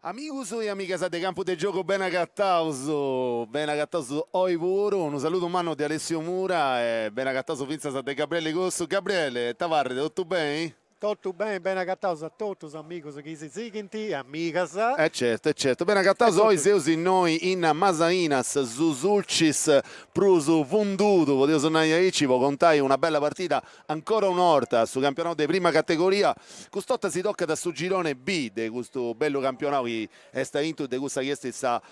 Amigus e amigas de Campu de Giogu bene agataus, bene agataus oi puru, unu saludu mannu de Alessio Mura e bene agataus fintzas de Gabriele Cossu. Gabriele, ita parrit, totu beni? Totu beni, bene agataus a totus amigus chi si sighint e amigas. E certu, e certu, bene agataus, oi seus innoi in Masainas, su Sulcis prus fundudu, podeus nai aici, po contai una bella partida Ancora un'orta su campionau de prima categoria, cust'orta si tocat a su girone B de custu bellu campionau chi est aintru de cussa chi est sa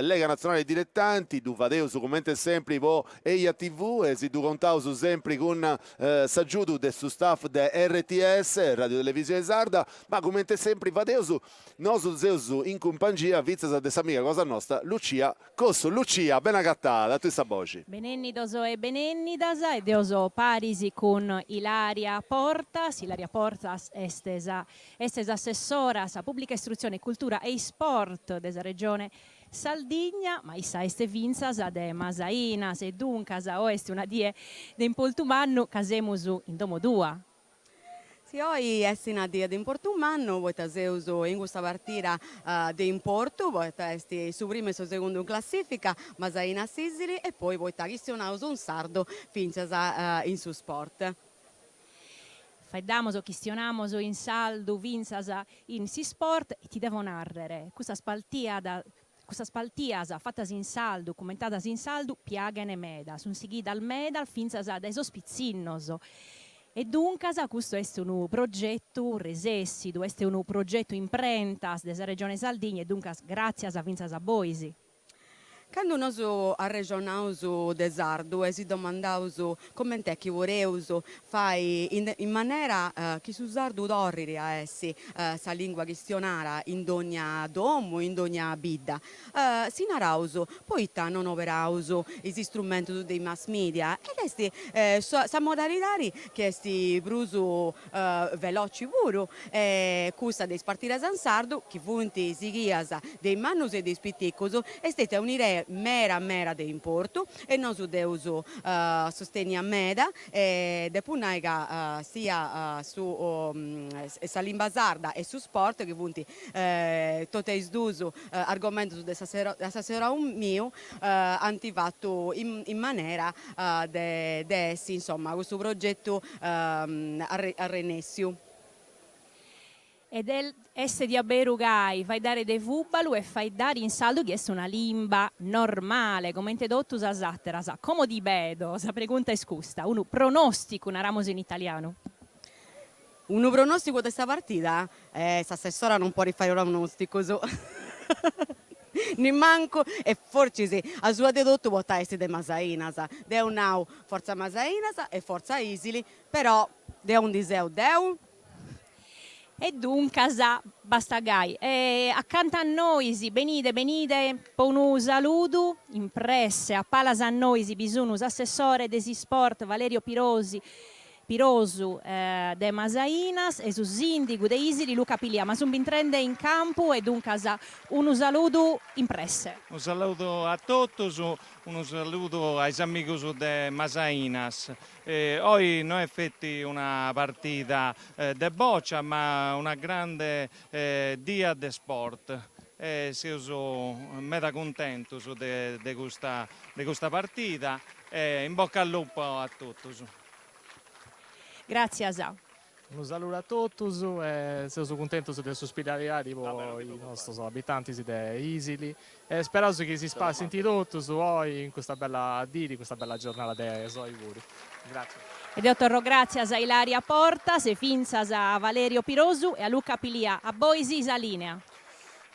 Lega Natzionale Diletanti, ddu fadeus cumenti sempri po Eja TV e si ddu contaus sempri cun s'agiudu de su staff de RTS, Radio Televisione Sarda, ma cumenti sempri fadeus nosu seus in cumpangia fintzas de s'amiga cosa nosta Lucia Cossu, Lucia, bene agatada, a tui sa boxi. Benennidos e benennidas, e deo so paris cun Ilaria Portas. Ilaria Portas est sa est s'assessora a sa Pubblica Istrutzione, Cultura e Isport de sa Regione Saldigna, ma issa est fintzas de Masainas e duncas oe est una die de importu mannu ca semus in domo tua. Si oi est una die de importu mannu poita seus in custa partida de importu, poita est su primu e su segundu in classifica, Masainas Isili e poi poita chistionaus in sardu fintzas in su sport. Faeddamos, chistionamos in sardu fintzas in s'isport e ti devo nàrrere, custas partidas custas partidas fatas in sardu, cummentadas in sardu, piaghen meda, sunt sighidas meda fintzas dae sos pitzinnos e duncas custu est unu progetu resèssidu, est unu progetu imprentas de sa Regione Sardigna e duncas gràtzias fintzas a bois. Candu nosu arrexonaus de sardu e si domandaus coment'est chi podeus fai in manera chi su sardu torrit a essi sa lingua chistionada in dogna domu, in dogna bidda, si naraus poita non operaus is istrumentus de is mass media ed est sa modalidadi chi est prus veloci puru e cussa de is partidas in sardu chi funt sighias de is mannus e de is piticus est stetia un'idea mera mera de importu e nosu dd'eus sustenia meda e depu nai ca sia su sa limba sarda e su sport chi funt totu e is dus argomentus de s'assessorau miu ant fatu in manera de essi insoma custu progetu arrennèssiu. Ed est diaberu gai, faeddare de fùbalu e faeddare in sardu chi est una limba normale, comente totu sas àteras. Como ti pedo, sa pregunta est custa, unu pronòsticu, naramus in italianu. Unu pronòsticu de sa partida? Eh, s'assessora non podit fai pronòsticus. Nimancu, e fortzis a sua de totu poita est de Masainas. Deu nau fortza Masainas e fortza Isili, però de aundi seu deu? E duncas, bastat gai. E acanta a nois, benide, benide po unu saludu, in presse, a palas a nois bi sun s'assessore de s'isport Valerio Pirosi, Pirosu de Masainas e su sìndigu de Isili Luca Pilia, ma sunt bintrende in campu e duncas unu saludu in presse. Unu saludu a totus, unu saludu a is amigus de Masainas. Oi no est feti una partida de bòcia ma una grande dia de sport e seus meda cuntentus de custa de custa partida e in bocca al lupo a totus. Gràtzias. Unu saludu a totus e seus cuntentus de s'ospitalidadi po is nostus abitantis de Isili e speraus chi si spassint totus oi in custa bella diri, custa bella giornada de soi puru. Gràtzias. E deo torro gràtzias a Ilaria Portas e fintzas a Valerio Pirosu e a Luca Pilia. A bois sa lìnea.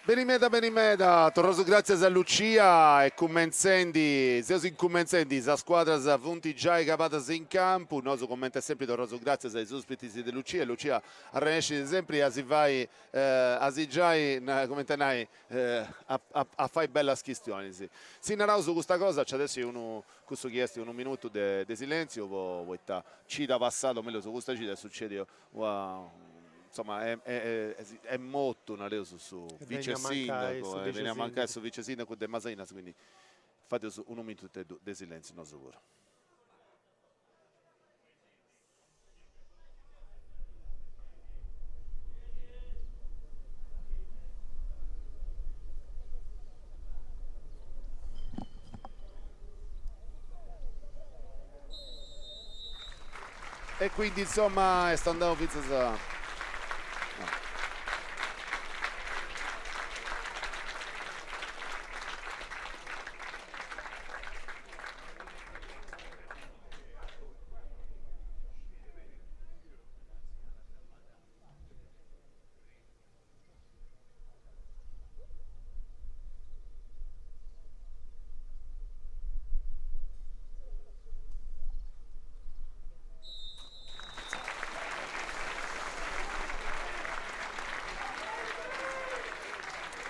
Beni meda beni meda, torraus gràtzias a Lucia e cumentzendi, seus incumentzendi, sas scuadras funt giai cabadas in campu, nosu comente sempri torraus gràtzias a is ospitis de Lucia e Lucia arrenescit sempri a si fai, a si giai, comente nai, a a fai bellas chistionis. Si naraus custa cosa nc'at essi unu, cussu chi est unu minutu de de silentziu po poita cida passada, o mellus custa cida est sucediu Una, insoma, est mortu, nareus, su vice sindacu, est beniu a mancai su vice sindacu de Masainas, quindi fadeus unu minuteddu de silentziu nosu puru. E quindi insomma est andau fintzas a.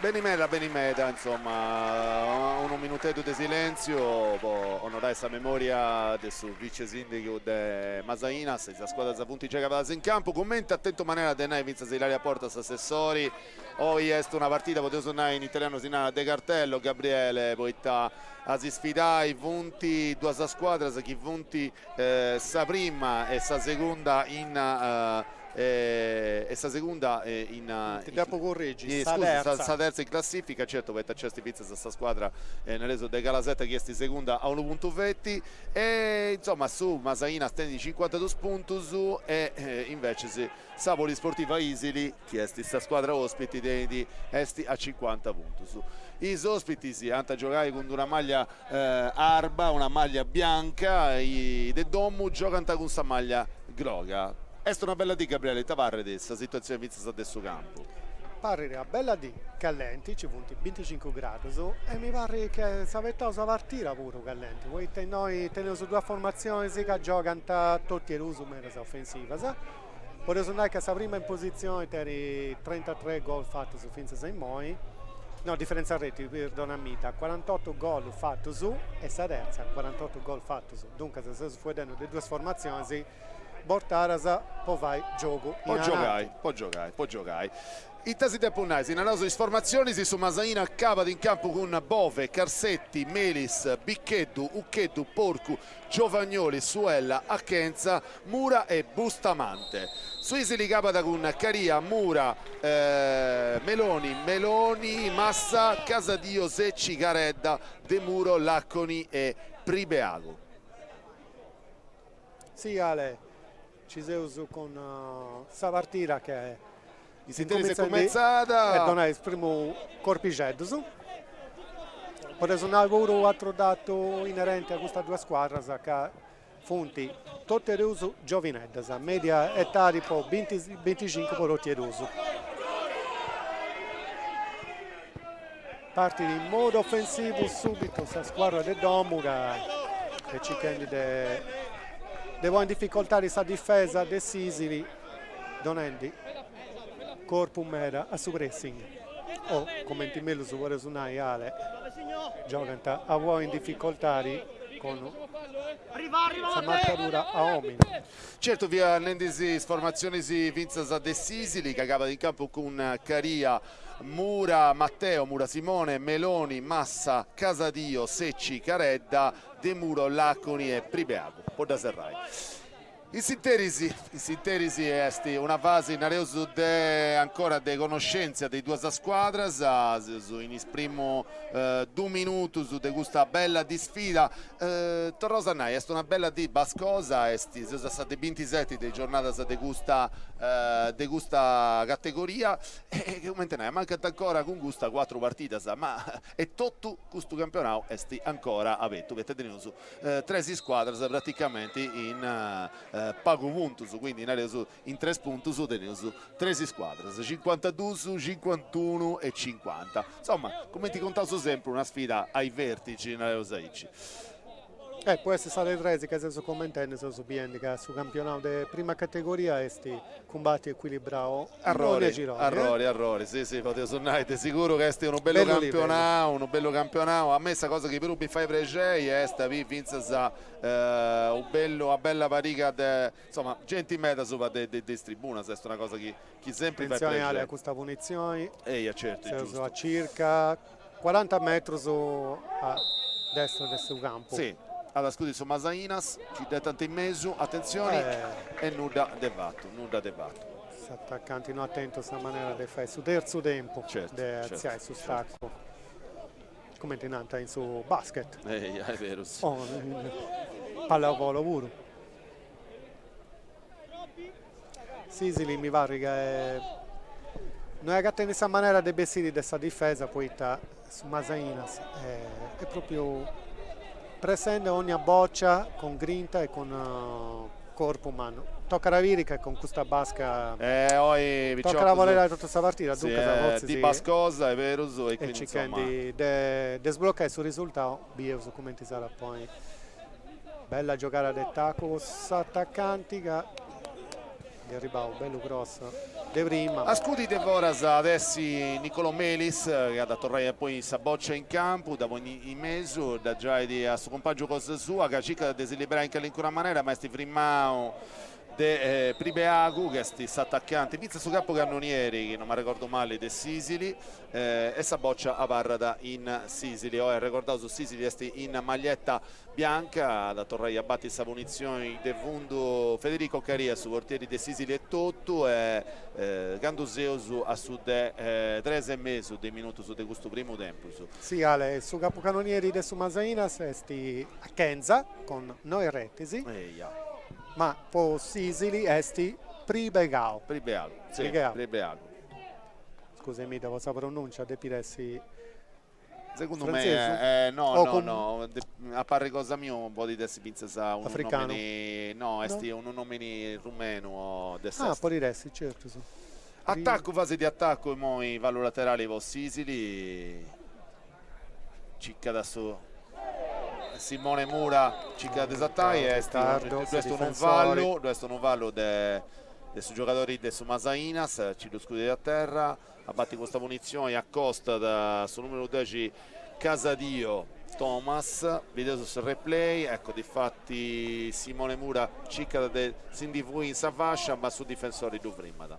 Beni meda, beni meda, insomma, unu minuteddu de silentziu po onorai sa memoria de su vice sindigu de Masainas. Is scuadras funt giai cabadas in campu, cumenti at tentu manera de nai fintzas Ilaria Porta s'assessori, oi est una partida, podeus nai in italianu si narat de cartello, Gabriele, poita a si sfidai funt duas scuadras chi funt sa prima e sa segunda in e sa segunda in Ti depo curregi, sa terza. Sa terza in classifica, certu poita nc'est fintzas sa scuadra nareus de Calasetta chi est segunda a unu puntu feti E insoma su Masainas tenit cincuantadus puntus e invecis sa Polisportiva Isili, chi est sa scuadra ospiti, tenit est a cincuanta puntus. Is ospitis ant a giogai cun d'una maglia arba, una maglia bianca, is de domu giogant cun sa maglia groga. Est una bella dì Gabriele, ita parrit sa situatzioni fintzas de su campu? Parrit una bella dì, callenti, nci funt binticincu gradus e mi parrit che s'abetaus sa partida puru callenti, poita innoi teneus duas formatzionis ca giogant totu e duus medas ofensivas. Podeus nai ca sa prima in positzioni tenit trentatres gol fatus fintzas a immoi, no, diferenza reti, perdonamidda, corantotu gol fatus e sa terza corantotu gol fatus, duncas seus fueddendi de duas formatzionis Bortadas po fai giogu in Po giogai, po giogai, po giogai. Ita si depu nai? Si naraus is formatzionis, su Masainas cabat in campu cun Bove, Carsetti, Melis, Biccheddu, Uccheddu, Porcu, Giovagnoli, Suella, Achenza, Mura e Bustamante. Su Isili cabat cun Caria, Mura, Meloni, Meloni, Massa, Casadio, Secci, Caredda, Demuro, Laconi e Pribeagu. Si Ale, ci seus cun sa partida che In s'interis est cumentzada. E donai is primus corpixeddus. Podeus nai puru atru datu inerenti a custas duas scuadras ca funt totu e duus giovineddas, media etadi po binticincu po totu e duus. Partit in modu ofensivu subitu sa scuadra de domu ca est circhendi de de ponni in dificoltadi sa difesa de s'Isili donendi corpu meda a su pressing o cumenti mellus podeus nai Ale giogant a ponni in dificoltadi cun sa marcadura a omini. Certu fia nendi is formatzionis fintzas de s'Isili ca cabat in campu cun Caria Mura Matteo, Mura Simone, Meloni, Massa, Casadio, Secci, Caredda, Demuro, Laconi e Pribeagu, po dda serrai. In s'interis, in s'interis est una fasi, nareus, de ancora de connoscèntzia de is duas scuadras, seus in is primus dus minutus de custa bella disfida, Torraus a nai, est una bella dì bascosa, est, seus a sa de bintiseti de is giornadas de custa de custa categoria e cumenti nai, mancant ancora cun custa cuatru partidas, ma e totu custu campionau est ancora abertu, poita teneus tres scuadras praticamenti in pagu puntus, quindi nareus In tres puntus teneus tres scuadras, cincuantadus, cincuantunu e cincuanta. Insoma, cumenti contaus sempri, una sfida ai vertici, nareus aici. E po essi sa de tres ca seus commentendi, seus biendi ca su campionau de prima categoria est cumbàtiu ecuilibrau in dònnia gironi. Arrori, arrori, si si, podeus nai de siguru ca est unu bellu campionau, unu bellu campionau. A mei sa cosa chi prus mi fait prexei est a biri fintzas u bellu, una bella pariga de Insoma, genti meda asuba de de is tribunas, est una cosa chi chi sempri fait Atentzioni Ale a custa punitzioni. Eia, certu, Seus a circa cuaranta metrus a destra de su campu. Si, at a scudi su Masainas, nci dd'etant in mesu, atentzioni, e nudda de fatu, nudda de fatu. S'atacanti no at tentu sa manera de fai su terzu tempu de artziai su stacu, cumenti nant in su basket. Eia, est berus. O in pallavolo puru. S'Isili mi parrit ca no est agatendi sa manera de bessiri de sa difesa poita su Masainas est propriu pressendi 'onnia bòcia cun grinta e cun corpu mannu. Tocat a biri ca cun custa basca tocat a apoderai totu sa partida, duncas fortzis Di bascosa, est berus, e quindi insoma. Circhendi de sblocai su risultau, bieus cumenti s'at a ponni. Bella giogada de tacu po s'atacanti ca ndi arribau bellu cross de prima. A scudi de foras at essi Nicolò Melis chi at a torrai a ponni sa bòcia in campu, dda ponit in mesu, dda giait a su cumpàngiu cosa sua ca circat de si liberai in calincuna manera ma est frimau de Pribeagu chi est s'atacanti, fintzas su capucannonieri chi no m'arregordu mali de s'Isili e sa bòcia abarrat in s'Isili. Oi arregordaus s'Isili est in maglietta bianca, at a torrai a bati sa punitzioni de fundu Federico Caria, su portieri de s'Isili etotu e candu seus a su de tres e mesu de minutus de custu primu tempus. Si Ale, su capucannonieri de su Masainas est Achenza cun noi retis, ma po s'Isili est Pribegau. Pribeagu, si, Pribeagu. Scusemidda po sa pronuncia, depit essi Segundu mei, no, no, no, a parri cosa mia podit essi fintzas unu nomini, no, est unu nomini rumenu o de s'est. Ah, podit essi, certu. Atacu, fasi de atacu immoi fallu laterali po s'Isili, circat su Simone Mura, circat de sartai, est ddu est unu fallu, ddu est unu fallu de de su giogadori de su Masainas, ci ddu scudit a terra A bati custa punitzioni acostat su numeru dexi Casadio Thomas, bideus su replay, ecco difati Simone Mura circat de si ndi fui in sa fascia ma su difensori ddu frimat.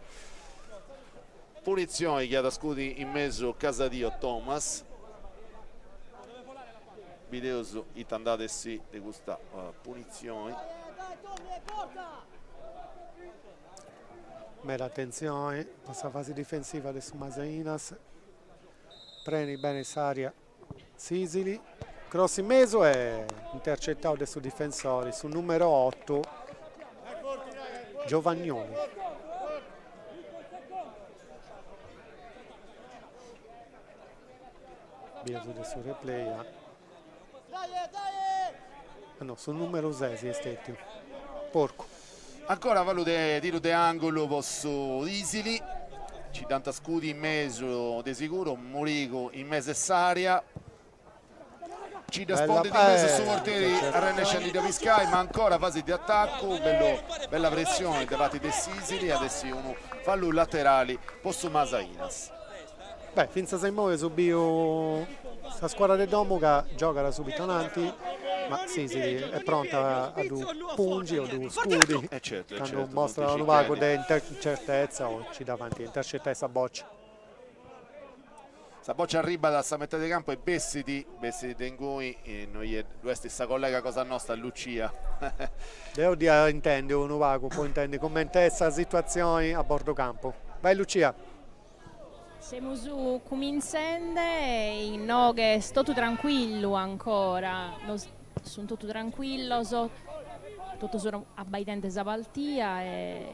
Punitzioni chi at a scudi in mesu Casadio Thomas, bideus ita nd'at essi de custa punitzioni. Meda atentzioni po sa fasi difensiva de su Masainas, prenit beni s'area s'Isili, cross in mesu e intercetau de su difensori, su numeru otu Giovagnoli. Bieus de su replay a Ah no, su numeru sesi est stetiu. Porcu. Ancora fallu de tiru de angulu po su Isili, ci dd'ant a scudi in mesu de siguru, Murigu in mesu 'e s'area, ci dda spondit in mesu su portieri arrennescit a ndi dda piscai, ma ancora fasi de atacu, bellu bella pressioni de parti de s'Isili, at essi unu fallu laterali po su Masainas. Beh, fintzas a immoi eus biu sa scuadra de domu ca giogat subitu ananti, ma s'Isili est pronta a ddu pungi o ddu scudi candu mostrat unu pagu de incertezza o ci dda faint intercetai sa bòcia. Sa bòcia arribat a sa metadi de campu e bessit, bessit de ingui, innoi ddu est sa collega cosa nosta Lucia. Deu dd'ia intendi unu pagu po intendi cumenti est sa situatzioni a bordu campu. Vai Lucia. Semus cumintzende, inoghe est totu trancuillu ancora, sunt totu trancuillos, totus abbaidende sa partia e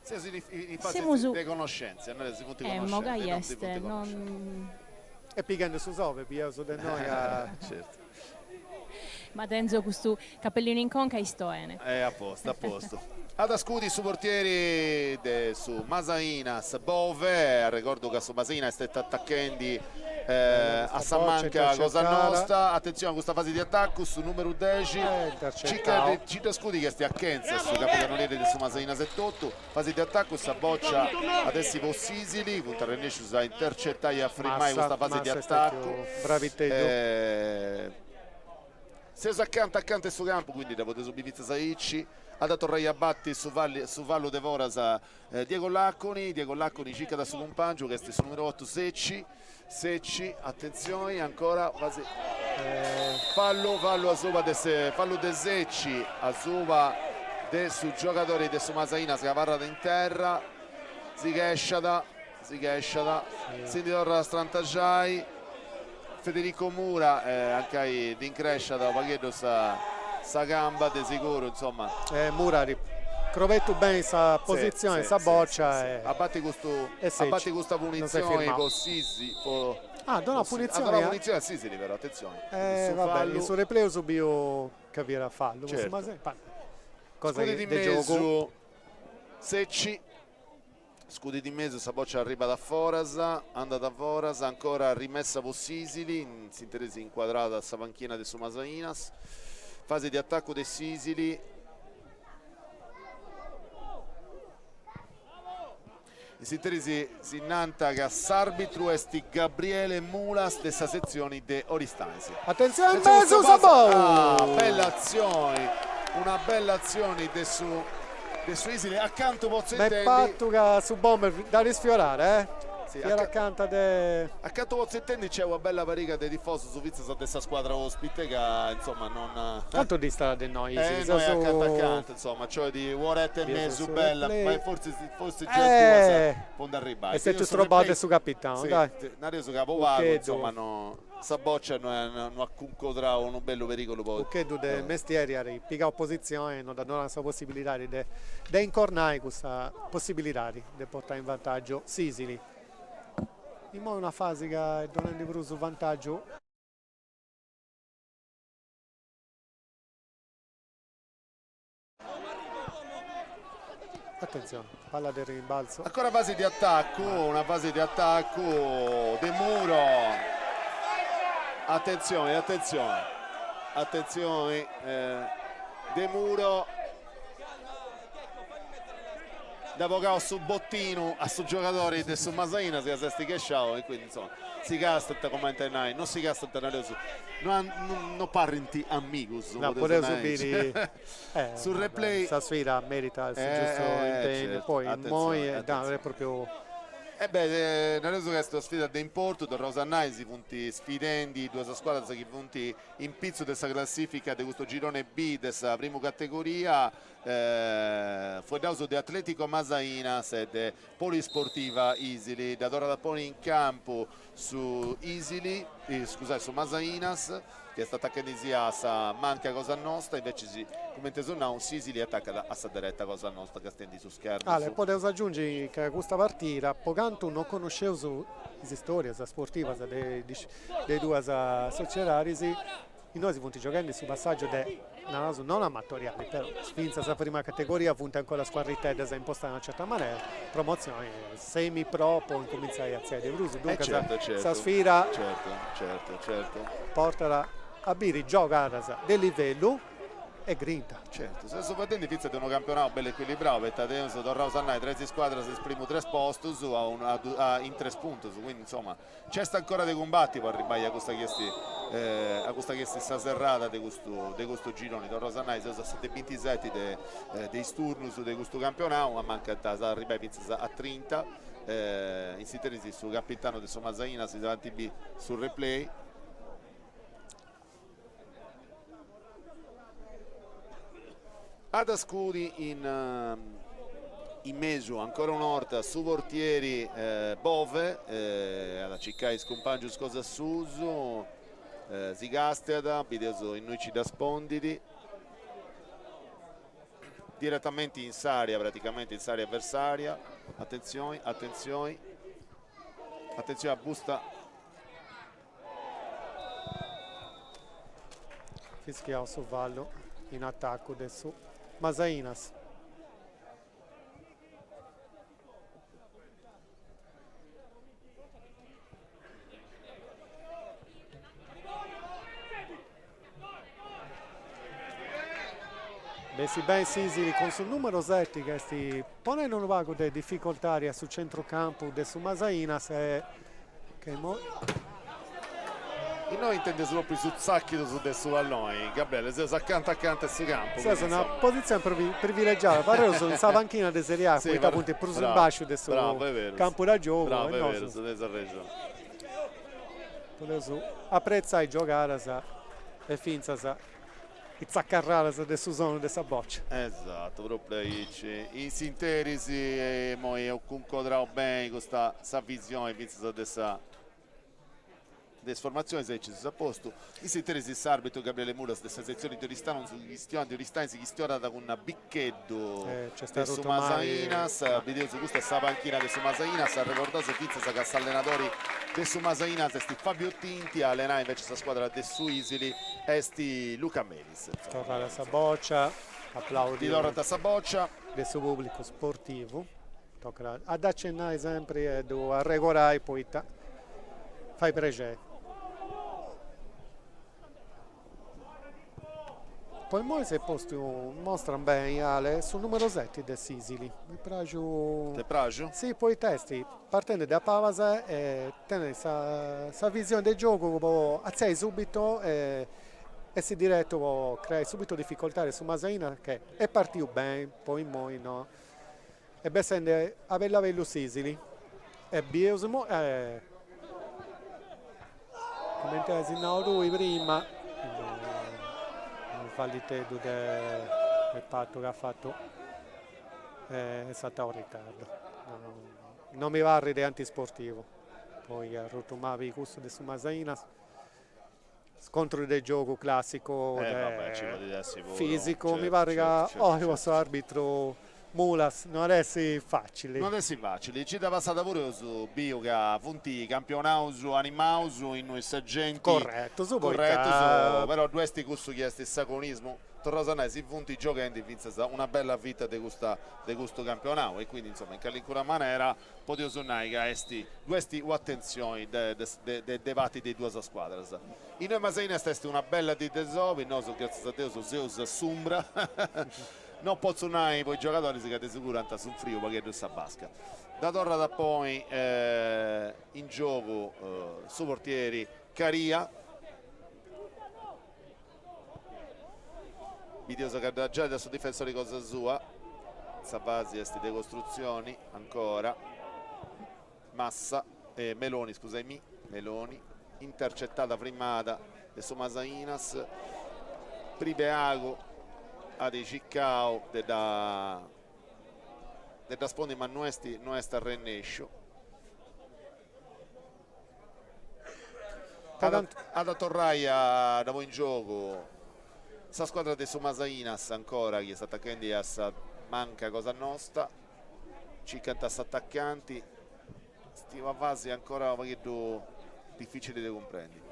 Seus in fase de connoschèntzia, no si funt connoschende, no si funt connoschende. E pighende su sole, bieus de innoi a. Certu. Ma tenzo custu capellinu in conca e isto 'ene. E a postu, a postu. At a scudi su portieri de su Masainas Bove, arregordu ca su Masainas est atachendi a sa manca cosa nosta, atentzioni a custa fasi de atacu, su numeru dexi circat de nci dda scudi chi est Achenza su capucannonieri de su Masainas etotu, fasi de atacu sa bòcia at essi po s'Isili, funt arrennescius a intercetai e a frimai custa fasi de atacu. Seus acanta acanta 'e su campu, quindi dda podeus biri fintzas aici. At a torrai a bati su su fallu de foras Diego Laconi, Diego Laconi circat a su cumpàngiu chi est su numeru otu Secci, Secci, atentzioni ancora fallu, fallu asuba de fallu de Secci asuba de su giogadori de su Masainas chi abarrat in terra, si chesciat, si chesciat, si ndi torrat a strantaxai, Federico Mura ancai ddi incresciat u' pagheddu sa sa camba de siguru, insoma. Mura. Crobetu beni sa positzioni 'e sa bòcia e. Abati custu abati custa punitzioni po s'Isili po. Ah donat punitzioni. At donau punitzioni a s'Isili però atentzioni. Eh va bene, in su replay eus biu ca fiat fallu, certu. Cosa de giogu. Secci. Scudit in mesu, sa bòcia arribat a foras, andat a foras, ancora rimessa po s'Isili, in s'interis incuadrada sa panchina de su Masainas. Fasi de atacu de s'Isili. In s'interis si nant ca s'arbitru est Gabriele Mulas de sa setzioni de Oristanis. Atentzioni in mesu sa bou! Ah, bella atzioni, una bella atzioni de su de su Isili, a cantu potzu intendi. M'est partu ca su bomber dd'at isfiorada, eh? Fiat acanta de. A cantu potzu intendi nc'est una bella pariga de tifosus fintzas de sa scuadra ospite ca insoma non. Cantu distat de innoi Isili? Eh, innoi acanta acanta, insoma, cioè di un'oretta e mesu bella, ma fortzis fortzis giai duas po nd'arribai. Est stetiu strobau de su capitanu, dai. Nareus ca po pagu, insoma, no Sa bòcia no no at cuncodrau unu bellu perìgulu po. Uccheddu de mestieri at pigau positzioni e no dd'at donau sa possibilidadi de de incornai cussa possibilidadi de portai in vantàgiu s'Isili. Immoi una fasi ca est donendi prus vantàgiu. Attenzione, palla de rimbalzo. Ancora fasi di attacco, una fasi di attacco de Muro. Attenzione, attenzione, attenzione, eh, de Muro. Nd'at bogau su bottinu a su giogadori de su Masainas ca s'est chesciau e quindi insoma si castant cumenti a nai, non si castant nareus, no no parrint amigus, No, podeus biri su replay. Sa sfida meritat su giustu impegnu, poi immoi est propriu E beh, nareus ca est una sfida de importu, torraus a nai, si funt sfidendi duas scuadras chi funt in pitzu de sa classifica de custu girone B de sa primu categoria, Fueddaus de Atletico Masainas e de Polisportiva Isili. Dda torrat a ponni in campu su Isili, scusai, su Masainas, chi est atachendisì a sa manca cosa nosta, invecis, cumenti eus nau, s'Isili atacat a sa dereta cosa nosta, castiendi su schermu. Ale, podeus agiungi ca custa partida, po cantu no connosceus is istorias sportivas de is duas sociedadis, Innoi si funt gioghendi su passàgiu de, naraus, non amatoriali, però fintzas sa prima categoria funt ancora scuadriteddas impostadas in una certa manera, promotzioni semi pro po incumintzai a artziai de prus, duncas sa sfida portat a biri giogadas de livellu e grinta. Certu, seus fadendi fintzas de unu campionau bellu ecuilibrau, poita teneus, torraus a nai, tres scuadras in is primus tres postus a in tres puntus, quindi insoma Nc'est ancora de cumbati po arribbai a custa chi est a custa chi est sa serrada de custu de custu gironi, torraus a nai seus a sa de bintiseti de de is turnus de custu campionau, ammancant a arribbai fintzas a trinta, in s'interis su capitanu de su Masainas si fait biri su replay. At a scudi in in mesu ancora una 'orta su portieri Bove, at a circai is cumpangius cosa suus, si castiat, bideus innui nci dda spondit, diretamenti in s'area, praticamenti in s'area avversaria, atentzioni, atentzioni, atentzioni a busta Fischiau su fallu in atacu de su Masainas. Bessit beni s'Isili cun su numeru seti ca est ponende unu pagu de dificoltadi a su centrucampu de su Masainas e che immoi Innoi intendeus propriu su tzàchidu de su palloni, Gabriele, seus acanta acanta 'e su campu. Seus in una positzioni privilegiada, parreus in sa panchina de Serie A, poita funt prus in basciu de su campu da giogu e nosu. Bravu, tenis arrexoni. Podeus apretzai giogadas e fintzas is tzacarradas de su sonu de sa bòcia. Esatto, propriu aici. In s'interis immoi eus cuncodrau beni custa sa visioni fintzas de sa. De is formatzionis aici seus a postu. In s'interis s'arbitru Gabriele Mulas de sa setzioni de Oristano si chistionat de Aristanis si chistionat cun Biccheddu de su Masainas. Bideus custa est sa panchina de su Masainas, arregordaus fintzas ca s'allenadori de su Masainas est Fabio Tinti, a allenai invecias sa scuadra de su Isili est Luca Melis. Torrat sa bòcia, aplaudiu. Ddi torrat sa bòcia. De su pubblicu sportivu. Tocat a dd'acennai sempri e ddu arregorai poita fait prexeri. Po immoi s'est postu in mostra beni Ale su numeru seti de s'Isili, m'est praxiu. T'est praxiu? Si, poita est partendi de a palas e tenit sa sa visioni de giogu po atziai subito e essi diretu po creai subito dificoltadi a su Masainas che est partiu beni, po immoi no Est bessendi a bellu a bellu s'Isili e bieus immoi cumenti as nau tui prima unu falliteddu de Patu ca at fatu est sartau Riccardo non mi parrit de antisportivu poi arrutu mabi cussu de su Masainas Scontru de giogu classicu fisicu, mi parrit ca oi po s'arbitru Mulas no at essi facili. No at essi facili. Cida passada puru eus biu ca funt campionaus animaus innui sa genti. Corretus, poita. Corretus, però ddu est cussu chi est s'agonismu Torraus a nai, si funt gioghendi fintzas una bella fita de custa de custu campionau e quindi insoma in calincuna manera podeus nai ca est ddu est u'atentzioni de de de parti de is duas scuadras. Innoi in Masainas est una bella dì de sobi, nosu gràtzias a Deus seus a s'umbra, no potzu nai po is giogadoris ca de seguru ant sunfriu u' pagheddu sa basca. Dda torrat a ponni in giogu su portieri Caria. Bideus ca dda giait a su difensori cosa sua, sa fasi est de costrutzioni ancora, Massa, Meloni scusaimì, Meloni, intercetada frimada de su Masainas, Pribeagu at circau de dda de dda spondi ma no est no est arrennesciu. At a torrai a dda ponni in giogu sa scuadra de su Masainas ancora chi est atachendi a sa manca cosa nosta, circant s'atacanti, est una fasi ancora u' pagheddu dificili de cumprendi.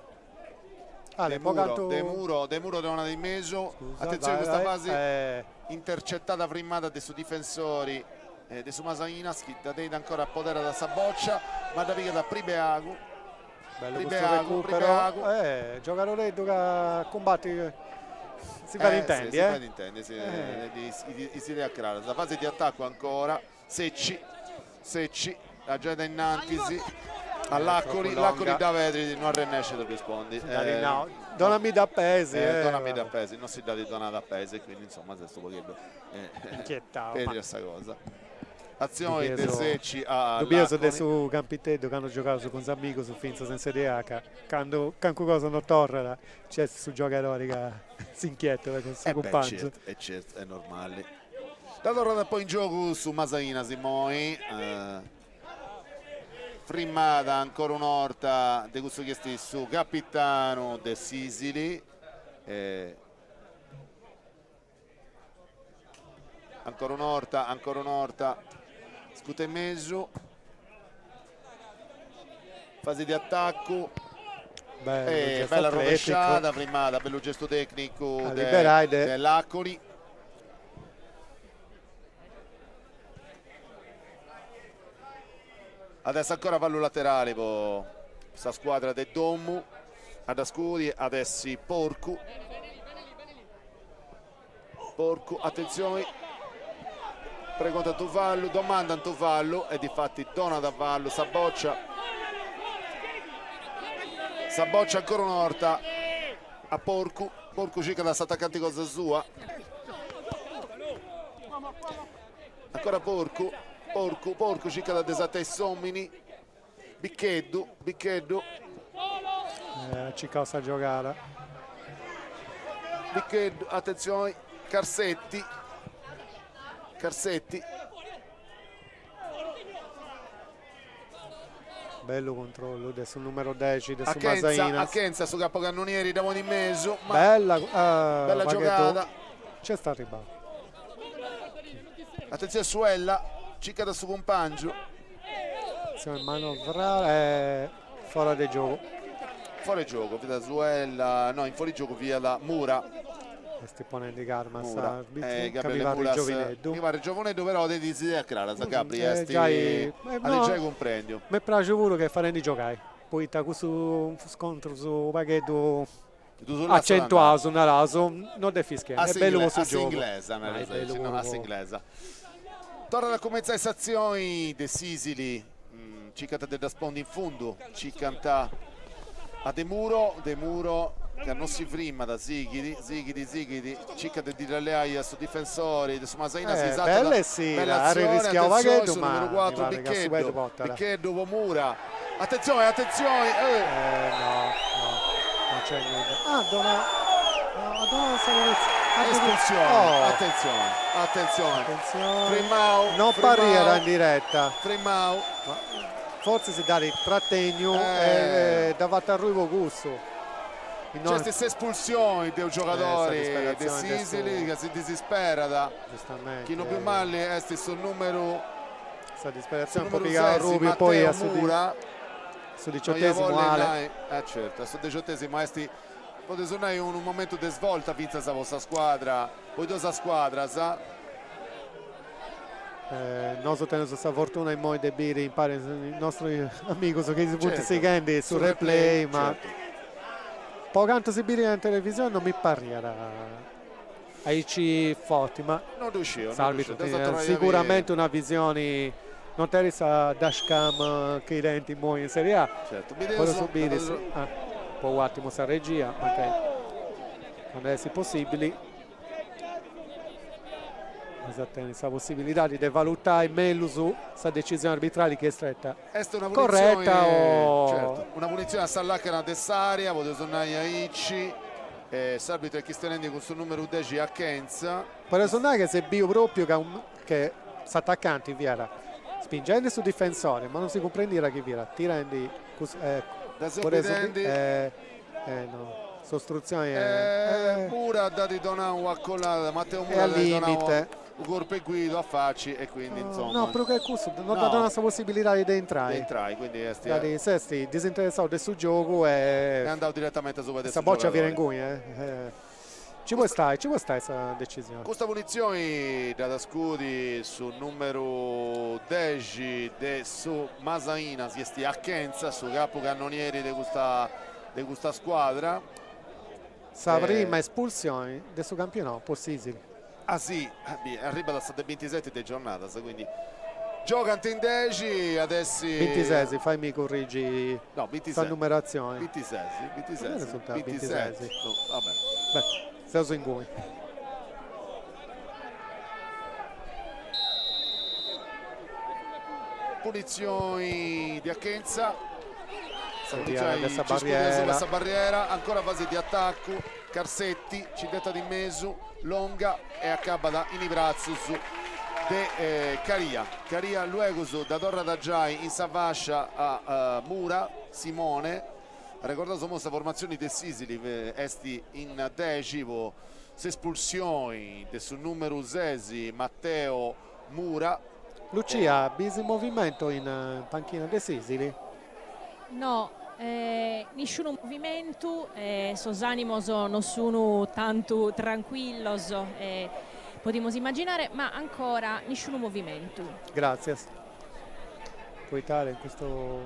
De Muro, De Muro, De Muro donat in mesu, atentzioni custa fasi intercetada frimada de su difensori de su Masainas chi dda tenit ancora apoderat sa bòcia, ma dda pigat Pribeagu, Bellu custu recupero, eh, giogadoreddu ca cumbatit, si fait intendi, eh. Si fait intendi, si, is ideas craras. Sa fasi de atacu ancora, Secci, Secci, dda giait a innantis, a Laconi, Laconi dda pedrit, no arrennescit a rispondi. Donamidda a pesi. Donamidda a pesi, no si dd'at donada a pesi e quindi insoma s'est u' pagheddu pedria sa cosa. Atzioni de Secci a Ddu bieus de su campiteddu candu giogaus cun is amigus fintzas in Serie A ca candu cancu cosa no torrat nc'est su giogadori ca s'inchietat cun su cumpangiu. E certu, est normali. Dda torrat poi in giogu su Masainas immoi, frimada ancora un'orta de cussu chi est su capitanu de s'Isili. Ancora un'orta, ancora un'orta, scuta in mesu, fasi de atacu, e bella rovesciada, frimada, bellu gestu tecnicu de, de Laconi. Adesso ancora fallu laterali po sa scuadra de domu, a dda scudi at essi Porcu. Porcu, atentzioni, pregontant u' fallu, domandant u' fallu e difati donat fallu sa bòcia, sa bòcia ancora una 'orta a Porcu, Porcu circat s'atacanti cosa sua, ancora Porcu, Porcu, Porcu circat de sartai s'omini, Biccheddu, Biccheddu. Eh, circau sa giogada. Biccheddu, atentzioni, Carsetti, Carsetti. Bellu controllu de su numeru dexi de su Achenza, Masainas. Achenza su capocannonieri dda ponit in mesu, ma Bella bella giogada. Nc'est arribau. Atentzioni Suella, circat su cumpangiu. Atzione manovrada e fora de giogu. Fora de giogu fiat Suella, no in fora giogu fiat Mura. Est ponendi calma Mura, s'arbitru, eh, ca mi Gabriele parrit Muras, giovineddu. mi parrit giovuneddu però tenit is ideas craras, Gabri, est Giai, at giai cumprendiu. M'est praxiu puru che fadendi giogai, poita cussu scontrus u' pagheddu acentuaus, naraus, no de fischiendi, est bellu po su giogu. A s'inglesa, nareus aici, no a s'inglesa. Torrat a cumentzai s'atzioni de s'Isili, circant de dda spondi in fundu, circant a Demuro, Demuro ca non si frimat, sighit, sighit, sighit, circat de ndi dda leai a su difensori de su Masainas Eh, bella essida, at arrischiau u' pagheddu, ma mi parrit ca su pei portat. Bicheddu po Mura, atentzioni, atentzioni, eh! No, no, non nc'est nudda. Ah, dona, no, dona sa punizioni. Espulsioni, atentzioni, atentzioni, Atentzioni. Frimmau, Non parriat in diretta. Frimmau. Fortzis dd'at tratènniu e dd'at fatu arrui po cussu. Nc'est s'espulsioni de unu giogadori de s'Isili ca si disisperat, chi no biu mali est su numeru Sa disperatzioni po pigai arrubiu poi a su diciotesimu Ale. Eh certu, a su diciotesimu est, podeus nai, unu momentu de svolta fintzas po sa scuadra, po is duas scuadras. Nosu teneus sa fortuna immoi de biri impari is nostrus amigus chi si funt sighendi su replay, ma po cantu si biriat in televisioni non mi parriat aici forti, ma s'arbitru teniat siguramenti una visioni, non tenit sa dash cam chi tenint immoi in Serie A, podeus biri po u' atimu sa regia, mancai candu essit possibili. Eus a tenni sa possibilidadi de valutai mellus sa decisioni arbitrali chi est stètia Est una correta o. Certu, una punitzioni a sa làcana de s'àrea, podeus nai aici, e s'arbitru est chistionendi cun su numeru dexi Achenza. Podeus nai che s'est biu pròpriu ca che s'atacanti fiat spingendi su difensori, ma non si cumprendiat chi fiat tirendi cussu Dda seus bidendi. No, s'ostrutzioni est. E Mura dd'at donau una collada, Matteo Mura dd'at donau u' corpu 'e guidu a faci e quindi insomma. No, prus che cussu, no dd'at donau sa possibilidadi de intrai. De intrai, quindi est. S'est disinteressau de su giogu e. Est andau diretamenti asuba de su Sa bòcia fiat inguni, eh. Ci podit stai, ci podit stai sa decisioni. Custa punitzioni dd'at a scudi su numeru dexi de su Masainas chi est Achenza, su capu cannonieri de custa de custa scuadra. Sa prima espulsioni de su campionau po s'Isili. Ah si, arribat a sa de bintiseti de giornadas, quindi giogant in dexi at essi. Bintisesi, faimi currigi sa numeratzioni. Bintisesi, bintisesi, bintiseti, va bene. Beh, seus inguni. Punitzioni de Achenza. Sa punitzioni de sa barriera. Sa barriera, ancora fasi de atacu, Carsetti ci dd'etat in mesu, longa e acabat in is bratzus de Caria. Caria luegus dda torrat a giai in sa fascia a Mura, Simone, arregordaus imoi sa formatzioni de s'Isili est in dexi po s'espulsioni de su numeru ses Matteo Mura. Lucia, bis movimentu in panchina de s'Isili? No, nisciunu movimentu, sos animos non sun tantu trancuillos, podimus immaginare, ma ancora nisciunu movimentu. Gràtzias. Poita in custu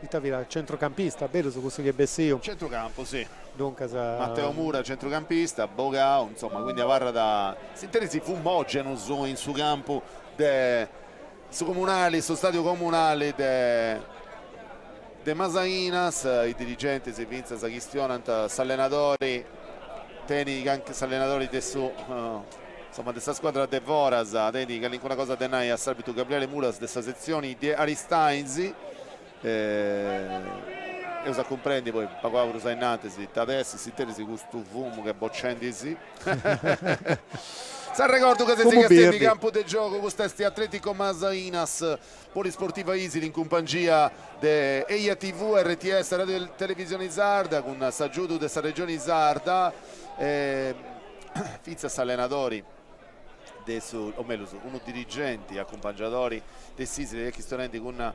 ita fiat centrocampista, berus cussu chi est bessiu? Centrucampu, si. Duncas. Matteo Mura centrucampista, bogau, insoma, quindi abarrat s'interis fumogenus in su campu de Su comunali, su stadiu comunali de de Masainas, is dirigentis fintzas chistionant, s'allenadori tenit canchi s'allenadori de su insoma de sa scuadra de foras tenit calincuna cosa de nai a s'arbitu Gabriele Mulas de sa setzioni de Aristanis eus a cumprendi poi pagu pagu prus a innantis ita at essi s'interis custu fumu chi est bocendisì. S'arregordu ca seis castiendi Campu de Giogu, custa est Atletico Masainas, Polisportiva Isili in cumpangia de Eja TV, RTS, Radio Televisioni Sarda, cun s'agiudu de sa Regioni Sarda e fintzas s'allenadori de su, o mellus, unu dirigenti acumpangiadori de s'Isili est chistionendi cun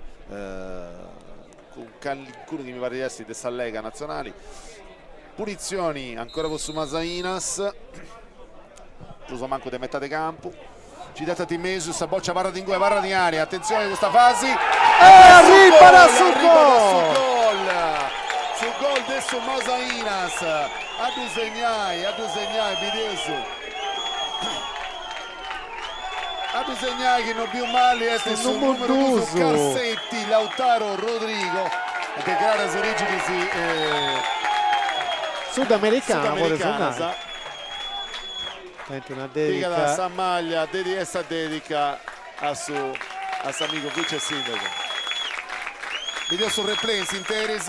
cun calincunu chi mi parit essi de sa Lega Natzionali. Punitzioni ancora po su Masainas, prus o mancu de metade campu, nci dd'etat in mesu, sa bòcia abarrat ingui, abarrat in area, atentzioni custa fasi, e arribat su gol! Su gol de su Masainas, a ddu segnai, a ddu segnai, bideus, a ddu segnai chi no biu mali est su numeru dus Carsetti, Lautaro Rodrigo, de craras originis sudamericana, tenit una dedica. Pigat sa maglia e sa dedica a su a s'amigu vice sindaco. Bideus su replay in s'interis,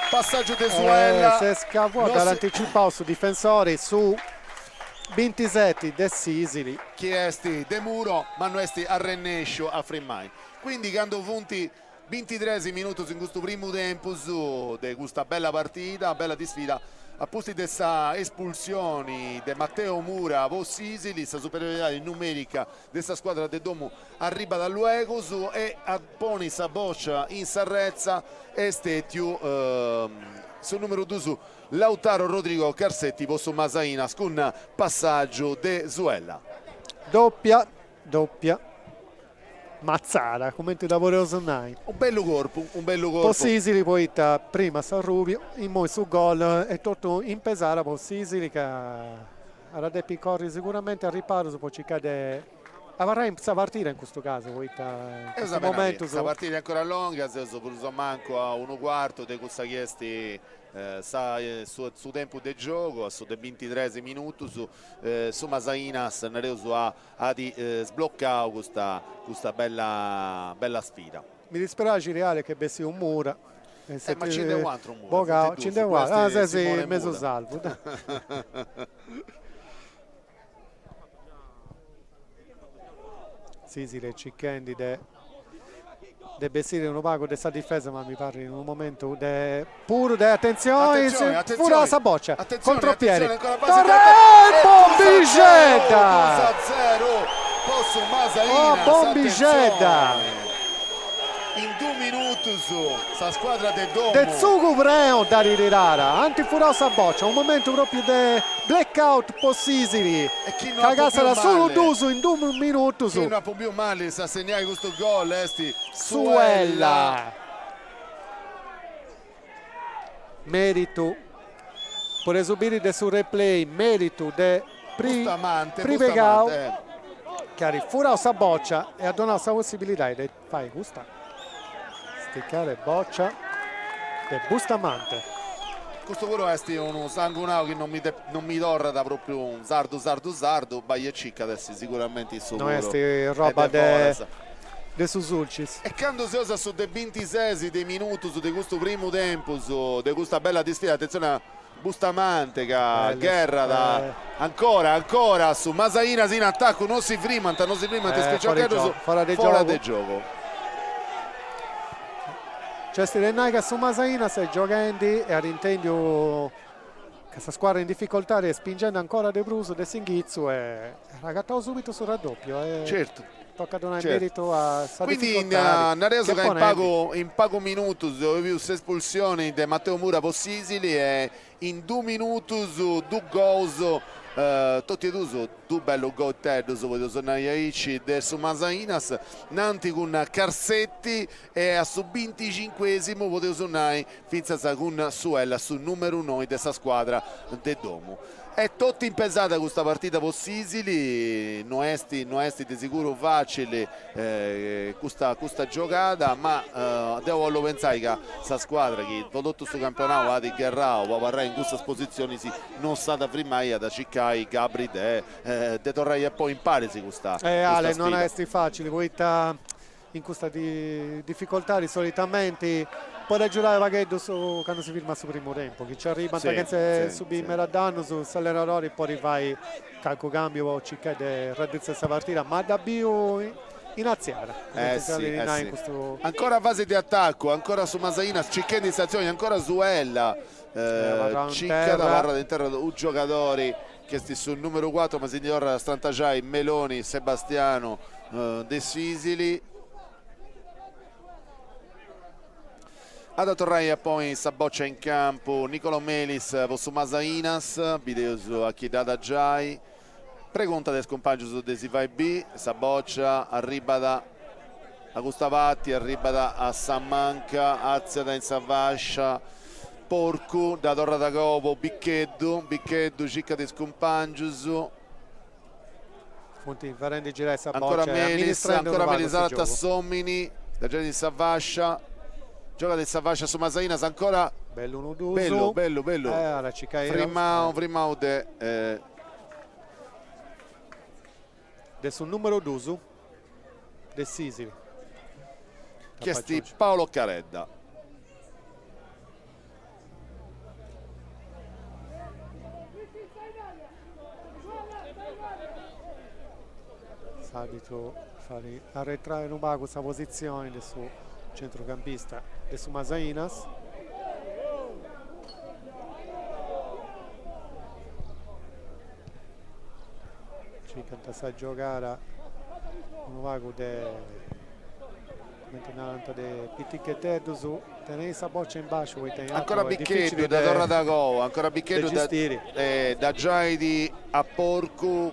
passaggiu de Suella. S'est scavuau, dd'at anticipau su difensori, su bintiseti de s'Isili. Chi est Demuro, ma no est arrennesciu a frimmai. Quindi candu funt Bintitres minutos in custu primu tempus de custa bella partida, bella disfida, a pustis de sa espulsioni de Matteo Mura po s'Isili, sa superioridadi numerica de sa scuadra de domu arribat luegus e a ponni sa bòcia in sa retza est stètiu su numeru dus Lautaro Rodrigo Carsetti po su Masainas cun passàgiu de Suella. Doppia, doppia. Matzada, cumenti dda podeus nai. Un bellu corpu, un bellu corpu. Po s'Isili poita prima s'arrubiu, immoi su gol e totu in pesada po s'Isili ca at a depi corri siguramenti a riparus po circai de abarrai in sa partida in custu casu poita in custu momentu. Sa partida est ancora longa, seus prus o mancu a unu cuartu de cussa chi est sa su tempus de giogu, a su de bintitres minutus, su Masainas, nareus, at sbloccau custa custa bella bella sfida. Mi dispraxit Ale ch'est bessiu Mura. Eh ma nci nd'est u'atru Mura, Bogau, nci nd'est u'atru, ah ses mesu salvu. S'Isili circhendi de de bessiri unu pagu de sa difesa ma mi parrit unu momentu de puru de atentzioni, furau sa bòcia, contropiedi, torra e bombixedda! Oh bombixedda! In dus minutus sa scuadra de domu. De tzugu prenu dd'at tirada, ant furau sa bòcia, unu momentu propriu de blackout po s'Isili, ca cassat solu dus in dus minutus. Chi no apu biu mali a segnai custu gol est Suella. Meritu, podeus biri de su replay, meritu de Pripegau chi at furau sa bòcia e at donau sa possibilidadi de fai custa sticada 'e bòcia de Bustamante. Custu puru est unu sangunau chi non mi non mi torrat propriu sardu sardu sardu, bai e circa de essi siguramenti issu puru. No est roba de de su Sulcis. E candu seus a su de bintises de minutus de custu primu tempus de custa bella disfida, atentzioni a Bustamante ca gherrat ancora ancora su Masainas in atacu, non si frimant, non si frimant is piciocheddus, fora de giogu. Nc'est de nai ca su Masainas est gioghendi e at intendiu ca sa scuadra in dificoltadi est spingendi ancora de prus de s'inghitzu e at agatau subitu su raddopiu e Certu. tocat a donai meritu a sa Quindi dificoltadi nareus chi ca in ponendi. pagu in pagu minutus eus biu s'espulsioni de Matteo Mura po s'Isili e in dus minutus dus gols totu e dus Dus bellus goiteddus, podeus nai aici, de su Masainas, nanti cun Carsetti e a su binticincuesimu podeus nai fintzas cun Suella, su numeru noi de sa scuadra de domu. Est totu in pesada custa partida po s'Isili, no est no est de siguru facili custa custa giogada, ma deu bollu pentzai ca sa scuadra chi po totu su campionau at gherrau po abarrai in custas positzionis non s'at a frimai, at a circai Gabri de de torrai a ponni in paris custa Eh Ale, non sfida. est facili, poita in custa dificoltadi solitamenti Podit agiudai u' pagheddu su candu si firmat su primu tempus, chi nci arribant chentza subiri meda dannus, s'allenadori podit fai calcu cambiu po circai de raddritzai sa partida, ma dda biu in artziada, cumenti si 'olit nai in custu. Ancora fasi de atacu, ancora su Masainas circhendi s'atzioni, ancora Suella circat, abarrat in terra u' giogadori chi est su numeru cuatru, ma si ndi torrat a strantaxai Meloni Sebastianu de s'Isili. At a torrai a ponni sa bòcia in campu Nicolo Melis po su Masainas, bideus a chi dd'at a giai. Preguntat a is cumpàngius de si fai biri, sa bòcia arribat a custa parti, arribat a sa manca, artziat in sa fàscia Porcu, dda torrat a goa po Bicheddu, Bicheddu circat is cumpàngius. Funt fadendi girai sa Ancora bòcia e Melis, amministrendi unu ancora pagu Melis su arat a giogu. s'omini, dda giait in sa fascia, giogat in sa fascia su Masainas, ancora Bellu unu dusu. Bellu, bellu, bellu. Eh, at a circai Frimau, frimau de eh. De su numeru dusu de s'Isili. Chi est Paolo Caredda. S'arbitru fait arretrai unu pagu sa positzioni de su centrucampista de su Masainas. Circant sa giogada unu pagu de cumenti narant de piticheteddus, tenei sa bòcia in bàsciu poita in Ancora artu est Bicheddu dificili dda de torrat a goa, ancora de Bicheddu dda gestiri. dda giait a Porcu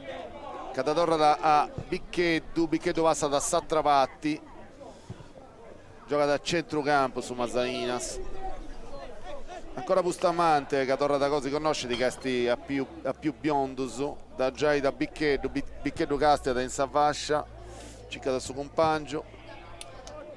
ca dda torrat a Bicheddu, Bicheddu passat a s'atra parti, giogat a centrucampu su Masainas. Ancora Bustamante ca torrat a goa, si connoscit ca est a pius a pius biondus, dda giait a Bicheddu, Bicheddu castiat in sa fascia, circat a su cumpangiu.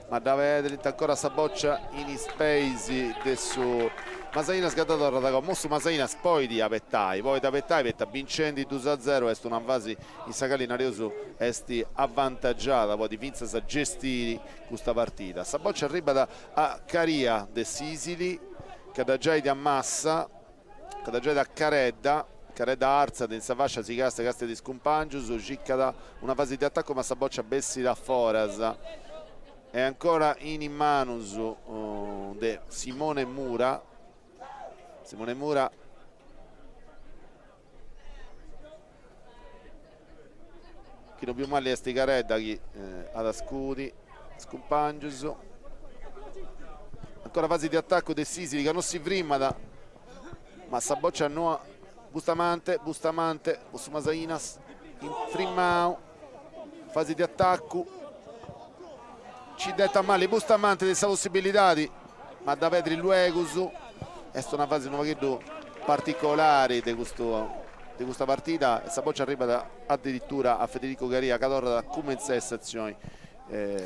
Ma dda pedrint ancora sa bòcia in is peis de su Masainas ca dda torrat a goa. Su Masainas podit abetai, podit abetai poita bincendi dus a zeru est una fasi in sa cali nareus est avantagiada, podit fintzas gestiri custa partida. Sa bòcia arribat a Caria de s'Isili ca dda giait a Massa, ca dda giait a Caredda, Caredda artzat in sa fascia si castiat, castiat is cumpàngius, circat una fasi de atacu ma sa bòcia bessit a foras e ancora in is manus de Simone Mura, Simone Mura chi no biu mali est Caredda chi at a scudi is cumpàngius. Ancora fasi de atacu de s'Isili ca no si frimat, ma sa bòcia no Bustamante, Bustamante po su Masainas, infrimau, fasi de atacu, nci dd'etat mali Bustamante de sa possibilidadi, ma dda pedrit luegus, est una fasi unu pagheddu particolari de custu de custa partida e sa bòcia arribat adiritura a Federico Caria ca torrat a cumentzai s'atzioni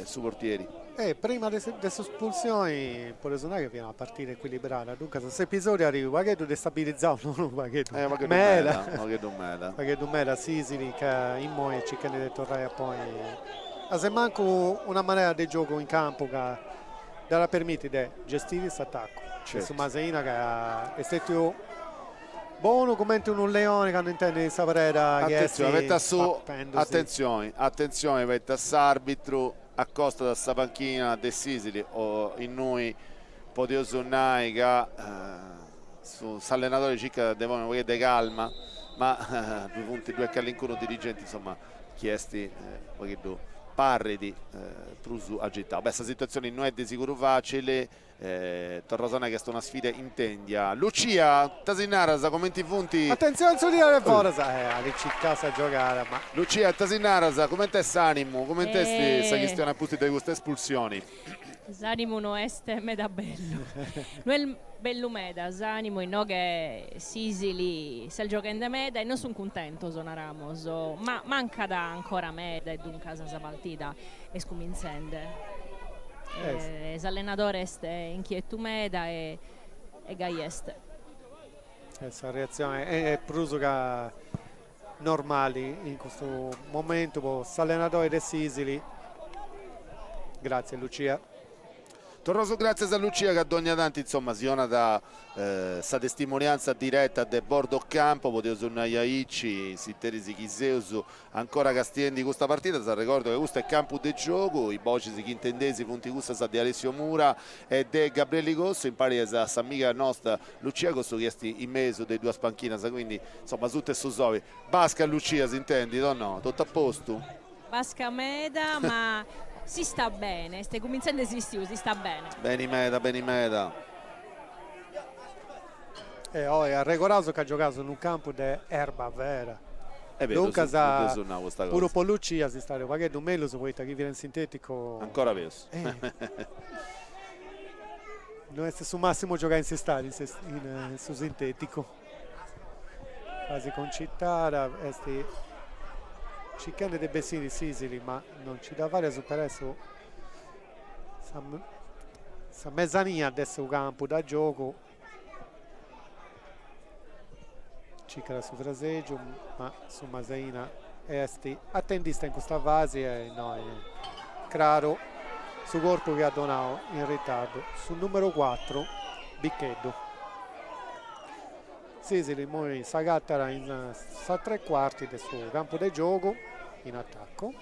su portieri. E prima de de s'espulsioni podeus nai ca fiat una partida ecuilibrada, duncas s'episodiu at unu pagheddu destabilizau, no unu pagheddu, meda, unu pagheddu meda, unu pagheddu meda s'Isili ca immoi est circhendi de torrai a ponni asemancu una manera de giogu in campu ca dd'at a permiti de gestiri s'atacu de su Masina ca est stetiu bonu cumenti unu leoni candu intendit sa preda chi est papendusi. Atentzioni, atentzioni poita s'arbitru acostat a sa panchina de s'Isili o innui podeus nai ca s'allenadori circat de ponni unu pagheddu de calma ma ddu funt ddu est calincunu dirigenti insoma chi est unu pagheddu parrit prus agitau. Beh sa situatzioni no est de siguru facili, torraus a nai ca est una sfida intendia. Lucia, ita si naras, cumenti funt. Atentzioni su tiru de foras, eh at circau sa giogada ma. Lucia, ita si naras, cumenti est s'animu, cumenti est sa chistioni a pustis de custa espulsioni. S'animu no est meda bellu. No est bellu meda s'animu inoghe s'Isili s'est gioghende meda e non sunt cuntentos, naramos, ma mancat ancora meda e duncas sa partida est cumintzende. S'allenadore est inchietu meda e gai est. Sa reatzione est prus ca normali in custu momentu po s'allenadori de s'Isili. Gratzias Lucia. Torraus gràtzias a Lucia ca dogna tanti insoma si 'onat sa testimoniantza direta de bordo campo, podeus nai aici, in s'interis chi seus ancora castiendi custa partida, s'arregordu ca custu est Campu de Giogu, is boxis chi intendeis funt cussas de Alessio Mura e de Gabrielli Cossu impari a s'amiga nosta Lucia Cossu chi est in mesu de is duas panchinas, quindi insoma asuta 'e su soli. Basca Lucia s'intendit o no? Totu a postu? Basca meda, ma si sta bene, est cumintzende s'istiu, si sta bene. Beni meda, beni meda. E oi arregoraus ca giogaus in unu campu de erba vera. Est berus, Duncas no dd'eus nau custa puru cosa. po Lucia si stat unu pagheddu mellus poita chi fiat in sinteticu. Ancora peus. No est su massimu giogai in s'istadi in su sinteticu. Fasi concitada, est circhendi de bessiri s'Isili ma non nci dda fait a superai su sa sa mesania de su campu da giogu. Circat su frasègiu ma su Masainas est atendista in custa fasi e innoi craru su corpu chi at donau in ritardu su numeru cuatru Bicheddu. S'Isili immoi s'agatat in sa tre cuarti de su campu de giogu in atacu.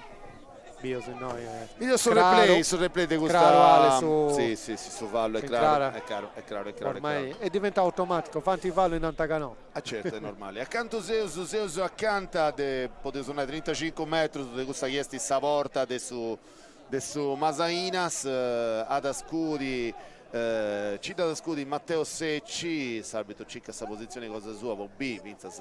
Bius innoi est Bius su replay, su replay de custa craru Ale su Si si si su fallu est craru, est craru, est craru, est craru. Ormai est diventau automaticu, faint fallu e nant ca no. Ah certu est normali. Acantu seus, seus acanta de, podeus nai, trintacincu metrus de cussa chi est sa porta de su de su Masainas, at a scudi Ci dd'at a scudi Matteo Secci, s'arbitru circat sa positzioni cosa sua po biri fintzas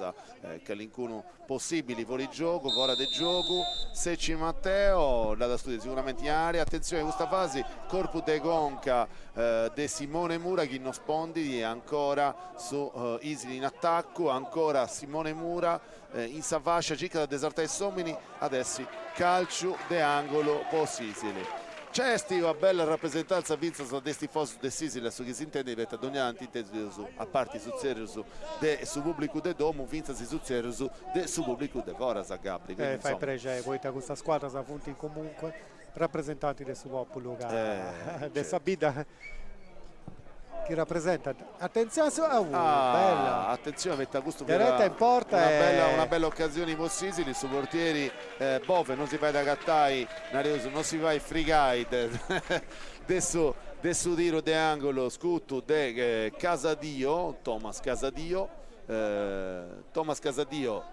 calincunu possibili fuorigiogu, fora de giogu, Secci Matteo, dd'at a scudi siguramenti in area, atentzioni custa fasi, corpu de conca de Simone Mura chi no spondit, ancora su Isili in atacu, ancora Simone Mura in sa fascia circat de sartai s'omini, at essi calciu de angolo po s'Isili. Nc'est una bella rapresentanza fintzas de is tifosus de s'Isili, a su chi s'intendit, poita dogna tanti intendeus, a parti is tzerrius de su pubblicu de domu, fintzas is tzerrius de su pubblicu de foras, Gabri. E fait prexei, poita custas scuadras funt comunque rapresentanti de su populu ca de sa bidda chi rapresentant. Atentzioni a su uh bella. Atentzioni poita custu fiat Dereta in porta una e bella una bella ocasioni po s'Isili, su portieri Bove non si fait agatai, nareus, non si fait frigai de de su de su tiru de angolo scutu de Casadio, Thomas Casadio, Thomas Casadio.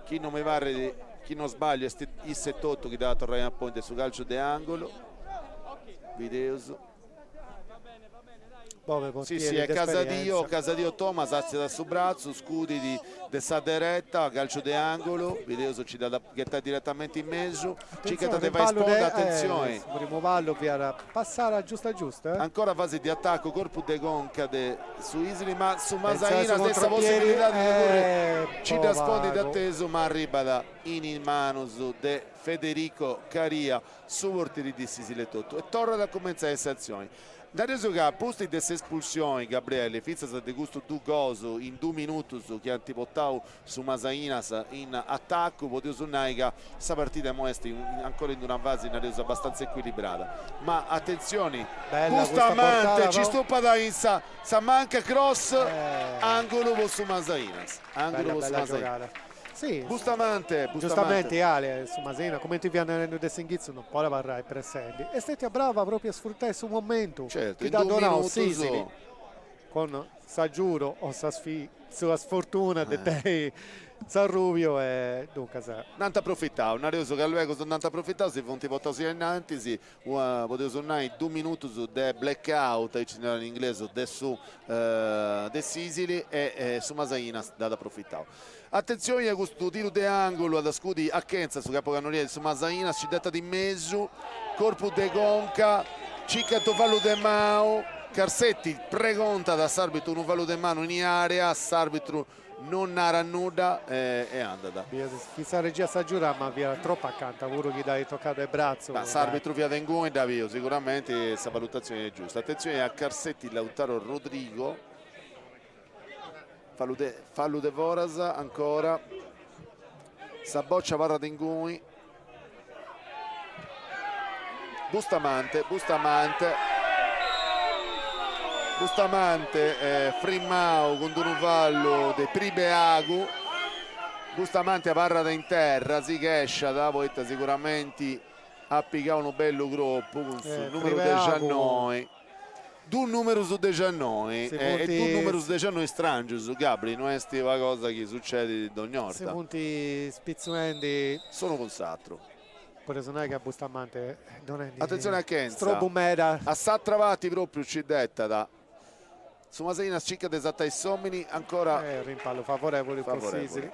Chi no mi parrit, chi no sbagliu, est isse etotu chi dd'at a torrai a ponni de su calciu de angulu. Bideus. Si, si, est Casadio, Casadio Thomas artziat su bratzu, scudit de sa dereta, calciu de angulu, bideus ci dd'at a ghetai diretamenti in mesu, circat de fai sponda, atentzioni. Su primu pallu fiat passada giusta giusta. Ancora fasi de atacu, corpu de conca de su Isili, ma su Masainas tenit sa possibilidadi de curri, ci dda spondit atesu, ma arribat in is manus de Federico Caria, su portieri de s'Isili etotu, e torrat a cumentzai s'atzioni. Nareus ca a pustis de s'espulsioni, Gabriele, fintzas de custus dus gols in dus minutus chi ant portau su Masainas in atacu, podeus nai ca sa partida imoi est ancora in una fasi, nareus, abbastanza ecuilibrada. Ma atentzioni, Bustamante ci stupat in sa sa manca, cross, angulu po su Masainas, angulu po su Masainas. Sì, Bustamante, Bustamante. Giustamenti Ale, su Masainas, cumenti fia narendu de s'inghitzu, non podit abarrai pressendi. Est stetia brava propriu a sfrutai su momentu Certu, chi in dd'at dus donau minutus. s'Isili con s'agiudu o sa sa sfortuna de tenni s'arrubiu e duncas. Nd'ant aprofitau, nareus ca luegus nd'ant aprofitau, si funt portaus ainnantis, podeus nai dus minutus de blackout, aici si narat in inglesu, de su de s'Isili e su Masainas nd'at aprofitau. Atentzioni a custu tiru de angulu, at a scudi Achenza su capocannonieri de su Masainas, ci dd'etat in mesu, corpu de conca, circat unu fallu de manu, Carsetti pregontat a s'arbitru unu fallu de manu in area, s'arbitru non narat nudda e andat. Chi sa regia s'agiudat ma fiat tropu acanta puru chi dd'at tocadu 'e bratzu. Ma s'arbitru fiat inguni, dd'at biu, siguramenti sa valutazioni est giusta. Atentzioni a Carsetti Lautaro Rodrigo. Fallu de fallu de foras ancora. Sa boccia abarrat inguni. Bustamante, Bustamante, Bustamante frimmau cun d'unu fallu de Pribeagu, Bustamante abarrat in terra, si chesciat poita siguramenti at pigau unu bellu cropu cun su numeru dexiannoi. Dus numerus dexiannoi e dus numerus dexiannoi strangius, Gabri, no est una cosa chi sucedit dogna 'orta. Si funt spitzuendi. S'unu cun s'atru. Podeus nai ca Bustamante donendi Atentzioni a Chenza. Strobu meda. A s'atra parti propriu ci dd'etat. Su Masainas circat de sartai s'omini ancora. Rimpallu favorevoli po s'Isili.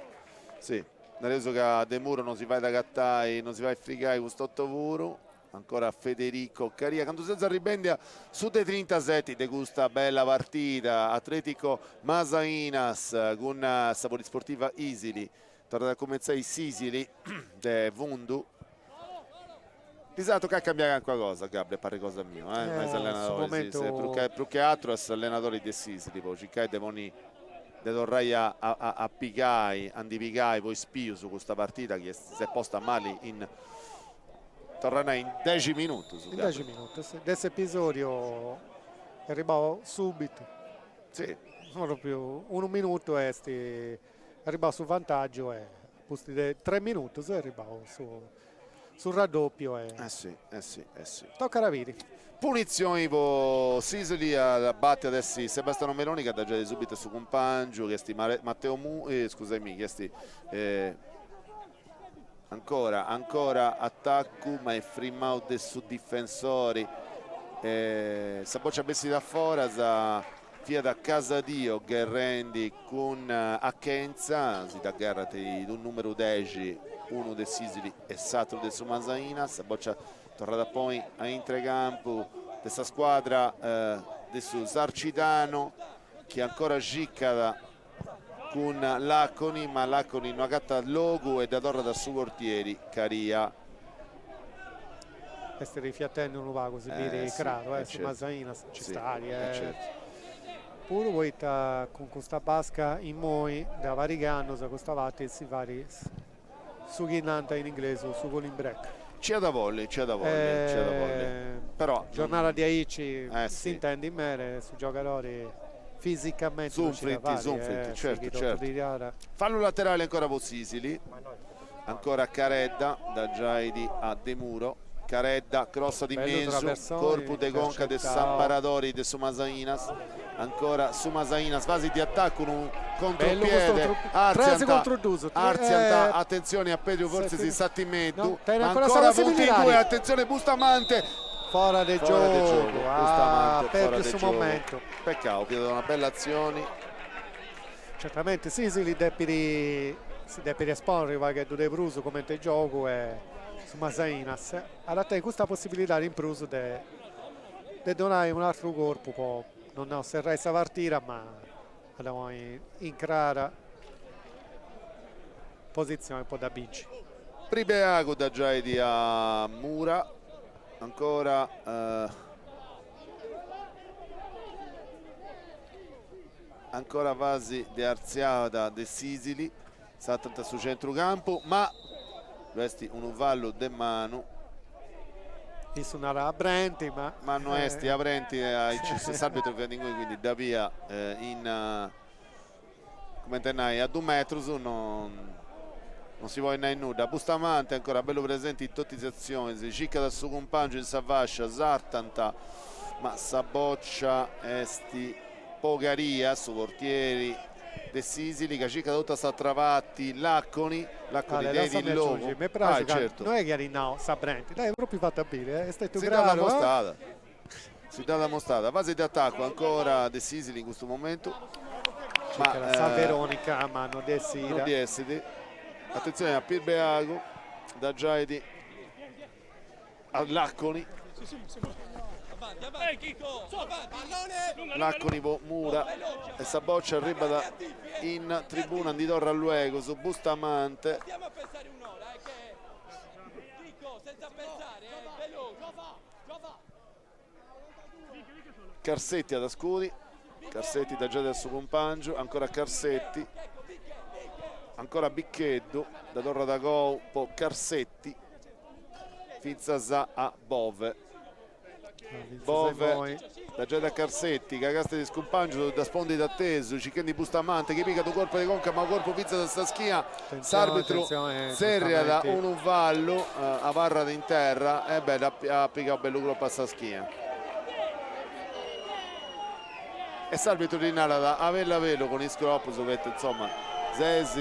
Si, nareus ca Demuro non si fait agatai, non si fait frigai cust'otto puru. Ancora Federico Caria, candu seus arribendi a su de trintaseti de custa bella partida, Atletico Masainas cun sa Polisportiva Isili, torrat a cumentzai s'Isili de fundu. Ddis at a tocai a cambiai calincuna cosa, Gabri, a parri cosa miu, eh, ma is allenadoris, prus che atru a s'allenadori de s'Isili, po circai de ponni de torrai a a pigai, a ndi pigai po is pius custa partida chi s'est posta mali in Torra a nai in dexi minutus. In dexi minutus. De s'episodiu est arribau subitu. Si. Propriu unu minutu est arribau su vantagiu e pustis de tres minutus est arribau su su raddopiu e. Eh si, eh si, eh si. Tocat a biri. Punitzioni po s'Isili at a bati at essi Sebastiano Meloni ca at giai subitu a su cumpangiu chi est Matteo Mu, scusaimì, chi est Ancora, ancora atacu ma est frimau de su difensori, sa bòcia bessit a foras, fiat Casadio gherrendi cun Achenza, si dda gherrant is dus numerus dexi, unu de s'Isili e s'atru de su Masainas, sa bòcia torrat a poi a intre campu de sa scuadra de su Sarcidano chi ancora circat cun Laconi, ma Laconi no agatat logu e dda torrat a su portieri Caria. Est rifiatendi unu pagu, si biri craru, eh, su Masainas nci stat, puru poita cun custa basca immoi de pariga annus a custa parti si fait su chi nant in inglesu su cooling break. Nci at a bolli, nci at a bolli, nci at a bolli, però. Giornada diaici s'intendit meda su giogadori fisicamenti non ci dda fait, Sunfrint, sunfrint, certu, certu. Fallu laterali ancora po s'Isili, ancora Caredda, dda giait a Demuro, Caredda crossat in mesu, corpu de conca de s'amparadori de su Masainas. Ancora su Masainas, fasi di attaccu, unu contropiede, artziant, artziant, atentzioni a Pedru fortzis Satimeddu, ma ancora funt in due, atentzione Bustamante, fora de giogu, ah, perdiu su momentu. Peccau, fiat una bella atzioni. Certamente s'Isili depit, si depit esponni u' pagheddu de prus comente giogu e su Masainas at a tenni custa possibilidadi in prus de de donai un'atru corpu po, non nau serrai sa partida, ma a dda ponni in crara positzioni po dda binci. Pribeagu dda giait a Mura, ancora ancora fasi de artziada de s'Isili, sartant a su centrucampu, ma ddu est unu fallu de manu. Issu narat a brenti ma. Ma no est a brenti aici s'arbitru fiat inguni quindi dda biat in cumenti a nai a dus metrus non non si podit nai nudda. Bustamante ancora bellu presenti in totu is atzionis, circat su cumpangiu in sa fascia, sartant ma sa bòcia est po Caria, su portieri de s'Isili ca circat totu a s'atra parti Laconi, Laconi tenit logu. Mi praxit ca no est chi at nau sa brenti, dd'at propriu fata biri, est stetiu craru. Si dd'at amostada, si dd'at amostada. Fasi de atacu ancora de s'Isili in custu momentu. Ma sa Veronica ma no ddi essit. No ddi essit. Atentzioni a Pirbeagu, dda giait a Laconi. Laconi po Mura e sa boccia arribat in tribuna, ndi torrat luegus Bustamante. Carsetti at a scudi, Carsetti dda giait a su cumpangiu, ancora Carsetti, ancora Biccheddu, dda torrat a gou po Carsetti fintzas a Bove. Bove, da giai da Carsetti, ca castat is cumpangius, dda spondit atesu, circhendi Bustamante chi pigat unu corpu de conca ma unu corpu fintzas a sa schina, s'arbitru tzerriat unu fallu, abarrat in terra e beh at pigau bellu cropu a sa schina. E s'arbitru ddi narat a bellu a bellu cun is cropus, poita insoma ses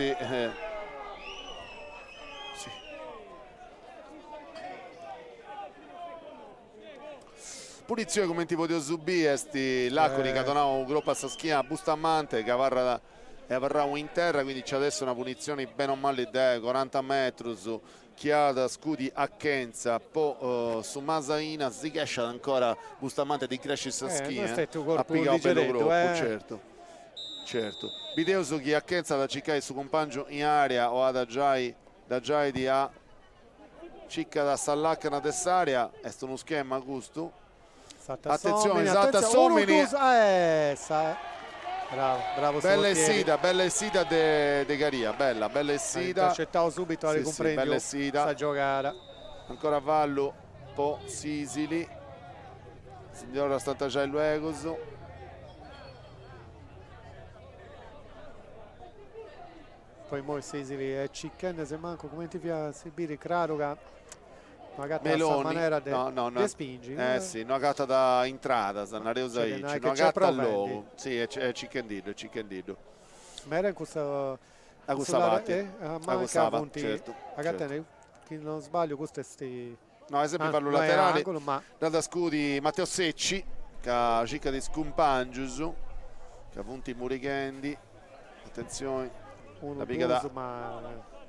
Punitzione cumenti podeus biri est Laconi chi at donau unu cropu a sa schina a Bustamante chi abarrat est abarrau in terra, quindi nci at essi una punitzioni beni o mali de coranta metrus chi at a scudi Achenza po su Masainas, si chesciat ancora Bustamante ddi crescit sa schina, at pigau bellu cropu, certu certu. Bideus chi Achenza at a circai su cumpangiu in area o at giai dda giait a Circat sa làcana de s'àrea, est unu schema custu. Atentzioni, sartat s'òmini. Bella essida, bella essida de Caria, bella, bella essida. Intercettau subito, at cumprendiu sa giogada. Ancora fallu po Sisili, si ndi torrat a stantaxai luegus. Poi immoi Sisili est circhendi se mancu cumenti fiat si biri craru ca no agatat sa manera de de spingi. Eh si, no agatat intradas, nareus aici, no agatat logu, si est circhendiddu, est circhendiddu. Meda in custa A cussa parti, a cussa parti, certu. Agatendi, chi non sbagliu custu est No, est sempri fallu laterali, dd'at a scudi Matteo Secci, ca circat is cumpangius, ca funt murighendi, atentzioni, dda pigat,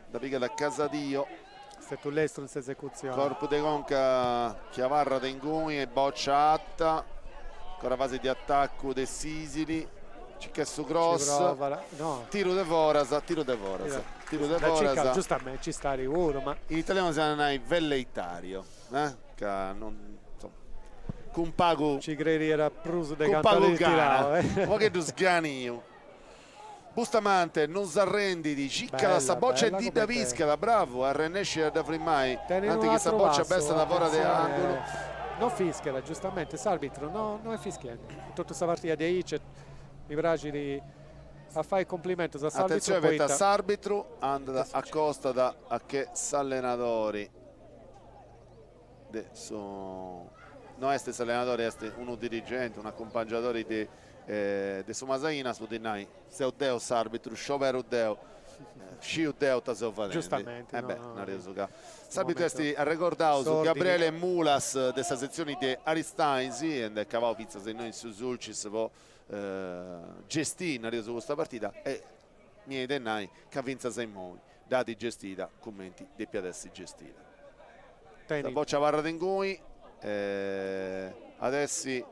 dda pigat Casadio. Stetiu lestru in s'esecutzioni. Corpu de conca chi abarrat inguni e boccia arta, ancora fasi de atacu de Sisili, circat su cross, tiru de foras, tiru de foras. Tiru de foras. Giustamente ci stari puru, ma. In italianu si at a nai velleitario, eh? Ca non, insomma, cun pagu. Ci creriat prus de cantu at tirau, eh. Unu pagheddu sganiu. Bustamante non s'arrendit, circat sa boccia e ndi dda piscat, bravu, arrennescit a dda frimai, antis chi sa boccia bessat a fora de angulu. Non fischiat, giustamente, s'arbitru no no est fischiendi. Totu sa partida de aici mi praxit A fai cumplimentus a s'arbitru Atentzioni poita s'arbitru andat acostat a che s'allenadori de su no est s'allenadori est unu dirigenti unu acumpangiadori de de su Masainas po ddi nai seu deu s'arbitru scioberu deu sciu deu ita seu fadendi Giustamenti e beh nareus ca s'arbitru est arregordaus Gabriele Mulas de sa setzioni de Aristanis e nd'est cabau fintzas innoi in su Sulcis po gestì, nareus, custa partida e mi 'enit de nai ca fintzas a immoi dd'at gestida cumenti depiat essi gestida. Sa bòcia abarrat inguni e at essi,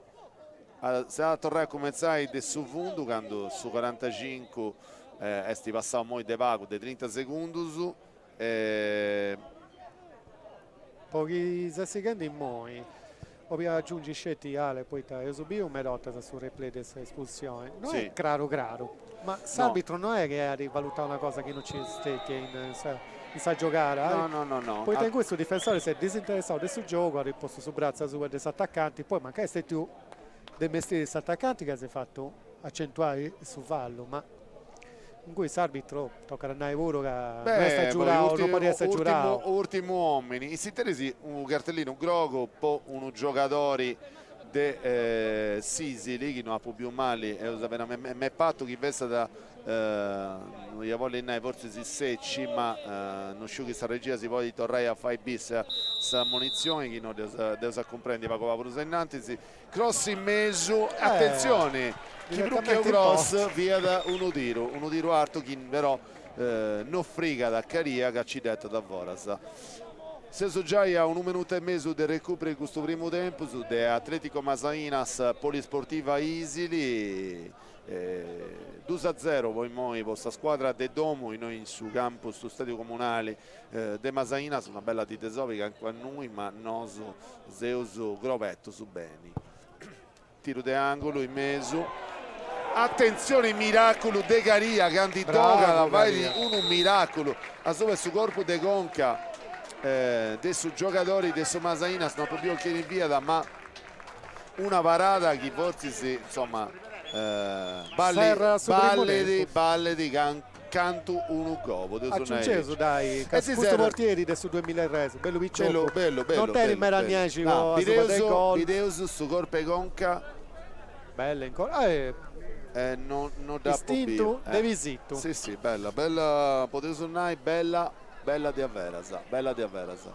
s'at a torrai a cumentzai de su fundu candu su corantacincu est passau immoi de pagu, de trinta segundus e. Po chi s'est sighendi immoi, 'olia agiungi sceti Ale, poita eus biu meda 'ortas su replay de s'espulsioni, no est craru craru, ma s'arbitru no est chi at valutau una cosa chi no nci est stetia in sa in sa giogada, poita in cussu su difensori s'est disinteressau de su giogu, at postu su bratzu asuba de s'atacanti, poi mancai est stetiu de mestieri s'atacanti ca s'est fatu acentuai su fallu, ma In cui s'arbitru tocat a nai puru ca no est agiurau, no podiat essi agiurau. Urtimu omini. In s'interis unu cartellinu grogu po unu giogadori de Sisili, chi no apu biu mali, eus apena m'est patu chi fessat, no ia bolli nai fortzis Secci, ma no sciu chi sa regia si podit torrai a fai bì s'ammonitzioni, chi no dd'eus a cumprendi pagu pagu prus ainnantis. Cross in mesu, atentzioni, chi prus che unu cross fiat unu tiru, unu tiru artu chi però no frigat a Caria ca nci dd'etat a foras. Seus giai a unu minutu e mesu de recuperu in custu primu tempus de Atletico Masainas Polisportiva Isili, dus a zero po immoi po sa scuadra de domu innoi in su campu, su stadiu comunali De Masainas una bella dì de sobi calincuna nui ma nosu seus crobetus beni. Tiru de angulu in mesu. Atentzioni miraculu de Caria ca ndi tocat, fait unu miraculu asuba 'e su corpu de conca de su giogadori de su Masainas, no apu biu chini fiat ma. Una parada chi fortzis, insoma, Serrat su primu ballit tempus. ballit cantu unu gol, podeus nai aici. Aciungeus dai, ca E si custu serrat. portieri de su duemilatres, bellu Bellu picioccu, bellu non bellu tenit bellu meda bellu. nexi No, po asuba de bideus gol. bideus su corpu 'e conca. Bella ancora, eh. Eh no no dd'apo biu. Istintu de Eh. pisitu. Si si, bella bella, podeus nai bella bella diaveras, bella diaveras.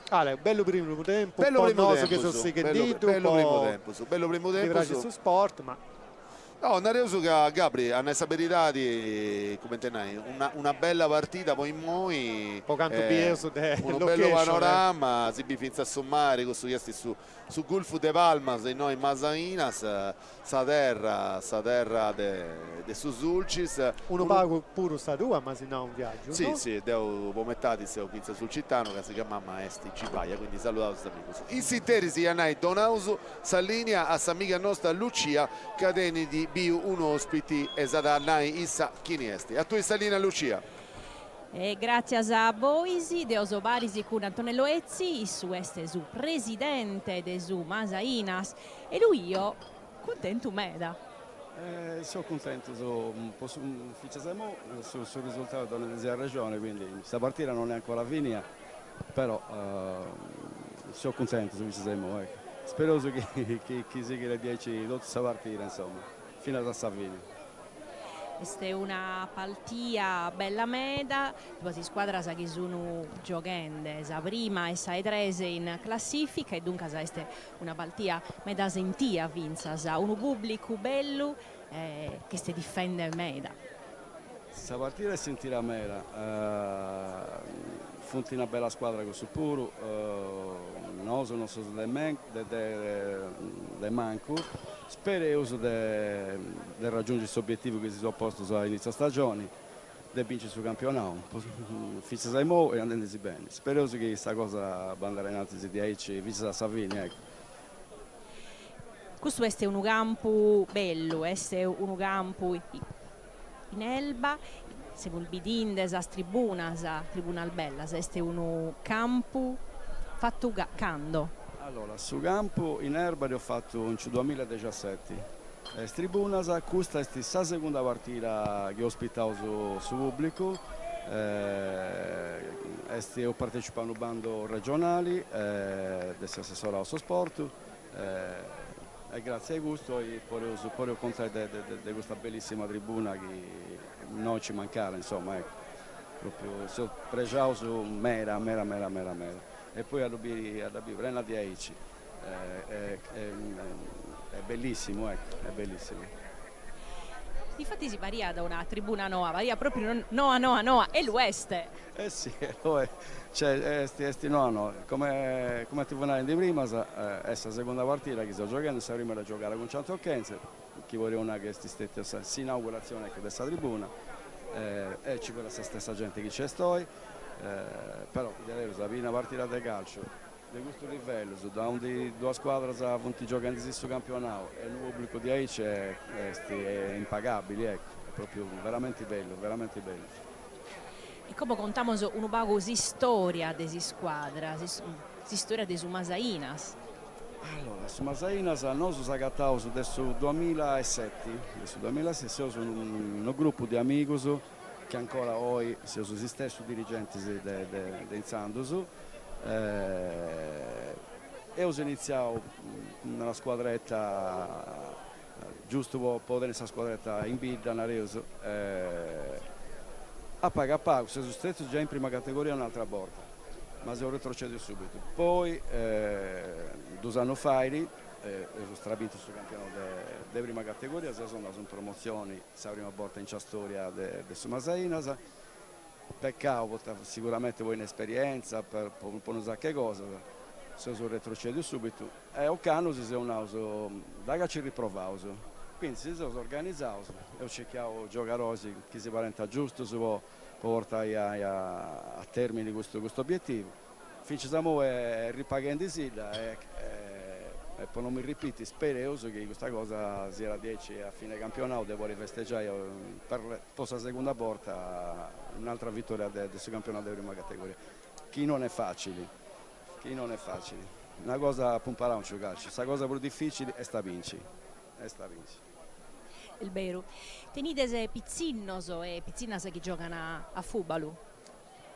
Ale, bellu primu tempus Bellu po primu nosu chi tempus, seus bellu sighendiddu, bellu primu po tempus, bellu primu chi praxit tempus. su sport, ma. No, nareus ca Gabri, a nai sa beridadi, cumenti nai, una una bella partida po immoi, Po cantu bieus de unu bellu location. panorama, si bit fintzas su mari, cussu chi est su su gulfu de Palmas innoi in Masainas, sa terra sa terra de de su Sulcis. Unu pagu puru sa tua, ma si no un viaggiu, Si no? si, deu po metadi seu fintzas sulcitanu ca si ca mama est gibaia, quindi saludaus is amigus. In s'interis ia nai donaus sa linea a s'amiga nosta Lucia ca tenit biu un'ospiti e s'at a nai issa chini est. A tui sa linea Lucia. E gràtzias a bois, deo so paris cun Antonello Etzi, issu est su presidente de su Masainas e lu 'io cuntentu meda. So cuntentu po su fintzas a imoi su su risultau donat arrexoni, quindi sa partida non est ancora finia, però so cuntentu fintzas a imoi, ecco. Spereus chi chi sighit diaici totu sa partida, insoma, finas a sa fini. Est una paltia bella meda, duas iscuadras chi sun gioghende sa prima e sa 'e tres in classifica e duncas est una paltia meda sentia fintzas, unu pubblicu bellu chi est difende meda. Sa partida est sentida meda, funt una bella scuadra cussus puru, nosu non seus de de mancu, spereus de de raggiungi s'obietivu chi si seus postus a inizio stagioni, de binci su campionau, fintzas a imoi est andendisi beni, spereus chi sa cosa bandat ainnantis diaici fintzas a sa fini, eccu. Custu est unu campu bellu, est unu campu in elba, semus bidinde sas tribunas, tribunas bellas, est unu campu fatu cando? Allora, su campu in erba dd'eus fatu in su duamilladexiaseti, is tribunas, custa est sa segunda partida chi ospitaus su pubblicu, est eus partecipau a unu bandu regionali de s'assessorau a su sport E gratzias a custu oi podeus podeus contai de de custa bellissima tribuna chi no nci mancat, insoma, eccu. Propriu seus prexaus meda meda meda meda meda. E poi a ddu biri a dda biri prena diaici est bellissimu, eccu, est bellissimu. Difatis pariat una tribuna noa, pariat propriu noa noa noa, e lu est. Eh si, est, cioè est est noa noa, come cumenti fui narendi prima est sa segunda partida chi seus gioghendi, sa prima dd'eus giogada cun Sant'Ochenza, chi podeus nai chi est stetia s'inauguratzioni ecco de sa tribuna, e nci fiat sa stessa genti chi nc'est oi, però diaderus a biri una partida de calciu de custus livellus, aundi duas scuadras funt gioghendi su campionau e unu pubblicu diaici est impagabili, ecco, est propriu veramenti bellu, veramenti bellu. E como contamos unu pagu s'istoria de s'iscuadra, s'istoria de su Masainas. Allora, su Masainas nosu s'agataus de su duamillaeseti, de su duamillaeseti seus unu grupu de amigus chi ancora oi seus is stessus dirigentis de de intzandus, eus initziau cun una scuadretta giustu po po tenni sa scuadretta in bidda, nareus, a pagu a pagu seus stetius giai in prima categoria un'altra borta, ma seus retrocedius subitu, poi dus annus fait eus strabintu su campionau de prima categoria, seus andaus in promotzioni sa prima borta in sa storia de su Masainas, Peccau poita siguramenti po inesperienza, po unu saccu 'e cosas, seus retrocedius subitu e ocannu si seus naus dai ca ci riprovaus, quindi si seus organizaus, eus circau giogadoris chi si parent giustus po portai a termini custu custu obietivu, Fintzas a imoi est ripaghendisidda e po non mi ripiti spereus chi custa cosa siat diaici a fine campionau de podi festegiai po sa segunda borta un'altra vitoria de su campionau de prima categoria, chi non est facili, chi non est facili. Una cosa apu imparau in su calciu, sa cosa prus dificili est a binci, est a binci. Est beru. Tenides pitzinnos e pitzinnas chi giogan a fùbalu?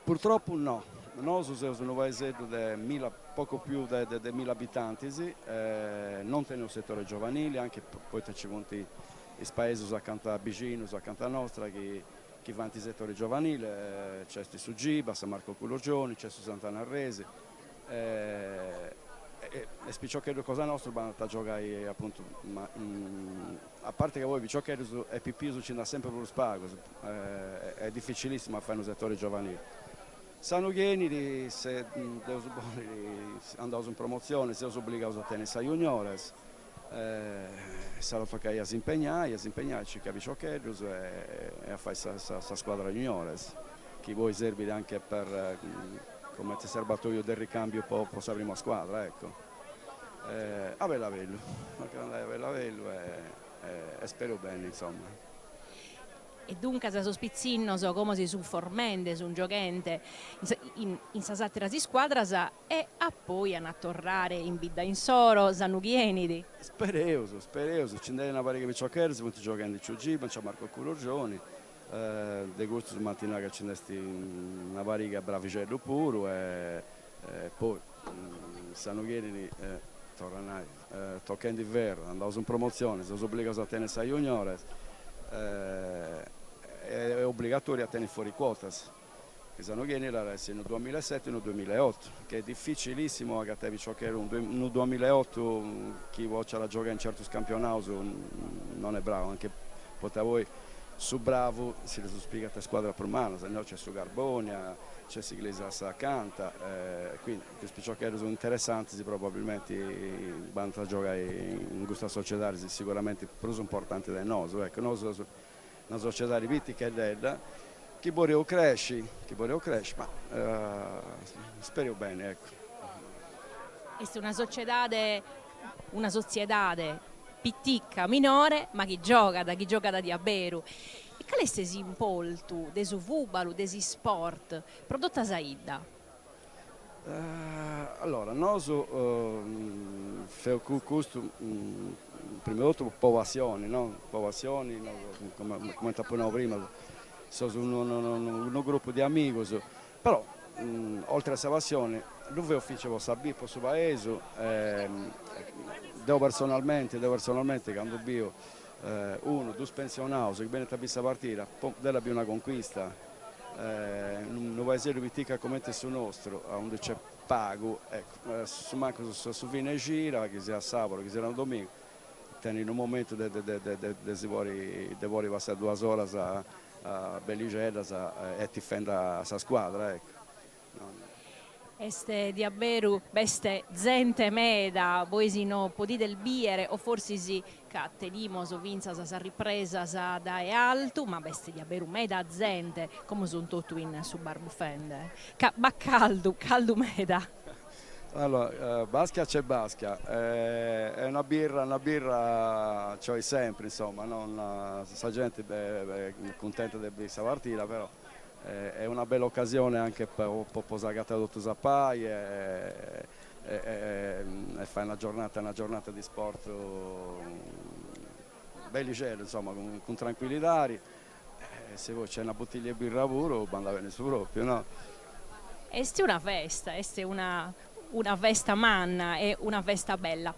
Purtroppu no. Nosu seus unu paeseddu de milla, poco più de de milla abitantis, non teneus setore giovanili, anche poita nci funt is paesus acanta bixinus acanta nostra chi chi faint setore giovanile, nc'est su Giba, San Marco Culurgioni, nc'est su Sant'Anna Arresi, e is piciocheddus cosa nostra bandant a giogai apuntu, ma a parti ca poi piciocheddus e pipius nci nd'at sempri prus pagus, est dificilissimu a fai unu setore giovanili. S'annu chi 'enit, se Deus bolit, andaus in promotzioni, seus obligaus a tenni sa juniores, s'at a tocai a s'impegnai, a s'impegnai, a circai piciocheddus e a fai sa sa scuadra juniores, chi poi serbit anche per cumenti serbatoiu de ricambiu po po sa prima scuadra, ecco. A bellu a bellu, tocat andai a bellu a bellu e speru beni, insoma. E duncas sos pitzinnos como si sunt formende, sunt gioghende in sas àteras iscuadras e a poi an a torrare in bidda insoro s'annu chi 'enit. Spereus, spereus, nci nd'est una pariga 'e piciocheddus, funt gioghendi in su Giba, in San Marco Culurgioni, de custus m'ant nau ca nci nd'est una pariga bravixeddus puru e poi s'annu chi 'enit, torru a nai, tochendi ferru, andaus in promotzioni, seus obligaus a tenni sa juniores, est obligatoriu a tenni fuori quotas, chi s'annu chi 'enit at a essi unu duamillaeseti unu duamillaeotu, chi est dificilissimu a agatai piciocheddus, unu duamillaeotu chi potzat giogai in certus campionaus non est bravu, anche poita poi su bravu si ddus pigat is scuadras prus mannas, innoi nc'est su Carbonia, nc'est s'Iglesias acanta, quindi is piciocheddus interessantis probabilmenti bandant a giogai in custas sociedadis siguramenti prus importantis de nosu, ecco, nosu seus una sociedadi piticheddedda chi boleus cresci, chi boleus cresci, ma spereus beni, ecco. Est una sociedade, una sotziedade pitica, minore, ma chi giogat, chi giogat diaberu. E cale est s'impoltu de su fùbalu, de s'isport, pro tota sa 'idda? Allora, nosu feus custu prima de totu po passioni, no, po passioni, cumenti apu nau prima, seus unu grupu de amigus, però oltre a sa passioni ddu feus finzas po sa po su paesu, deu personalmenti, deu personalmenti candu biu unu, dus pensionaus chi benint a biri sa partida, po deu dda biu una conquista, unu paeseddu pitica cumenti su nostru, aundi nc'est pagu, ecco, su mancu su fini 'e cida, chi siat sabaru, chi siat unu domingu, tenit unu momentu de de si podi de podi passai duas oras bellixeddas e tifendi a sa scuadra, ecco. Est diaberu, b'est zente meda, bois no podides bìere o forsis ca tenimos fintzas sas ripresas dae altu, ma b'est diaberu meda zente, como sunt totu in su bar bufende, ca b'at caldu, caldu meda. Allora, baschia c'est baschia, e una birra, una birra nci 'olit sempri, insoma, non, sa genti est cuntenta de biri sa partida, però Est una bella ocasione anche po po s'agatai totus a pai e e fai una giornata una giornata di sport bellixedda, insoma, cun tranquillidadi e si poi nc'est una buttiglia 'e birra puru bandat beni su propriu, no? Est una festa, est una una festa manna e una festa bella.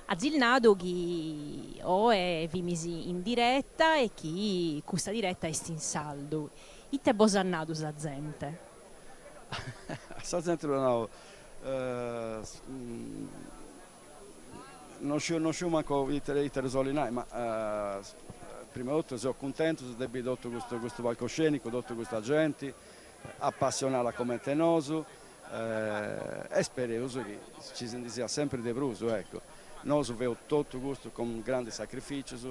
Azis nadu chi oe fimis in diretta e chi custa diretta est in sardu. Ite bos at nadu sa zente? Sa zente at nau, non sciu non sciu mancu ite ite ddis 'olli nai, ma prima 'e totu seus cuntentus de biri totu custu custu palcoscenicu, totu custa genti apassionada comente nosu E spereus chi ci si ndi siat sempri de prus, ecco. Nosu feus totu custu cun grandis sacrificius,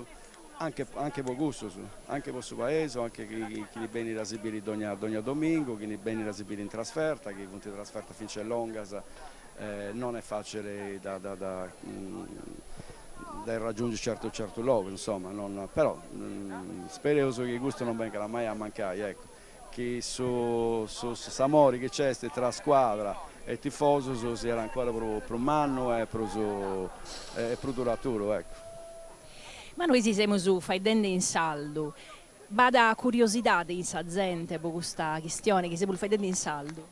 anche anche po cussus, anche po su paesu, anche chi chini benit a si biri dogna dogna domingu, chini benit a si biri in trasferta, chi funt trasfertas finzas longas, non est facili da da da de raggiungi certu certus logus, insoma, non però spereus chi custu non bengat mai a mancai, ecco. Chi su s'amori chi nc'est tra scuadra. e tifosos siat ancora prus mannu e prus e prus duraturu, ecco. Ma nois semus faeddende in sardu. B'at curiosidade in sa zente po custa chistione chi semus faeddende in sardu?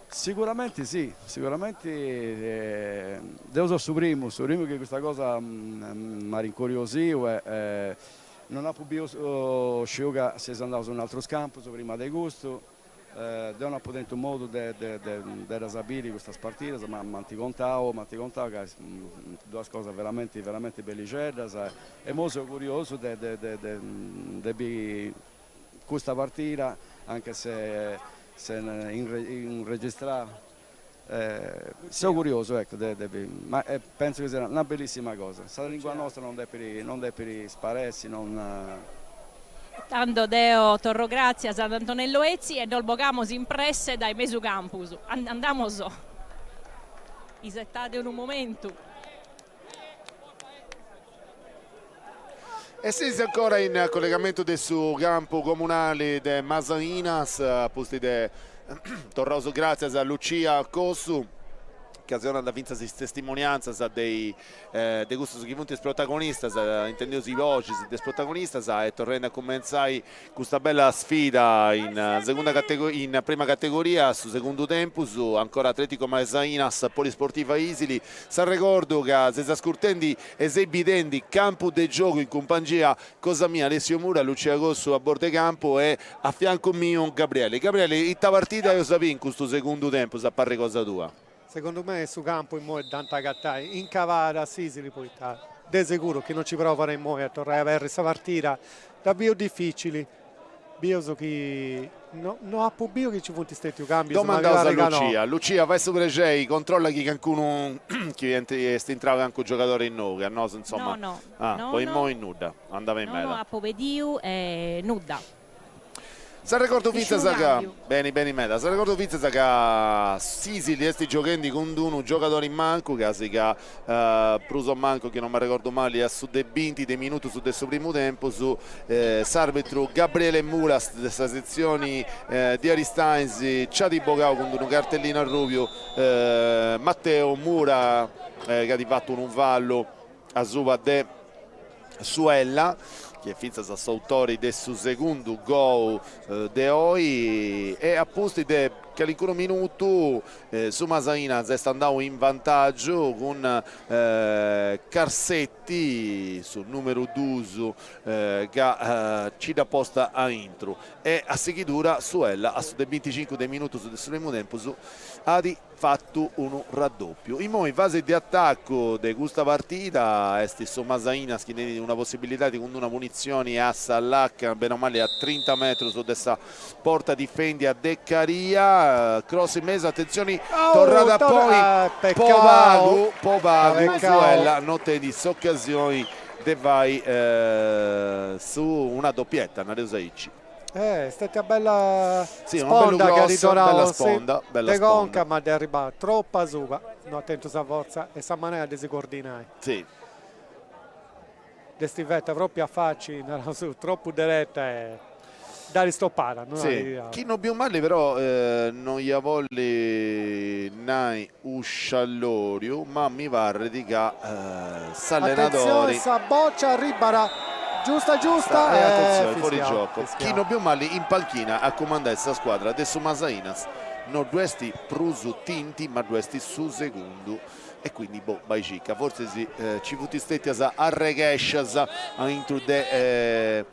Siguramenti si, siguramenti deu so su primu, su primu chi custa cosa m'at incuriosiu e non apu biu, sciu ca seis andaus in atrus campus prima de custu, Deu no apu tentu modu de ddas biri custas partidas, ma m'ant contau, m'ant contau ca funt duas cosas veramenti veramenti bellixeddas e imoi seu curiosu de de biri custa partida, anche se se inregistrada, seu curiosu ecco de de biri, ma pentzu chi siat una bellissima cosa, sa lingua nostra non depit non depit sparessi, non. Tando deo torro gràtzias ad Antonello Etzi e nos bogamos in presse dae mesu campus. Andamos. Isetade unu momentu. E seis ancora in collegamentu de su campu comunali de Masainas, a pustis de torraus gràtzias a Lucia Cossu, ca si 'onant fintzas is testimoniantzas de de cussus chi funt is protagonistas, intendeus is boxis de is protagonistas e torrendi a cumentzai custa bella sfida in segunda in prima categoria, su segundu tempus, ancora Atletico Masainas Polisportiva Isili, s'arregordu ca seis ascurtendi e seis bidendi Campu de Giogu in cumpangia cosa mia Alessio Mura, Lucia Cossu a bordu 'e campu e a fiancu miu Gabriele. Gabriele, ita partida eus a biri in custu segundu tempus a parri cosa tua? Segundu mei su campu immoi dd'ant agatai in cabada s'Isili poita de seguru chi non ci provat immoi a torrai a aberri sa partida dda biu dificili, bieus chi no no apu biu chi nci funt stetius cambius ma mi Domandaus a parit ca no. Lucia, Lucia fai su prexei, controlla chi cancunu chi est intrau cancu giogadori nou, ca nosu insoma No no, ah no po no, immoi nudda, andat beni no no meda. apo pediu nudda. S'arregordu Nisciunu fintzas ca, càmbiu. beni beni meda, s'arregordu fintzas ca s'Isili est gioghendi cun d'unu giogadori in mancu, casi ca prus o mancu, chi non m'arregordu mali, a su de binti de minutus de su primu tempus, s'arbitru Gabriele Mulas de sa setzioni de Aristanis nc'at bogau cun d'unu cartellinu arrubiu Matteo Mura ca at fatu unu fallu asuba de Suella, chi est fintzas s'autori de su segundu gou de oi, e a pustis de calincunu minutu su Masainas est andau in vantàgiu cun Carsetti, su numeru dus, ca nci dd'at posta aintru e a sighidura Suella a su de binticincu de minutus de su primu tempus at fatu unu raddòpiu. Immoi in fasi de atacu de custa partida est su Masainas chi tenit una possibilidadi cun d'una punitzioni a sa làcana, bene o mali a trinta metrus de sa porta difendia de Caria, cross in mesu, atentzioni, torrada poi po pagu, po pagu, Suella no tenit s'ocasioni de fai su una dopieta, nareus aici. Eh, est stetia bella Sì, unu bellu sponda chi at cross, donau bella sì, sponda, bella de sponda. conca, ma dd'est arribada tropu asuba, no at tentu sa fortza e sa manera de si coordinai. Sì. Dd'est feta propriu a faci, naraus, tropu dereta e dd'at stopada, non at Sì, tirau. chi no biu mali però non ia bolli nai u scialloriu, ma mi parrit ca Atentzione, s'allenadori. sa boccia arribat giusta giusta E e atentzione, fuori fischiau, gioco. Chi fischiau. no biu mali in panchina a cumandai sa scuadra de su Masainas no ddu est prus Tinti ma ddu est su segundu e quindi boh bai circa, fortzis ci funt stetias arreghescias aintru de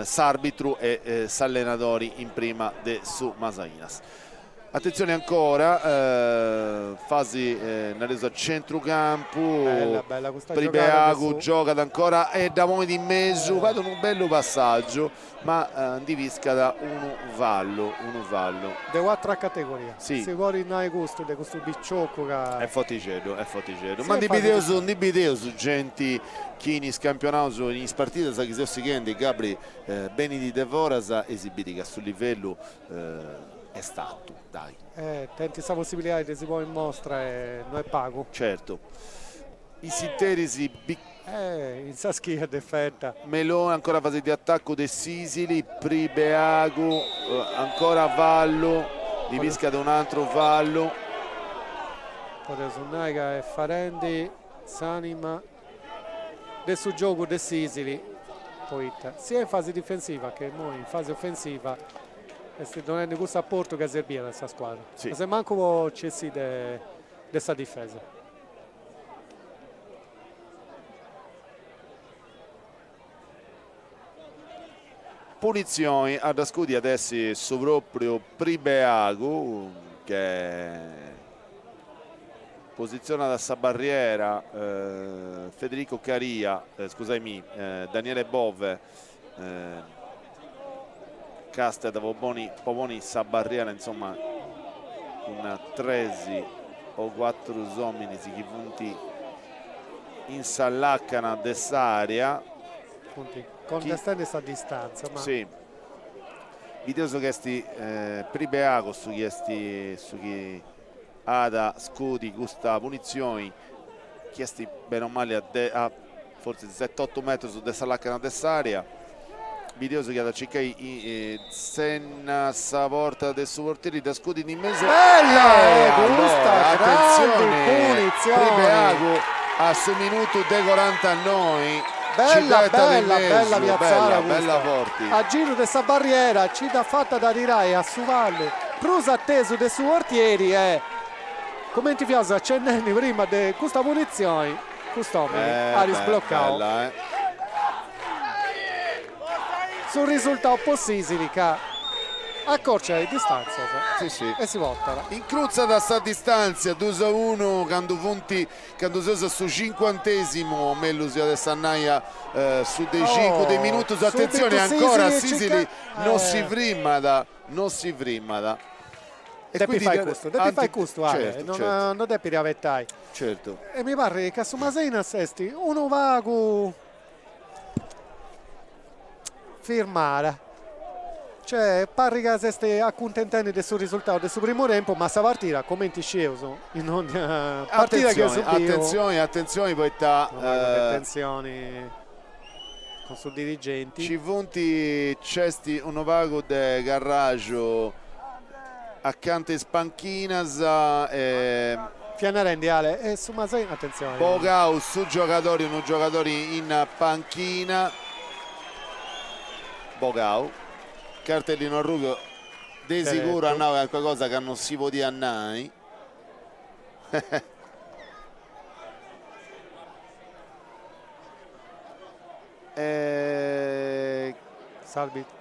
s'arbitru e s'allenadori in prima de su Masainas. Atentzioni ancora, fasi nareus a centrucampu, Bella, bella custa giogada de Pribeagu su. giogat ancora e dda ponit in mesu, fait unu bellu passaggiu, ma ndi piscat unu fallu, unu fallu. De u'atra categoria. Si. Si podit nai custu de custu piciocu ca. Est fortixeddu, est fortixeddu. Si, Ma ndi est fasi bideus, ndi bideus genti chi in is campionaus, in is partidas chi seus sighendi, Gabri, benit de foras e si biri ca su livellu Est artu, dai. Eh, tenit sa possibilidadi de si ponni in mostra e no est pagu. Certu. In s'interis bi. Eh, in sa schia de feta. Meloni ancora fasi de attaccu de s'Isili, Pribeagu, ancora fallu, ndi piscat un'antru fallu. Podeus nai ca est fadendi s'anima de su giogu de s'Isili, poita sia in fasi difensiva che immoi in fasi ofensiva est donendi cussu aportu ca serbiat a sa scuadra, ma se mancu po nci essì de sa difesa. Punitzioni a dda scudi at essi su propriu Pribeagu che positzionat sa barriera Federico Caria, scusaimì, Daniele Bove castiat po poni po poni sa barriera insoma cun tres o cuatru ominis chi funt in sa lacana de s'area. Funt contestendi sa distàntzia ma. Si. Bideus chi est Pribeagu su chi est su chi at a scudi custa punitzioni chi est bene o mali a de a fortzis seti-otu metrus de sa lacana de s'area. Bideus chi at a circai sena sa porta de su portieri, dda scudit in mesu. Bella custa, grandu punitzioni! Pribeagu a su minutu de corantanoi Bella bella bella piatzada custa, a giru de sa barriera ci dd'at fata a tirai a su pallu prus atesu de su portieri e cumenti fiaus acennendi prima de custa punitzioni cust'omini at sblocau su risultau po s'Isili ca acorciat is distantzias e si portat. Incrutzat sa distantzia dus a unu candu funt Candu seus a su cincuantesimu, o mellus iat essi a nai a su de cincu de minutus, atentzioni ancora s'Isili no si frimat, no si frimat. Depit fai custu, depit fai custu Ale, no depit abetai. Certu. E mi parrit ca su Masainas est unu pagu Firmada. Cioè, parrit ca s'est acuntentendi de su risultau de su primu tempu, ma sa partida, cumenti scieus, in dònnia partida chi eus biu. Atentzioni, atentzioni poita. Unu pagu de tensioni cun su dirigenti. Ci funt, nc'est unu pagu de carraxu acanta is panchinas e. Fia narendi Ale, e su Masainas, atentzioni. Bogau su giogadori, unu giogadori in panchina. Bogau. Cartellino arrubiu, de siguru at nau calincuna cosa ca non si podiat nai. E S'arbitru.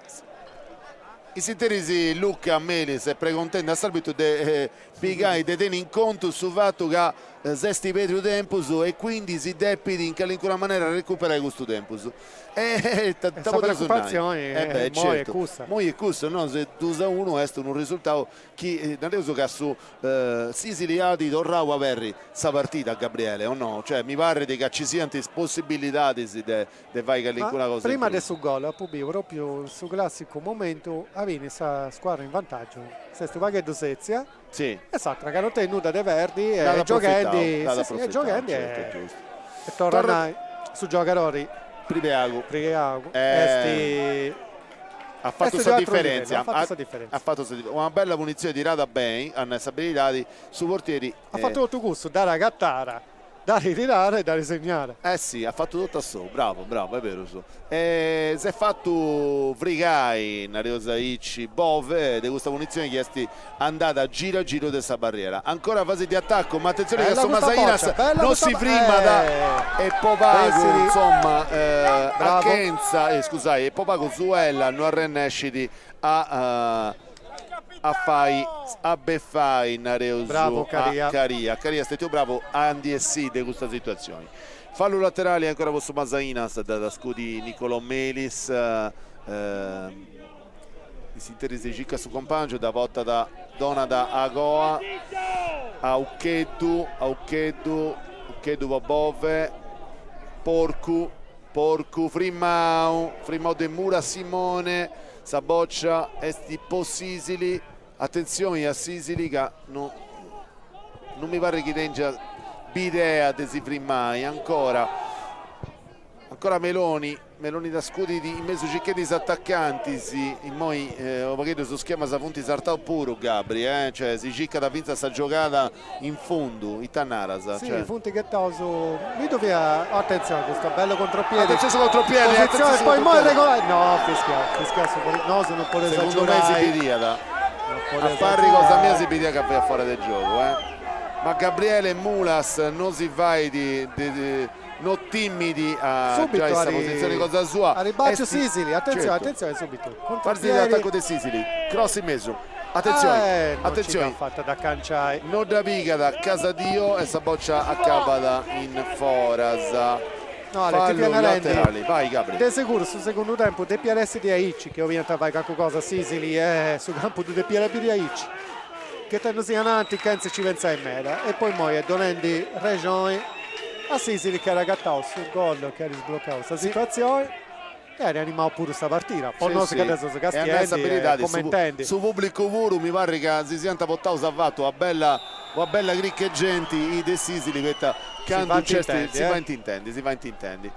In s'interis Luca Melis est pregontendi a s'arbitru de pigai, de tenni in contu su fatu ca s'est perdiu tempus e quindi si depit in calincuna manera recuperai custu tempus. E sa preocupatzioni immoi est cussa. Immoi est cussa, no? Se dus a unu est unu risultau chi nareus ca su s'Isili at torrau a aberri sa partida, Gabriele, o no? Cioè mi parrit ca ci siant is possibilidadis de de fai calincuna cosa in prima de su gol apu biu propriu su classicu momentu aundi sa scuadra in vantaggiu s'est u' pagheddu setzia e s'atra ca non tenit nudda de perdi e gioghendi e gioghendi e torru a nai su giogadori Pribeagu Pribeagu est at fatu sa diferentzia at fatu sa una bella punitzioni tirada beni a nai sa beridadi su portieri at fatu totu cussu dd'at agatada Dda tirada e dda segnada. Eh si, at fatu totu a sou, bravu, bravu, est berus. E s'est fatu frigai, nareus aici, Bove de custa punitzioni chi est andada giru a giru de sa barriera. Ancora fasi de atacu, ma atentzioni ca su Masainas no si frimat e po pagu, insomma, Achenza, scusai, e po pagu Suella no arrennescit a a fai a befai nareus Bravu Caria. A Caria. Caria est stetiu bravu a ndi essì de custa situatzioni. Fallu laterali ancora po su Masainas, dd'at a scudi Nicolò Melis, in s'interis circat su cumpangiu, dda portat, donat agoa a Uccheddu, a Uccheddu, Uccheddu po Bove, Porcu, Porcu frimau, frimau de Mura Simone, Sa bòcia est po s'Isili, atentzioni a s'Isili ca no no mi parrit chi tengiat bidea de si frimai ancora. Ancora Meloni, Meloni dda scudit in mesu circhendi is atacantis, immoi unu pagheddu sos schemas funt sartaus puru Gabri, eh, cioè si circat fintzas sa giogada in fundu, ita naras? Si, funt ghetaus, mi ddu fia, atentzioni custu bellu contropiedi, atentzioni su contropiedi, positzioni, poi immoi regolari, no, fischiau, fischiau su fuori, nosu non podeus Segundu mei si bidiat, a parri cosa mia si bidiat ca fiat fora de giogu, eh, ma Gabriele Mulas no si fait de No timit a giai sa positzioni cosa sua. Arribàciu Sisili, atentzioni, atentzioni subitu. Partit s'atacu de Sisili, cross in mesu, atentzioni, atentzioni. Fata da canciai. No dda pigat Casadio e sa bòcia acabat in foras. No Ale, ti fia narendi, vai Gabri. De seguru su segundu tempus depiat essi diaici, chi 'oliant fai calincuna cosa Sisili e su campu ddu depiat biri aici, ghetendusì ananti chentza ci pentzai meda e poi immoi est donendi rexoni A Sisili chi at agatau su gol chi at sblocau sa situatzioni e at animau puru sa partida, po nosu ca dda seus castiendi e commentendi. Su pubblicu puru mi parrit ca si siant portaus avatu una bella una bella cricca 'e genti is de Sisili poita candu nc'est si faint intendi si faint intendi.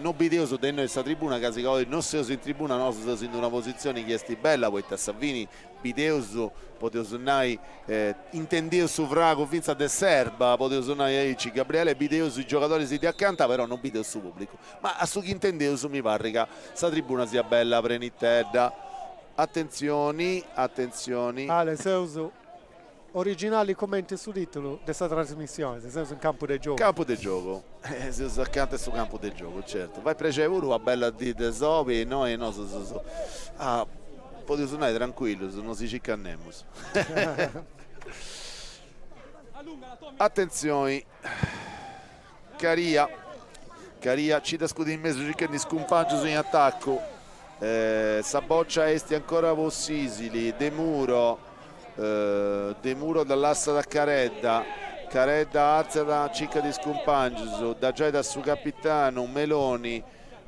No bideus de innoi sa tribuna ca si ca oi no seus in tribuna nosu seus in una positzioni chi est bella poita a sa fini Bideus, podeus nai, intendeus su fragu fintzas de s'erba, podeus nai aici, Gabriele, bideus is giogadoris de acanta, però non bideus su pubblicu. Ma a su chi intendeus mi parrit ca sa tribuna siat bella prenitedda. Atentzioni, atentzioni. Ale, seus originali cumenti su titulu de sa trasmissioni, seus in campu de giogu. Campu de giogu, seus acanta 'e su campu de giogu, certu. Fait prexeri puru una bella dì de sobi, innoi nosu seus Podeus nai trancuillus, no si circat nemus. Atentzioni, Caria, Caria ci dda scudit in mesu circhendi is cumpangius in atacu, sa bòcia est ancora po Sisili, Demuro, Demuro dda lassat a Caredda, Caredda artziat, circat is cumpangius, dda giait a su capitanu Meloni,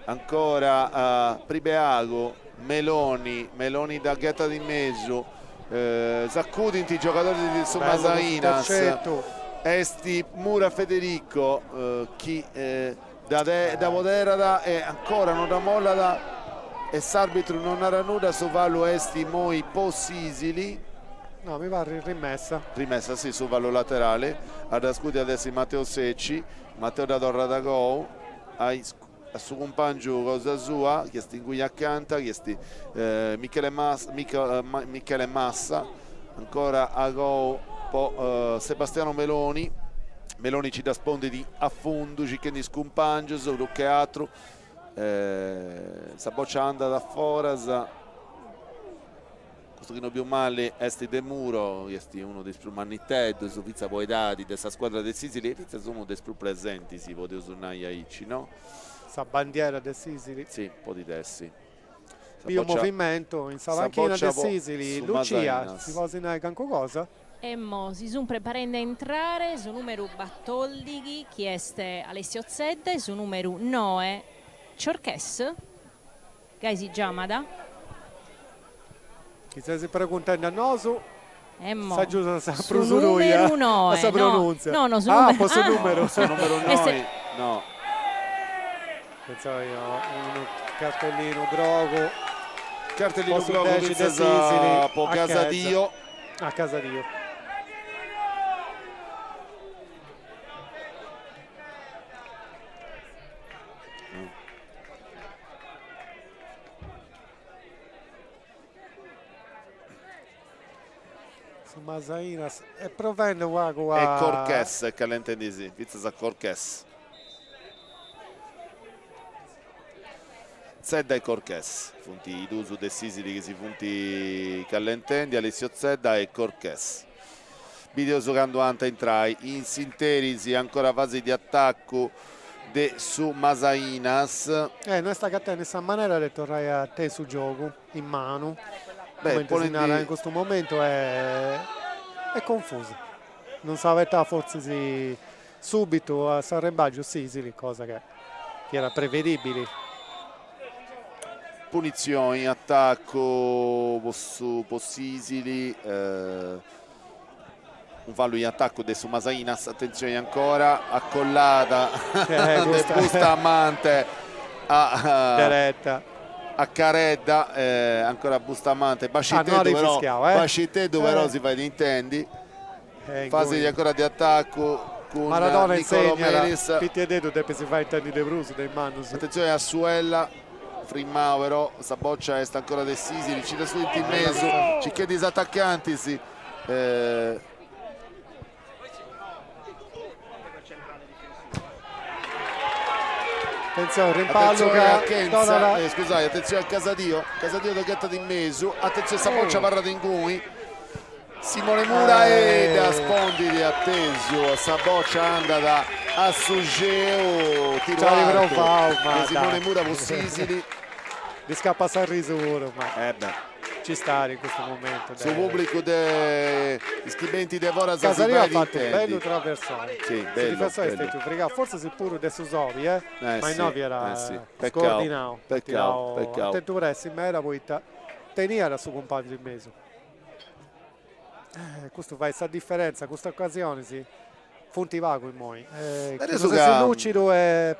Ancora Pribeagu, Meloni, Meloni dda ghetat in mesu, s'acudint is giogadoris de su Masainas, est Mura Federico chi dda poderat e ancora non dda mollat e s'arbitru non narat nudda, su fallu est immoi po Sisili. No, mi parrit rimessa. Rimessa, si, su fallu laterali, a dda scudi at essi Matteo Secci, Matteo dda torrat agou. A su cumpàngiu cosa sua, chi est inguni acanta, chi est Michele Michele Massa, ancora agou po Sebastiano Meloni, Meloni ci dda spondit a fundu circhendi is cumpàngius, prus che atru, sa bòcia andat a foras. Custu chi no biu mali est Demuro, chi est unu de is prus manniteddus, fintzas po edadi, de sa scuadra de Sisili e fintzas unu de is prus presentis, podeus nai aici, no? Sa bandiera de Sisili. Si, podit essi. Biu movimentu in sa panchina de Sisili. Lucia, si podis nai cancu cosa? Emmo, si sunt preparende a intrare su numeru batòldighi, chi est Alessio Zedda, e su numeru noe, Ciorches, Gai si giamat? Chi ses preguntende a nosu, Emmo. S'agiudat sa Su prus ruja numeru noe. a sa pronuntzia. No, no, su Ah, numeru po su numeru. Su numeru noi, no. Pentzai a unu cartellinu grogu. Cartellinu Po su grogu dexi de fintzas Sisili po a Casadio. A Casadio. Su Masainas est provende u' pagu a. E Corches, callentendisì, fintzas a Corches. Zedda e Corches funt i duus de Sisili chi si funt callentendi, Alessio Zedda e Corches. Bideus candu ant a intrai in s'interis ancora fasi de atacu de su Masainas. E no est agatendi sa manera de torrai a tenni su giogu in manu, cumenti si narat in custu momentu est confusu, non s'abetat fortzis subitu a s'arrembagiu Sisili, cosa chi fiat prevedibili. Punitzioni in atacu po su po Sisili. Un fallu in attaccu de su Masainas, atentzioni ancora, acollada de Bustamante a Deretta. A Caredda, ancora Bustamante, Basciteddu però, Basciteddu però si fait intendi. Fasi ancora de attaccu cun Maradona Nicolò Melis. insegnat, pitiededdu depis fai intendi de prus de is mannus. Atentzioni a Suella, frimmau però, sa boccia est ancora de s'Isili, nci dda scudint in mesu, circhendi is atacantis. Attenzione, rimpallo che a Kenza, eh, scusate, attenzione a Casadio, Casadio dda ghettat in mesu, attenzione sa boccia abarrat inguni, Simone Mura e dda spondit atesu, sa boccia andat a su geu, tiru artu de Simone Mura po s'Isili. Ddi scappat s'arrisu puru, ma eh beh. Ci stari in custu momentu. Su pubblicu de is chi benint de foras si Casario fait at fatu intendi. bellu traversoni. Sì, Su bellu, difensori est bellu. stetiu frigau, fortzis puru de su soli, eh, Eh ma sì, innoi eh fiat sì. Peccau, scoordinau, at peccau, tirau peccau. at tentu pressi meda poita teniat su cumpangiu in mesu. Custu fait sa diferentza, custas ocasionis funt pagu immoi. Chi Adesso no ses ca lucidu e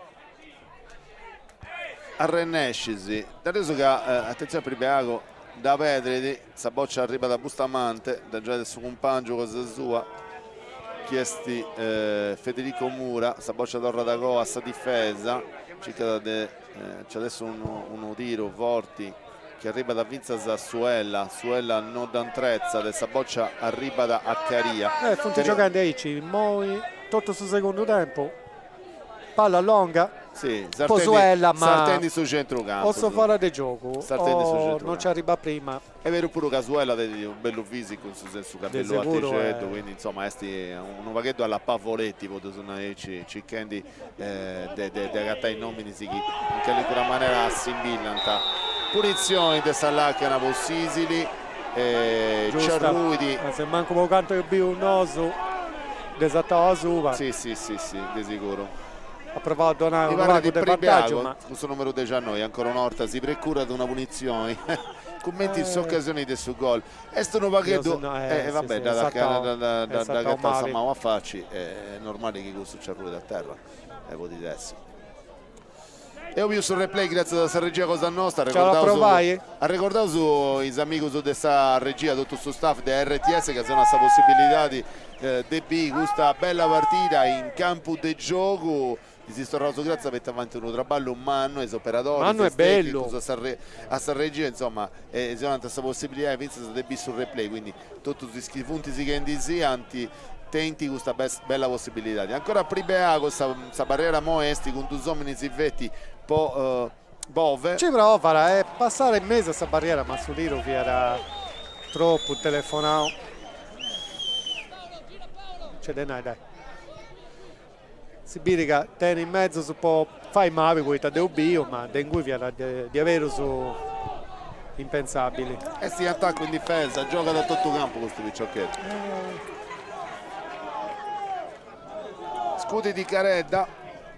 arrennescis, adesso ca, atentzioni a Pribeago, dda perdit, sa boccia arribat a Bustamante, dda giait a su cumpangiu cosa sua, chi est Federico Mura, sa boccia torrat agoa a sa difesa, circat de, nc'at essi unu tiru forti chi arribat fintzas a Suella, Suella no dda intretzat e sa boccia arribat a Caria. Funt gioghendi aici immoi totu su segundu tempu, palla longa po Suella ma sartendi su centrucampu o su fora de giogu o non nci arribat prima. Est beru puru ca Suella tenit unu bellu fisicu in su sensu ca bellu altixeddu, quindi insoma est unu pagheddu alla Pavoletti po ddus nai aici, circhendi de de agatai nominis chi in calincuna manera assimbillant. Punitzioni de sa lacana po s'Isili, nci arruit. Giusta, mancu po cantu eus biu nosu de sartau asuba. Si si si si, de siguru. At provau a donai unu pagu de vantàgiu ma. Cun su numeru dexianoi ancora una 'orta si precurat una punitzioni cumenti in s'ocasioni de su gol. Est unu pagheddu, e va bè, dd'at ghetau sa manu a faci, est normali chi cussu nci arruit a terra, e podit essi. Eus biu su replay gratzias a sa regia cosa nosta, arregordaus arregordaus is amigus de sa regia, totu su staff de RTS ca donat sa possibilidadi de biri custa bella partida in campu de giogu Ddis torraus gratzias poita faint unu traballu mannu a is operadoris, a is tecnicus, a sa a sa regia, insoma, e si donant sa possibilidadi fintzas de biri su replay, quindi totus is chi funt sighendi·sì ant tenint custa bella possibilidadi. Ancora Pribeago, sa sa barriera imoi est cun dus ominis feti po Bove. Ci provat e passat in mesu a sa barriera ma su tiru fiat tropu telefonau. Nc'est de nai dai. Si biri ca tenit mezus po fai mabi poita deu biu, ma de ingui fiat diaberus impensabili. Est in atacu in difesa, giogat a totu campu custu piciocheddu. Scudit Caredda,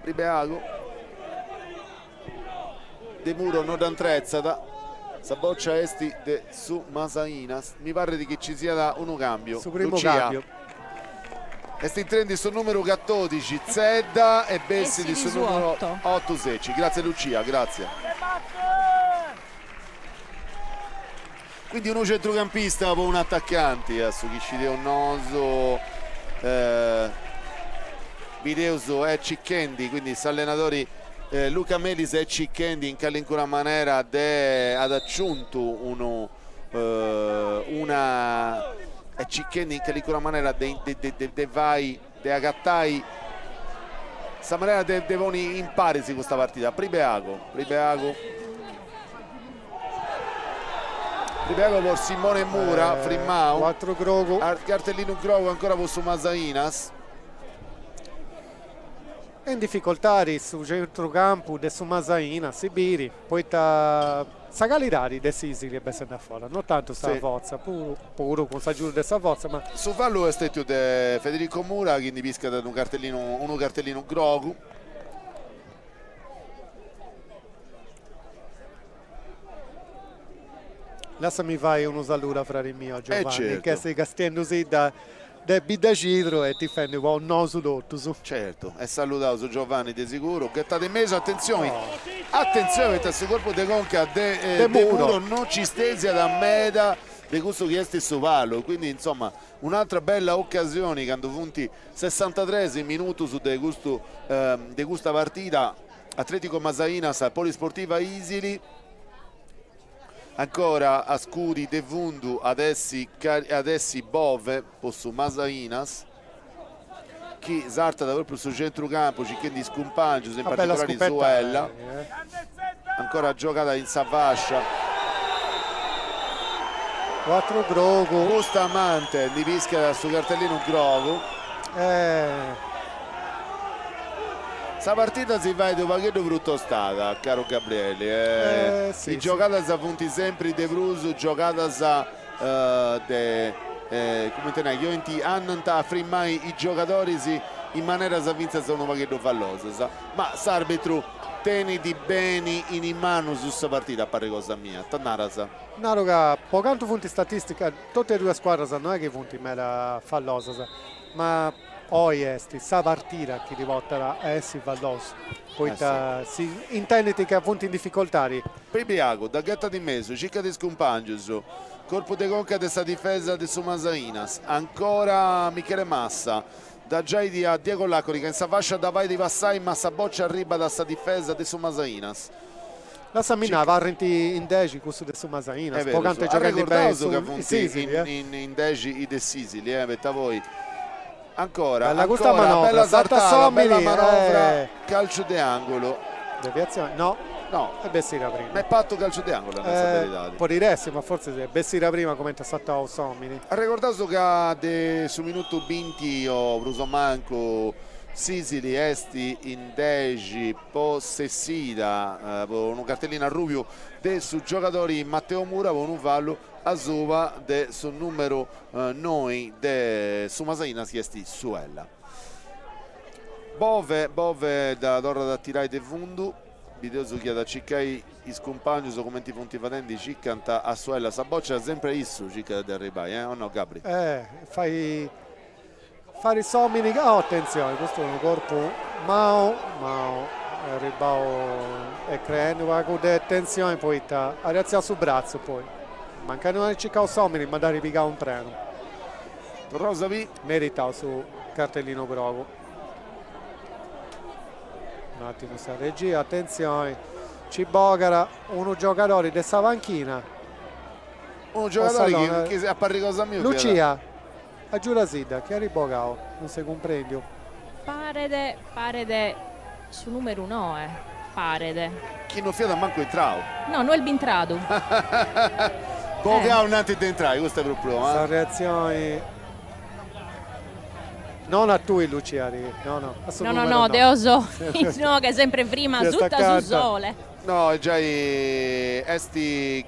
Pribeagu. Demuro no dda intretzat, sa bòcia est de su Masainas, mi parrit chi ci siat unu càmbiu. Su primu càmbiu. Est intrendi su numeru catodixi, Zedda, e bessit su numeru otu, Secci. Gratzie Lucia, gratzie. Quindi unu centrucampista po un'atacanti, a su chi scideus nosu, bideus est circhendi, quindi s'allenadori Luca Melis est circhendi in calincuna manera de at aciuntu unu una est circhendi in calincuna manera de de fai de agatai sa manera de de ponni in paris custa partida. Pribeago, Pribeago. Pribeago po Simone Mura, frimmau. Atru grogu. Cartellinu grogu ancora po su Masainas. È in dificoltadi su centrucampu de su Masainas, si biri, poita sa calidadi de s'Isili est bessendi a fora, no tantu sa fortza, puru puru cun s'agiudu de sa fortza, ma. Su fallu est stetiu de Federico Mura chi ndi piscat unu cartellinu unu cartellinu grogu. Lassami fai unu saludu a fradi miu, a Giovanni, chi est castiendusidda. De Biddacidru e tifendi po nosu totus. Certu, e saludaus Giovanni de siguru. Ghetada in mesu, atentzioni, atentzioni poita su corpu de conca de Demuro no nci stesiat meda de cussu chi est su palu, quindi insoma un'altra bella ocasioni candu funt sessantatres minutus de custu de custa partida Atletico Masainas Polisportiva Isili. Ancora a scudi de fundu at essi at essi Bove po su Masainas chi sartat propriu su centrucampu circhendi is cumpangius in particolari Suella ancora giogada in sa fascia. Cuatru grogu. Bustamante ndi piscat su cartellinu grogu. Sa partida si fait unu pagheddu prus tostada, caru Gabrieli, e is giogadas funt sempri de prus giogadas de, cumenti nai, chi 'olint andant a frimai is giogadoris in maneras fintzas unu pagheddu fallosas, ma s'arbitru tenit beni in is manus sa partida, a parri cosa mia, ita naras? Naru ca po cantu funt statisticas, totu e duas scuadras no est chi funt meda fallosas, ma Oi est sa partida chi ti portat a essi fallosu, poita si intendit ca funt in dificoltadi. Pibiagu dda ghetat in mesu, circat is cumpangius, corpu de conca de sa difesa de su Masainas, ancora Michele Massa, dda giait a Diego Laconi ca in sa fascia dda fait passai ma sa bòcia arribat a sa difesa de su Masainas. Lassami nai, parrint in dexi cussus de su Masainas, po cantu est gioghendi beni su Sisili. In dexi is de Sisili, poita poi ancora, bella custa manovra, bella sartada, bella manovra, calciu de angulu. Deviazioni, no, no, est bessida prima. M'est partu calciu de angulu, a nai sa beridadi. Podit essi, ma fortzis est bessida prima cumenti at sartau s'omini. Arregordaus ca de su minutu binti o prus o mancu Sisili est in dexi po s'essida po unu cartellinu arrubiu de su giogadori Matteo Mura po unu fallu asuba de su numeru noi de su Masainas chi est Suella. Bove Bove dda torrat a tirai de fundu, bideus chi at a circai is cumpangius cumenti funt fadendi, circant a Suella sa bòcia sempri issu circat de arribai, o no Gabri? Eh, fait Fari s'omini ca oh attenzione custu est unu corpu mau mau est arribau e creendi unu pagu de tensioni poita at artziau su bratzu poi mancai no at circau s'omini ma dd'at pigau in prenu. Torraus a biri. Meritau su cartellinu grogu. Un attimu sa regia, attenzioni, nci bogat unu giogadori de sa panchina. Unu giogadori chi a parri cosa mia fiat. Lucia Agiurasidda, chi at bogau, non s'est cumprendiu. Paret, paret su numeru noe, paret. Chi non fiat mancu intrau. No, no est bintradu. Bogau innantis de intrai, custa est propriu. Sa reatzioni non a tui Lucia, no no, a su No, no, no, deo so inoghe sempre frima sutta su sole. No, giai est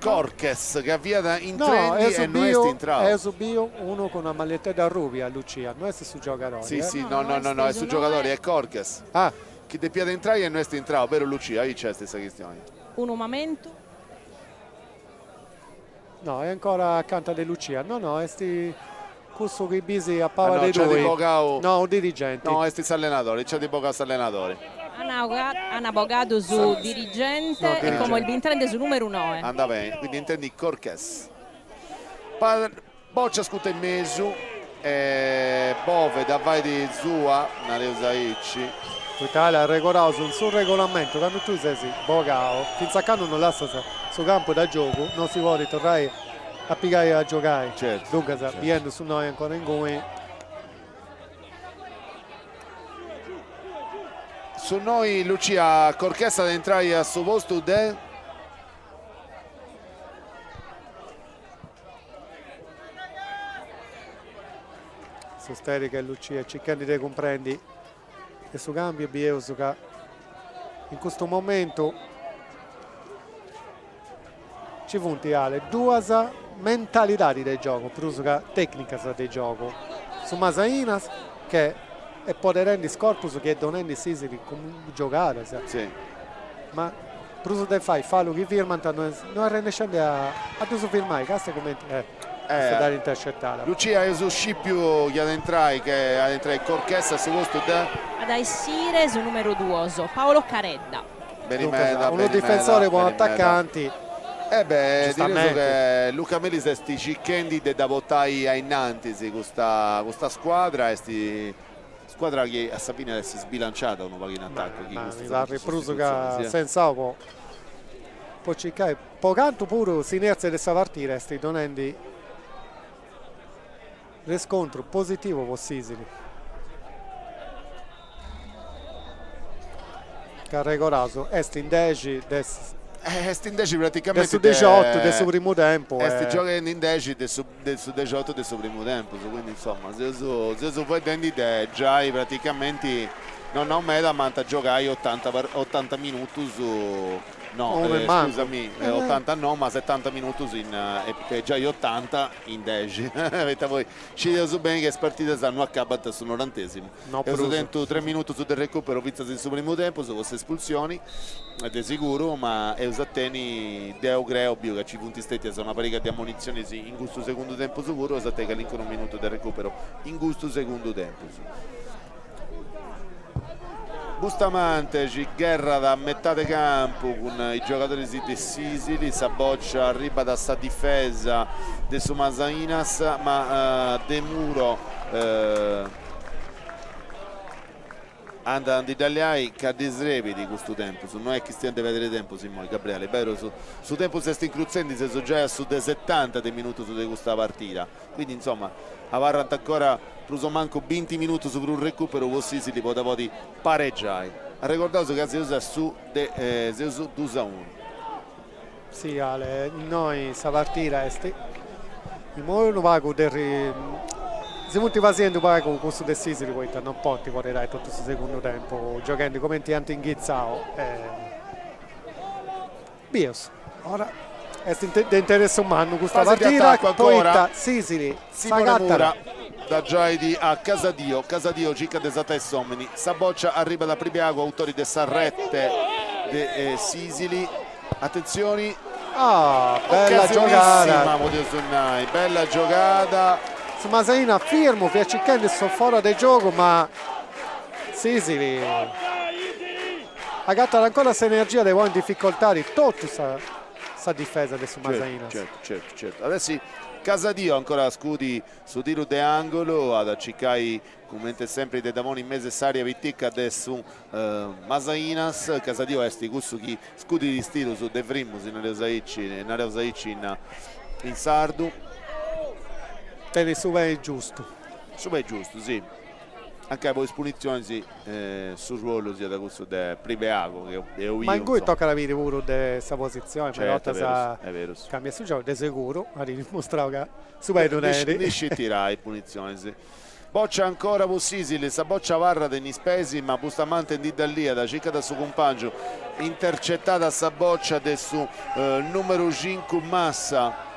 Corches ca fiat intrendi e no est intrau. No, eus biu unu cun una mallettedda arrubia, Lucia, no est su giogadori. Si, si, no, no, no, no, est su giogadori, est Corches. Ah. Chi depiat intrai e no est intrau, beru Lucia, aici est sa chistioni. Unu mamentu. No, est ancora acanta de Lucia, no, no, est cussu chi bisi a paba de tui. No, u dirigenti. No, est s'allenadori, nci at bogau s'allenadori. Ana bogadu su dirigente e como est bintrende su numeru noe. Andat beni, quindi intrendi Corches. Boccia scuta in mesu e Bove dda fait sua, nareus aici. Poita arregodaus in su regolamentu candu tui ses bogau, fintzas a candu non lassas su campu da giogu non si podit torrai a pigai a giogai, duncas biendu su noi ancora inguni. Su noi Lucia Corches at a intrai a su postu de. S'Osterica e Lucia circhendi de cumprendi de su cambiu bieus ca in custu momentu Nci funt ale duas mentalidadis de giogu, prus ca tecnicas de giogu, su Masainas che est poderendi is corpus chi est donendi s'Isili cun giogadas, ma prus de fai fallu chi firmant no est no arrennescendi a ddus firmai, casta cumenti est. Est dada intercetada. Lucia, eus scipiu chi at a intrai, che at a intrai Corchessa a su postu de. At a essire su numeru duos, Paolo Caredda. Beni meda, Unu difensori po un'atacanti. E beh, direus che Luca Melis est circhendi de dda portai a innantis custa custa scuadra, est scuadra chi a sa fini at essi sbilanciada unu pagu in attaccu chi Ma mi parrit prus ca sensau po po circai Po cantu puru s'inerzia de sa partida est donendi riscontru positivu po s'Isili. Ca arregoraus est in dexi de Est in dexi praticamenti de su dexiotu de su primu tempu. Est gioghendi in dexi de su de su dexiotu de su primu tempus, quindi insoma seus seus fueddendi de giai praticamenti no nau meda ma ant a giogai otanta otanta minutus No, scusami, otanta no, ma setanta minutus in e giai otanta in dexi, poita poi scideus beni ca is partidas no acabant a su norantesimu. Eus tentu tres minutus de recuperu fintzas in su primu tempus po s'espulsioni, de siguru, ma eus a tenni, deu creu, biu ca nci funt stetias una pariga de ammonitzionis in custu segundu tempus puru, eus a tenni calincunu minutu de recuperu in custu segundu tempus. Bustamante ci gherrat a metade campu cun is giogadoris de s'Isili, sa bòcia arribat a sa difesa de su Masainas ma Demuro andat a ndi dda liai ca ddi srebit custu tempus, no est chistioni de perdiri tempus immoi Gabriele, berus su tempus est incrutzendi, seus giai a su de setanta de minutus de custa partida Quindi insoma abarrant ancora prus o mancu binti minutus prus recuperu po s'Isili po dda podi paregiai. Arregordaus ca seus a su de seus dus a unu. Si Ale, innoi sa partida est immoi unu pagu de si funt pasiendu pagu cussus de s'Isili poita non podint poderai totu su segundu tempu gioghendi cumenti ant inghitzau e Bieus, ora est de interessu mannu custa partida poita s'Isili s'agatat. Dda giait a Casadio, Casadio circat de sartai s'omini, sa bòcia arribat a Pribeagu autori de sa rete de s'Isili, atentzioni, Ah, bella giogada! Podeus nai, bella giogada. Su Masainas firmu fiat circhendi su fora de giogu ma s'Isili Agatat ancora s'energia de ponni in dificoltadi totu sa sa difesa de su Masainas. Certu, certu, certu. At essi Casadio ancora a scudi su tiru de angulu, at a circai cumenti sempri de dda ponni in mesu 'e s'area pitica de su Masainas. Casadio est cussu chi scudit is tirus de frimus, nareus aici, nareus aici in in sardu. Tenit su pei giustu. Su pei giustu, si. Mancai po is punitzionis su ruolu siat cussu de Pribeagu chi eus biu. Ma ingui tocat a biri puru de sa positzioni, meda 'ortas cambiat su giogu, de seguru at dimustrau ca su pei ddu tenit. Ndi scit tirai punitzionis. Bòcia ancora po s'Isili, sa bòcia abarrat in is peis ma Bustamante ndi dda liat, circat su cumpàngiu, intercetada sa bòcia de su numeru cincu Massa.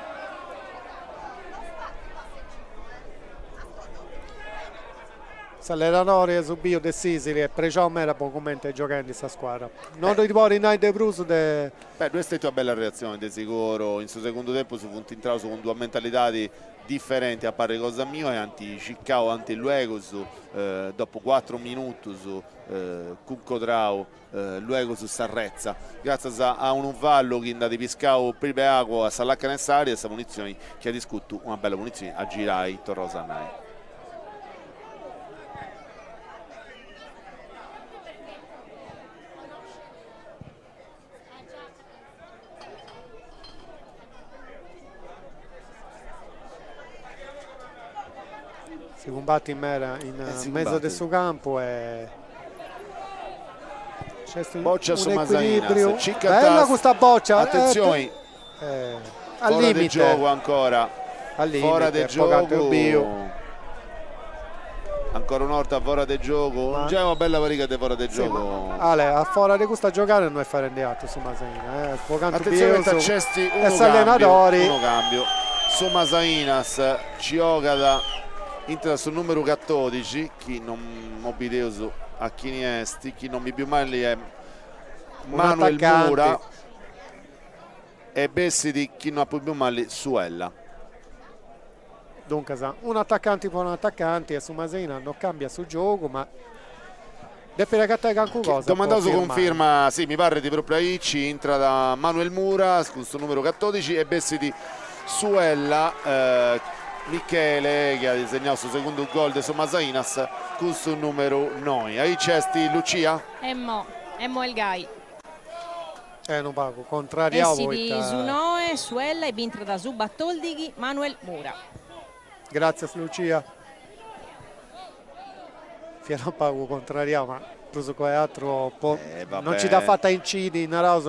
S'allenadori eus biu de s'Isili est prexau meda po cumenti est gioghendi sa scuadra. Non ddoi podit nai de prus de. Beh, ddoi est stètia una bella reatzioni de siguru, in su segundu tempus funt intraus cun d'una mentalidadi diferenti a parri cosa miu e ant circau, ant luegus, dopu cuatru minutus, cuncodrau luegus s'arretza, gràtzias a unu fallu chi nd'at piscau Pribeagu a sa làcana 'e s'àrea e sa punitzioni chi at iscutu, una bella punitzioni a girai, torraus a nai. Si cumbatit meda in mesu de su campu e nc'est Boccia su unu Masainas, ecuilibriu. circat Bella custa boccia! Atentzioni, A fora de limite. giogu ancora, A fora de limite, po cantu eus biu. giogu. Ancora una 'orta fora de giogu, Ma giai una bella pariga de fora de Sì, ma giogu. Ale, a fora de custa giogada no est fadendi atru su Masainas, eh, po cantu Atentzioni bieus poita nc'est e unu cambiu, s'allenadori. unu cambiu, su Masainas nci 'ogat, intrat su numeru catodixi, chi non bideus a chini est, chi non mi biu mali est Manuel Mura, e bessit, chi no apu biu mali, Suella. Duncas, unu atacanti po unu atacanti e su Masainas no cambiat su giogu, ma depit agatai calincuna cosa po Domandaus firmai. cunfirma, si, mi parrit propriu aici, intrat Manuel Mura cun su numeru catodixi e bessit Suella Michele chi at segnau su segundu gol de su Masainas cun su numeru noi. Aici est Lucia? Emmo, emmo est gai. Eh unu pagu contrariau Essit poita. su noe Suella e bintrat su batòldighi Manuel Mura. Gràtzias Lucia. Fiat unu pagu contrariau ma prus che atru po non nci dd'at fata a incidi naraus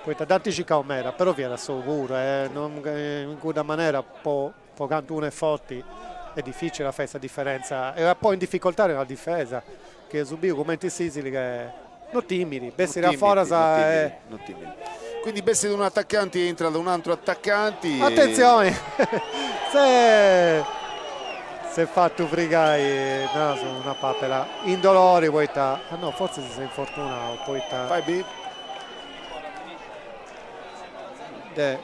poita dd'ant circau meda però fiat a solu puru e in cudda manera po po cantu unu est forti est dificili a fai sa diferentza e a ponni in dificoltadi una difesa chi eus biu cumenti s'Isili che no timit, bessit a foras e. No timit. Quindi bessit unu atacanti e intrat un'antru atacanti. Atentzioni! S'est s'est fatu frigai nasu una papera in dolori poita, ah no fortzis s'est infortunau poita. Fai biri. De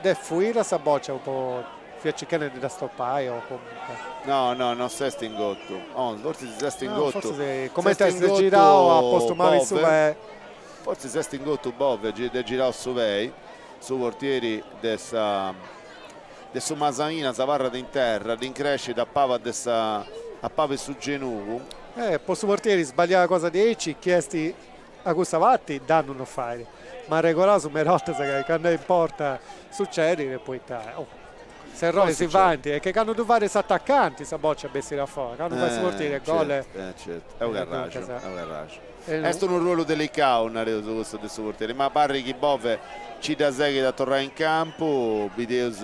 De fuiri a sa bòcia po fiat circhendi de dda stopai o comunque. No, no, no s'est ingotu. Oh, fortzis s'est ingotu. No, fortzis cumenti est girau at postu mali su pei. Fortzis s'est ingotu Bove, dd'est girau su pei, su portieri de sa de su Masainas abarrat in terra, dd'increscit a paba de sa a paba 'e su genugu. Eh, po su portieri sballiai cosa diaici chi est A cussa parti dannu no fait, ma arregoraus meda 'ortas ca candu est in porta sucedit e poita s'errori si faint e che candu ddu fait s'atacanti sa bòcia bessit a fora, candu fait su portieri est gol. Eh certu, est unu carraxu, est unu carraxu. Est unu ruolu delicau, nareus, cussu de su portieri, ma parrit chi Bove nci dda seghit a torrai in campu, bideus.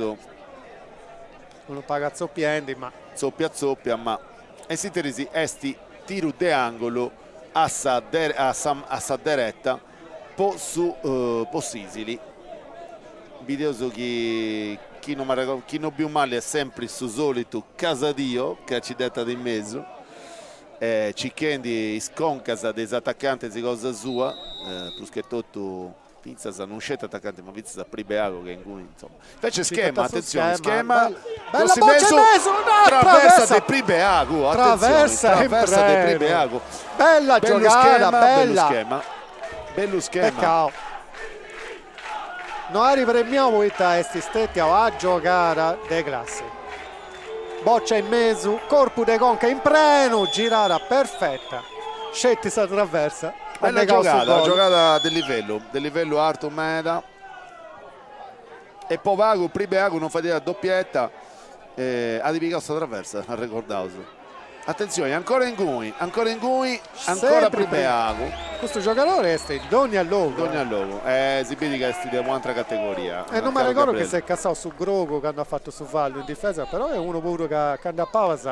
Unu pagu atzopiendi ma. Tzopia tzopia ma in s'interis est tiru de angulu a sa a sa dereta po su po s'Isili. Bideus chi chi no m'arregordu chi no biu mali est sempri su solitu Casadio ca nci dd'etat in mesu circhendi is concas de is atacantis cosa sua prus che totu Fintzas, non sceti atacanti, ma fintzas a Pribeago che inguni, insoma. Invece schema, attenzione, schema, bella boccia in mesu, traversa de Pribeago, traversa, traversa de Pribeago. Bella giogada, bella. Bellu schema, bellu schema. Peccau. No ari premiau poita est stetia una giogada de classi. Boccia in mesu, corpu de conca in prenu, girada perfetta, sceti sa traversa at Bella negau su giogada, gol. giogada de livellu, de livellu artu meda. E po pagu, Pribeagu non fadiat doppietta, at pigau sa traversa, arregordaus. Atentzioni, ancora inguni, ancora inguni, ancora Pribeagu. Custu giogadori est in dogna logu. Dogna logu, e si bidi ca est de un'atra categoria. E non m'arregordu chi s'est cassau su grogu candu at fatu su fallu in difesa, però est unu puru ca candu a palas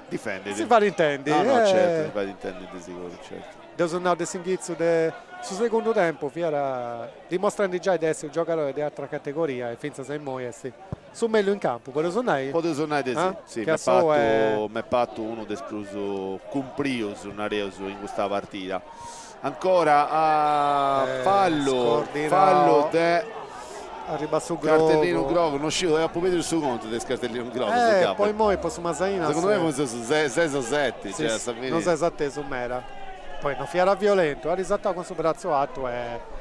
Difendit. Si fait intendi. No, no, certu, si fait intendi de siguru, certu. Dd'eus nau de s'inghitzu de su segundu tempu, fiat dimostrendi giai de essi unu giogadori de atra categoria e fintzas a immoi est Su mellus in campu, podeus nai? Podeus nai de si, si, m'est partu m'est partu unu de is prus cumprius, nareus, in custa partida. Ancora fallu, fallu de Arribat su grogu. Cartellinu grogu, no sciu, apu perdiu su contu de is cartellinus grogus. Eh, po immoi po su Masainas. Segundu mei funt ses o seti, cioè a sa fini. No ses atesu meda. Poi no fiat violentu, at sartau cun su bratzu artu e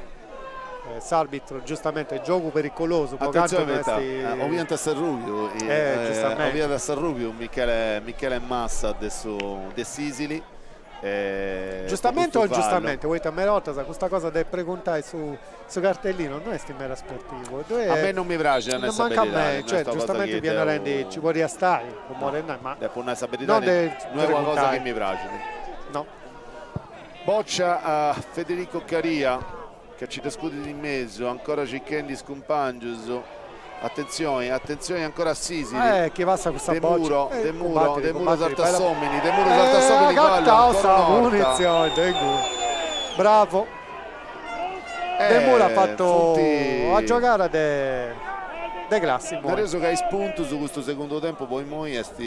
S'arbitru giustamente giogu pericolosu po cantu no est. 'Obiant a s'arrubiu, 'obiat a s'arrubiu Michele Michele Massa de su de s'Isili. Giustamente o ingiustamente, poita meda 'ortas custa cosa de preguntai su su cartellino no est meda sportivu. A mei non mi praxit a nai sa beridadi. Mancu a mei, cioè giustamenti fia narendi ci podiat stai, po modu 'e nai, ma. Depu nai sa beridadi, no est una cosa chi mi praxit. No. Boccia a Federico Caria ca ci dda scudit in mesu, ancora circhendi is cumpangius, atentzioni, atentzioni ancora a s'Isili, Eh, chi passat custa De boccia. Muro, Eh, De Muro, cumbattiri, De Muro cumbattiri, sartat bella s'omini, De Muro sartat Eh, s'omini, fallu, agatau ancora sa una 'orta. punitzioni de inguni. Bravo. De Muro at fatu Funti una giogada de de classi immoi. Nareus ca is puntus custu segundu tempu po immoi est.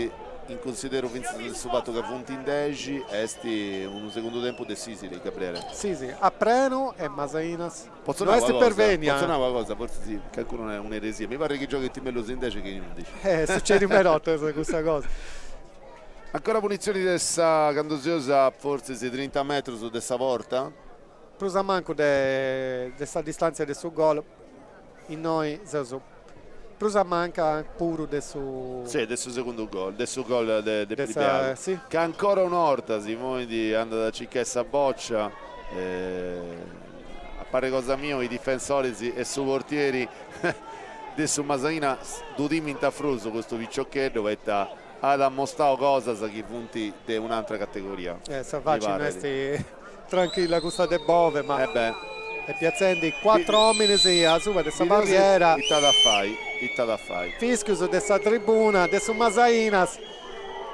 in cunsideru fintzas de su fatu ca funt in dexi, est unu segundu tempus de s'Isili, Gabriele. Si, si, a prenu e Masainas no est pervenia. Potzu nai una cosa, fortzis calincunu narat un'eresia, mi parrit chi gioghint mellus in dexi chi in undixi. Sucedit meda 'ortas custa cosa. Ancora punitzioni de sa, candu seus a fortzis trinta metrus de sa porta. Prus a mancu de sa distantzia de su gol, innoi seus prus a manca puru de su. Si, de su segundu gol, de su gol de Pribeagu. Ca ancora una 'orta si moit, andat a circai sa bòcia, a parri cosa mia is difensoris e su portieri de su Masainas ddu timint a prus custu piciocheddu poita at ammostau cosas chi funt de un'antra categoria. Sa faci no est tranchilla custa de Bove ma est piatzendi cuatru ominis asuba de sa barriera. Ita at a fai, ita at a fai. Fischius de sa tribuna de su Masainas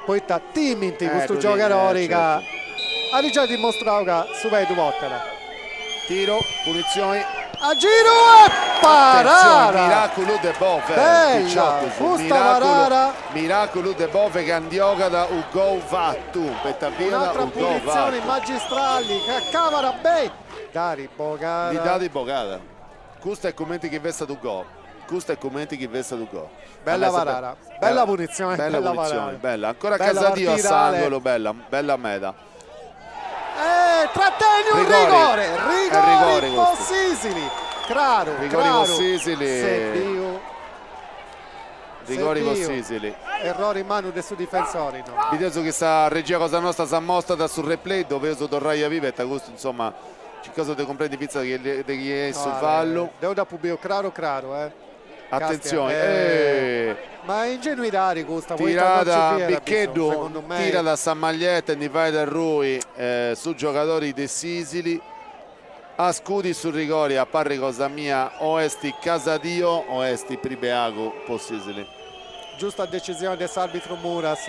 poita timint custu giogadori ca at giai dimostrau ca su pei ddu portat. Tiro, punitzioni. A giru e parada! Miraculu de Bove, Bella custa parada! Miraculu de Bove ca ndi 'ogat u gol fatu, poita fiat Un'atra u gol punitzioni fatu. magistrali ca acabat beni, dd'at bogada. Ndi dd'at bogada. Custa est cumenti chi fessat u gol. Custa est cumenti chi fessat u gol. Bella parada, bella punitzioni, bella bella punitzioni, parada. bella. Ancora Bella Casadio a partida, Ale. s'angolo, bella, bella meda. E trateni un Rigori. rigore, È rigori rigore po questo. s'Isili. Craru, Rigori po craru. s'Isili. S'est biu. Rigori po S'est biu. s'Isili. Errori in manu de su difensori, no. Bideus chi sa regia cosa nosta s'ammostat su replay, doveus torrai a biri, poita custu insoma circaus de cumprendi fintzas de chi est su fallu. Deu dd'apu biu craru craru, eh. Atentzioni, eh! Ma ingenuidadi custa, poita non ci Tirada fiat Biccheddu, segundu mei. tirat sa maglietta e ndi fait arrui su giogadori de s'Isili, a scudi su rigori a parri cosa mia o est Casadio o est Pribeagu po s'Isili. Giusta decisioni de s'arbitru Muras,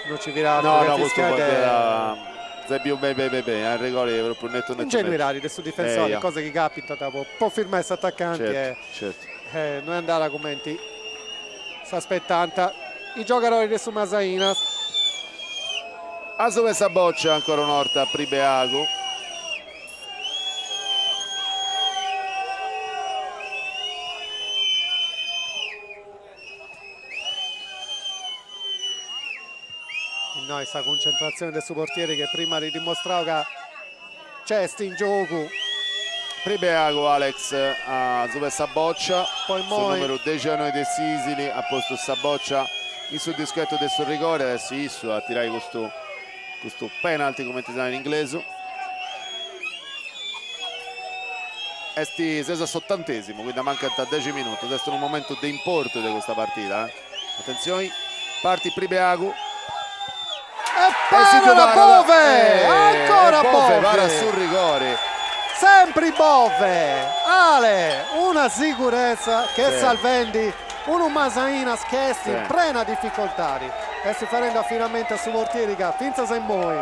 non ci fiat No, atru no, che custu fischiai de. S'est biu beni beni beni, est rigori propriu netu netu netu. Ingenuidadi de su difensori, cosa chi capitat po firmai s'atacanti e. Certu, certu. No est andada cumenti s'aspetant is giogadoris de su Masainas. Asuba 'e sa bòcia ancora una 'orta Pribeagu. Innoi sa cuncentratzioni de su portieri chi prima at dimostrau ca nc'est in giogu. Pribeagu Alex asuba 'e sa bòcia, su numeru dexianoi de s'Isili at postu sa bòcia in su dischetu de su rigore, at essi issu a tirai custu custu penalty cumenti si narat in inglesu. Est seus a s'otantesimu, quindi mancant dexi minutus, est unu momentu de importu de custa partida. Atentzioni, partit Pribeagu. E parat Bove! Ancora Bove! Parat Bove! su rigori. Sempri Bove! Ale, una siguresa chi est salvendi unu Masainas chi est in prena dificoltadi. Est fadendi afidamentu a su portieri ca fintzas a immoi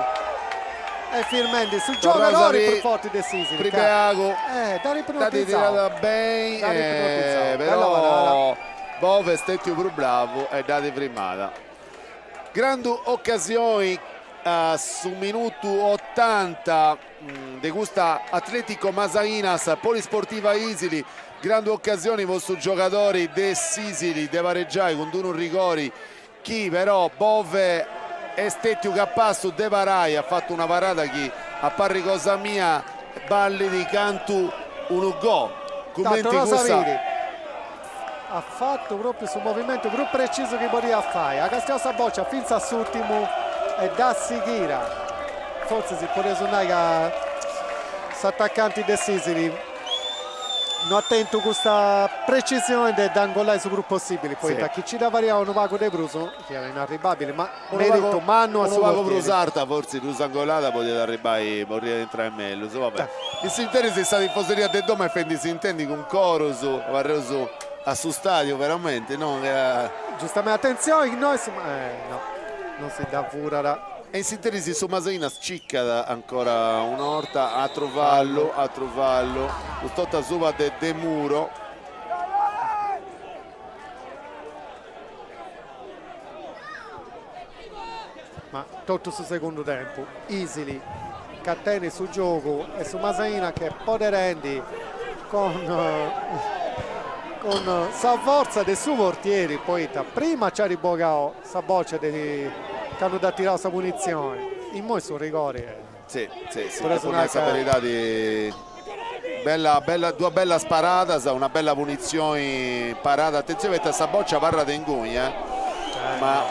est firmendi su giogadori prus forti de s'Isili. Pribeagu. Dd'at Dd'at tirada beni, però Bove est stetiu prus bravu e dd'at frimada. Grandu ocasioni a su minutu otanta de custa Atletico Masainas Polisportiva Isili, grandu ocasioni po su giogadori de s'Isili de paregiai cun d'unu rigori chi però Bove est stetiu capassu de parai, at fatu una parada chi a parri cosa mia ballit cantu unu gol, cumenti cussa. At fatu propriu su movimentu prus precisu chi podiat fai, at castiau sa bòcia fintzas a s'ùrtimu e dd'at sighida. Fortzis podeus nai ca s'atacanti de s'Isili no at tentu custa precisioni de dd'angollai su prus possibili, poita chi ci dda fadiat unu pagu de prus fiat inarribabili, ma meritu mannu a su Unu pagu portieri. prus arta, fortzis prus angolada podiat arribbai, podiat intrai mellus, va bè. In s'interis sa tifoseria de domu est fendi si intendi cun corus, abarreus a su stadiu veramenti, no? Giustamenti, atentzioni chi no est, no, non si dda furat. E in s'interis su Masainas cicat ancora un'orta, atru fallu, atru fallu, cust'orta asuba de Demuro. Ma totu su segundu tempu Isili ca tenit su giogu e su Masainas ch'est poderendi cun cun sa fortza de su portieri poita prima nci at bogau sa bòcia de candu dd'at tirau sa punitzioni, immoi su rigori est Si, si, si, depu nai sa beridadi, bella, bella, duas bellas paradas, una bella punitzioni parada, atentzioni poita sa bòcia abarrat inguni, eh, ma.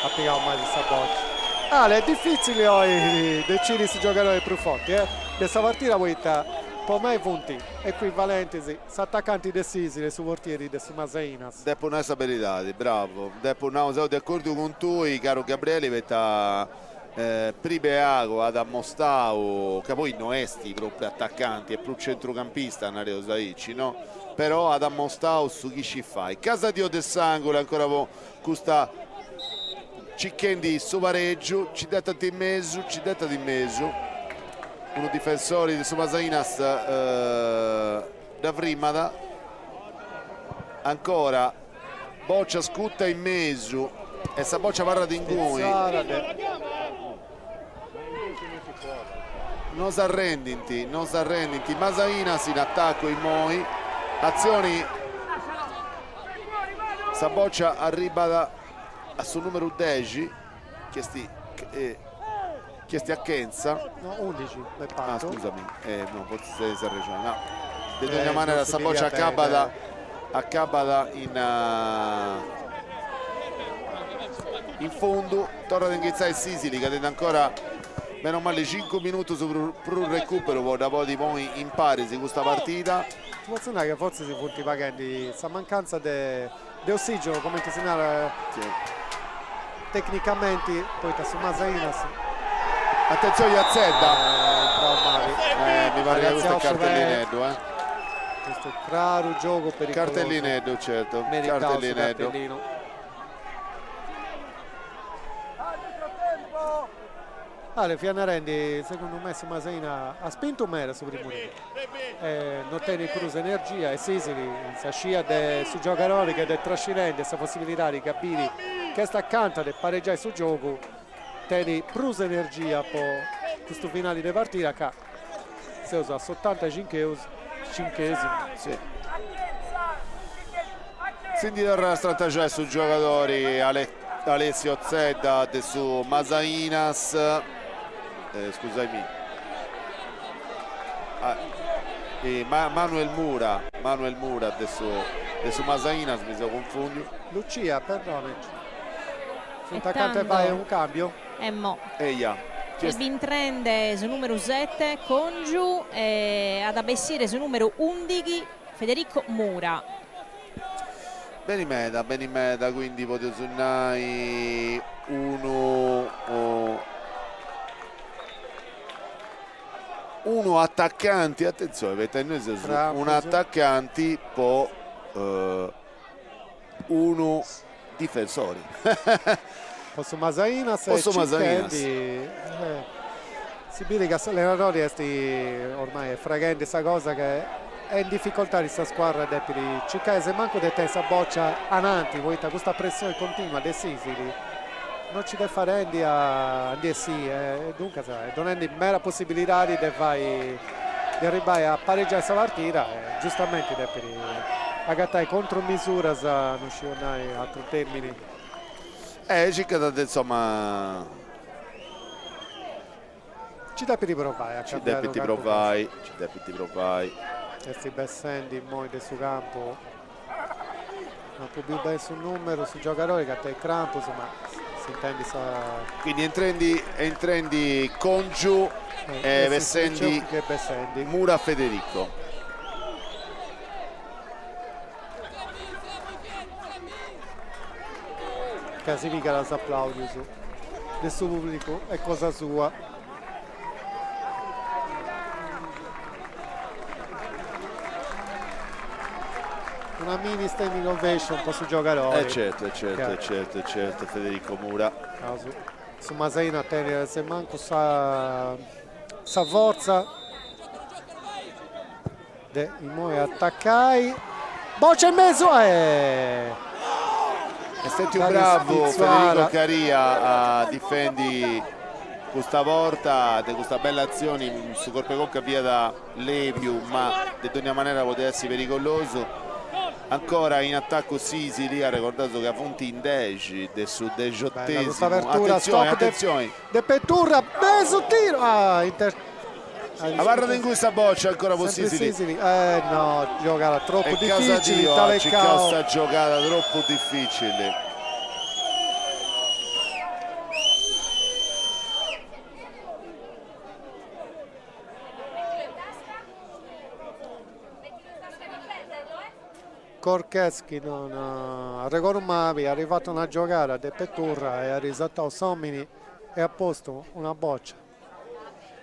At pigau mali sa bòcia. Ale, est difitzili oi decidi su giogadori prus forti, eh, de sa partida poita po mei funt ecuivalentis s'atacanti de s'Isili e su portieri de su Masainas. Depu nai sa beridadi, bravu, depu nai, seu de acordiu cun tui, caru Gabrieli, poita Pribeago at ammostau ca poi no est propriu atacanti, est prus centrucampista, nareus aici, no? Però at ammostau su chi scit fai. Casadio de s'angulu ancora po custa circhendi su pareggiu, nci dd'etant in mesu, nci dd'etat in mesu, unu difensori de su Masainas dda frimat, ancora Bòcia scuta in mesu e sa bòcia abarrat inguni. No s'arrendint, no s'arrendint. Masainas in atacu immoi. Atzioni, sa bòcia arribat a su numeru dexi, chi est chi est Achenza. No, undixi, m'est partu. Ah, scusami, eh, no, fortzis tenis arrexoni. No, de dogna manera sa bòcia acabat acabat in in fundu, torrat a inghitzai s'Isili ca tenit ancora meno mali cincu minutus prus recuperu po dda podi ponni in paris custa partida. Ti potzu nai ca fortzis funt paghendi sa mancantza de de ossigeno, cumenti si narat tecnicamenti, poita su Masainas. Atentzioni a Zedda. Intrau mali. Eh, mi parrit ca custu est cartellineddu, eh. Custu craru giogu pericolosu. Cartellineddu, certu. Meritau su cartellinu. Ale, fia narendi, segundu me su Masainas at spintu meda su primu tempus e no tenit prus energia e s'Isili in sa scia de su giogadori chi est trascinendi sa possibilidadi ca biri chi est acanta de paregiai su giogu tenit prus energia po custu finali de partida ca seus a s'otantacinchesimu. Si. Si ndi torrat a strantaxai su giogadori Alessio Zedda de su Masainas, scusaimì, Manuel Mura, Manuel Mura de su de su Masainas, mi seu cunfundiu. Lucia, perdoni, funt acanta 'e fai unu cambiu? Emmo. Eia. Est bintrende su numeru sete, Congiu, e at a bessire su numeru undighi, Federico Mura. Beni meda, beni meda, quindi podeus nai unu unu atacanti, atentzioni poita innoi seus unu atacanti po unu difensori. Po su Masainas e circhendi, si biri ca s'allenadori est ormai est fraghendi sa cosa ca est in dificoltadi sa scuadra depit circai semancu de tenni sa bòcia ananti poita custa pressioni continua de s'Isili no nci dd'est fadendi a ndi essì e duncas est donendi meda possibilidadi de fai de arribbai a paregiai sa partida e giustamenti depit agatai contromisuras, no sciu nai atru termini. E circat de insoma. Ci depit provai a cambiai. Ci depit provai, ci depit provai. Est bessendi immoi de su campu, no apu biu beni su numeru, su giogadori ca tenit crampus, ma s'intendit sa. Quindi entrendi entrendi Congiu e bessendi Mura Federico. Ca si pigat is aplàudius de su pùblicu e cosa sua. Una mini standing ovation po su giogadori. E certu, e certu, e certu, e certu, Federico Mura. Su Masainas tenit semancu sa sa fortza De immoi atacai, bòcia in mesu e. Est stetiu bravu Federico Caria a difendi custa porta de custa bella atzioni, su corpu 'e conca fiat lebiu ma de dogna manera podiat essi perigolosu. Ancora in atacu s'Isili, arregordaus ca funt in dexi de su dexotesimu, atentzioni atentzioni. De Peturra, mesu tiru, ah inter Abarrat inguni sa bòcia ancora po s'Isili. Eh no, giogada tropu dificili, Casadio at circau sa giogada tropu dificili. Korkeski no arregodu mabi, at fatu una giogada de Peturra e at risatau s'omini e at postu una bòcia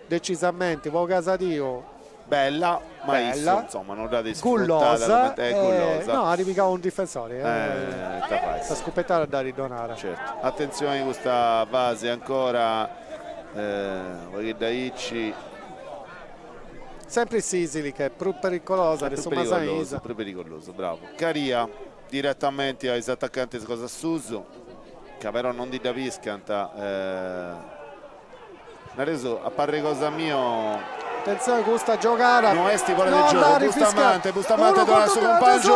Decisamenti po Casadio. Bella, ma issu insoma non dd'at isfrutada cumenti est gullosa. No, at pigau unu difensori, sa scupetada dd'at donada. Certu. Atentzioni custa fasi ancora, u' pagheddu aici. Sempri s'Isili ch'est prus pericolosa de su Masainas. Prus pericolosu, bravu. Caria diretamenti a is atacantis cosa suus, ca però non ndi dda piscant. Nareus, a parri cosa mia. Atentzione custa giogada. No est fora de giogu, Bustamante, Bustamante donat a su cumpangiu.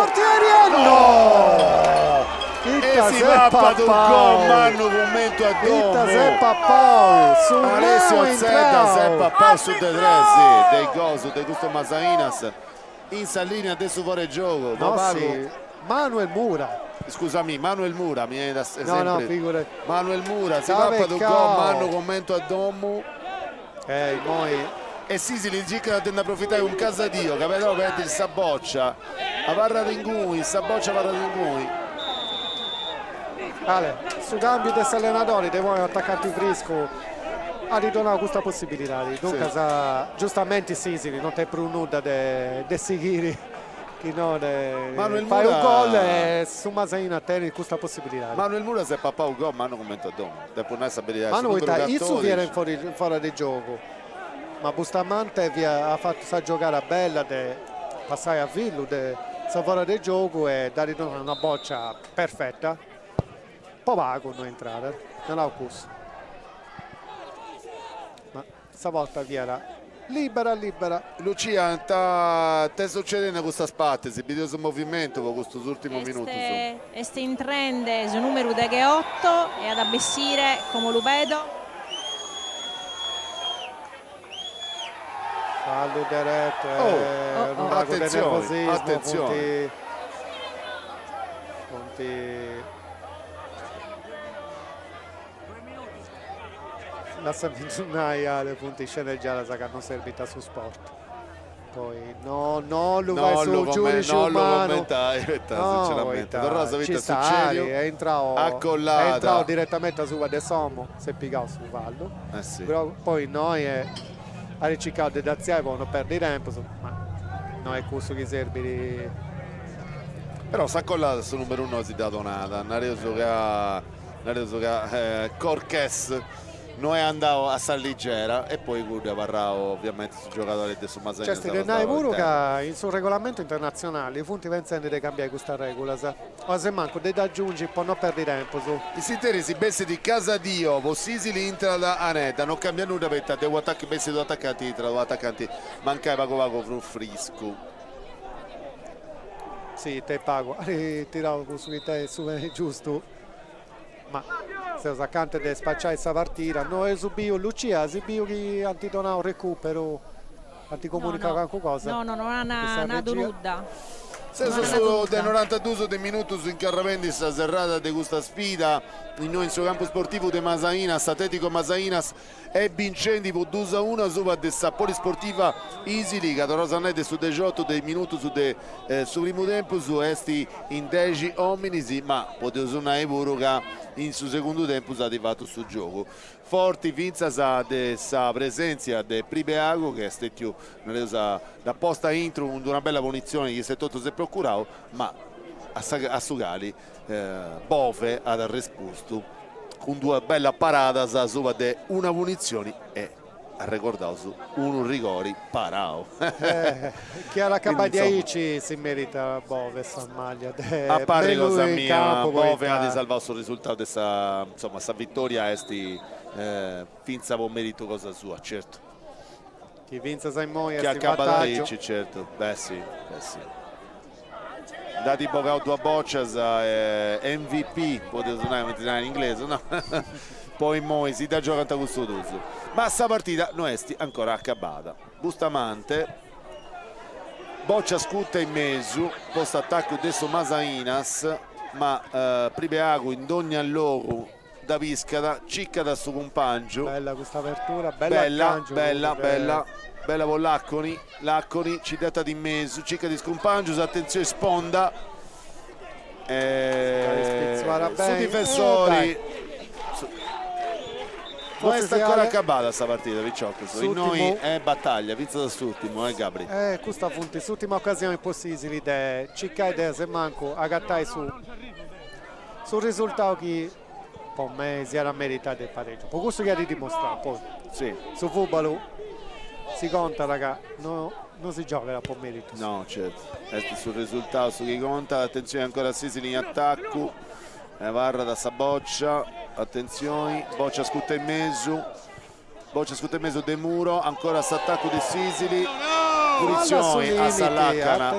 No! E si papat unu gol mannu cummentu a domu. Ita s'est papau, su Alessio Zedda s'est papau su de tres de is gols de custu Masainas in sa linea de su fora 'e giogu. No si, Manuel Mura. Scusami, Manuel Mura, mi 'enit a sempri. No, no, figurati. Manuel Mura si papat unu gol mannu commentu a domu. Eh, immoi. E s'Isili circat de nd'aprofitai cun Casadio ca però perdit sa bòcia. Abarrat inguni, sa bòcia abarrat inguni. Ale, su cambiu de s'allenadori de ponni un'atacanti friscu at donau custa possibilidadi, duncas giustamenti s'Isili non tenit prus nudda de sighiri chi no de fai unu gol e su Masainas tenit custa possibilidadi. Manuel Mura s'est papau unu gol mannu cumenti a domu, depu nai sa beridadi, su numeru catodixi. Issu fiat in fora de giogu, ma Bustamante fiat at fatu sa giogada bella de passai a fillu de sa fora de giogu e dd'at donau una bòcia perfeta, po pagu no intrat, nareus cussu. Ma sa porta fiat libera libera. Lucia, ita est sucedende custas partis, bideus movimentu po custus urtimus minutus. Est intrende su numeru degheoto e at a bessire, como lu pedo. Fallu deretu e unu pagu de nervosismu funt funt Lassami nai Ale funt scenegiadas ca non serbint a su sport. Poi no no lu fai su giudici umanu. No lu commentai, sinceramente. Torraus a biri ita est sucediu. Est intrau, est intrau direttamente asuba de s'omu, s'est pigau su fallu. Eh si. Poi innoi at circau de dd'atziai po no perdi tempus, ma no est cussu chi serbit. Però s'acollada su numeru noi si dd'at donada, nareus ca Nareus ca Corches no est andau a sa ligera e poi cuddu est abarrau ovviamenti su giogadori de su Masainas Nc'est de nai puru ca in su regolamentu internatzionali funt pentzendi de cambiai custas regulas, o asemancu de dd'agiungi po no perdi tempus. In s'interis bessit Casadio po s'Isili intrat Anedda, no cambiat nudda poita de u' bessit u' atacanti intrat u' atacanti mancai pagu pagu prus friscu. Si, te pagu, at tirau cussu chi tenit su pei giustu, ma seus acanta de spaciai sa partida, no eus biu, Lucia, as biu chi ant donau recuperu, ant comunicau calincuna cosa? No, no, no ant nadu nudda. Seus a su de norantadus de minutus incarrabendi sa serrada de custa sfida innoi in su campu sportivu de Masainas, s'Atletico Masainas Est bincendi po dus a unu asuba de sa Polisportiva Isili, ca torraus a nai de su dexiotu de is minutus de su primu tempus est in dexi ominis, ma podeus nai puru ca in su segundu tempus at fatu su giogu forti fintzas de sa presentzia de Pribeagu chi est stetiu, nareus, dd'at posta aintru cun d'una bella punitzioni chi issu etotu s'est procurau, ma a su cali Bove at arrespustu cun duas bellas paradas asuba de una punitzioni e. arregordaus, unu rigori parau. Chi at acabai diaici si meritat Bove sa maglia de A parri cosa mia Bove at salvau su risultau de sa, insoma, sa vittoria est fintzas po meritu cosa sua, certu. Chi fintzas a immoi est in vantaggiu. Chi acabat aici, certu, beh si, beh si. Nd'at bogau duas bocias e MVP, podeus nai cumenti si narat in inglesu, no? Po immoi si dda giogant custus duus. Ma sa partida no est ancora acabada. Bustamante, bocia scuta in mesu po s'atacu de su Masainas, ma Pribeagu in dogna logu dda piscat, cicat a su cumpangiu. Bella custa apertura, bella Bella, bella, bella, bella po Laconi, Laconi ci dd'etat in mesu, cicat is cumpangius, atentzioni sponda, su difensori, no est ancora acabada sa partida piciocus, innoi est bataglia fintzas a s'urtimu, eh Gabri. Custa funt s'urtima ocasioni po s'Isili de circai de asemancu agatai su Su risultau chi po mei si at meritau de paregiu, po cussu chi at dimostrau, poi su fubalu si contat ca no no si giogat po meritus. No, certu, est su risultau su chi contat, atentzioni ancora s'Isili in atacu, abarrat sa bòcia, atentzioni, bòcia scuta in mesu, bòcia scuta in mesu de Muro, ancora s'atacu de s'Isili, punitzioni a sa lacana,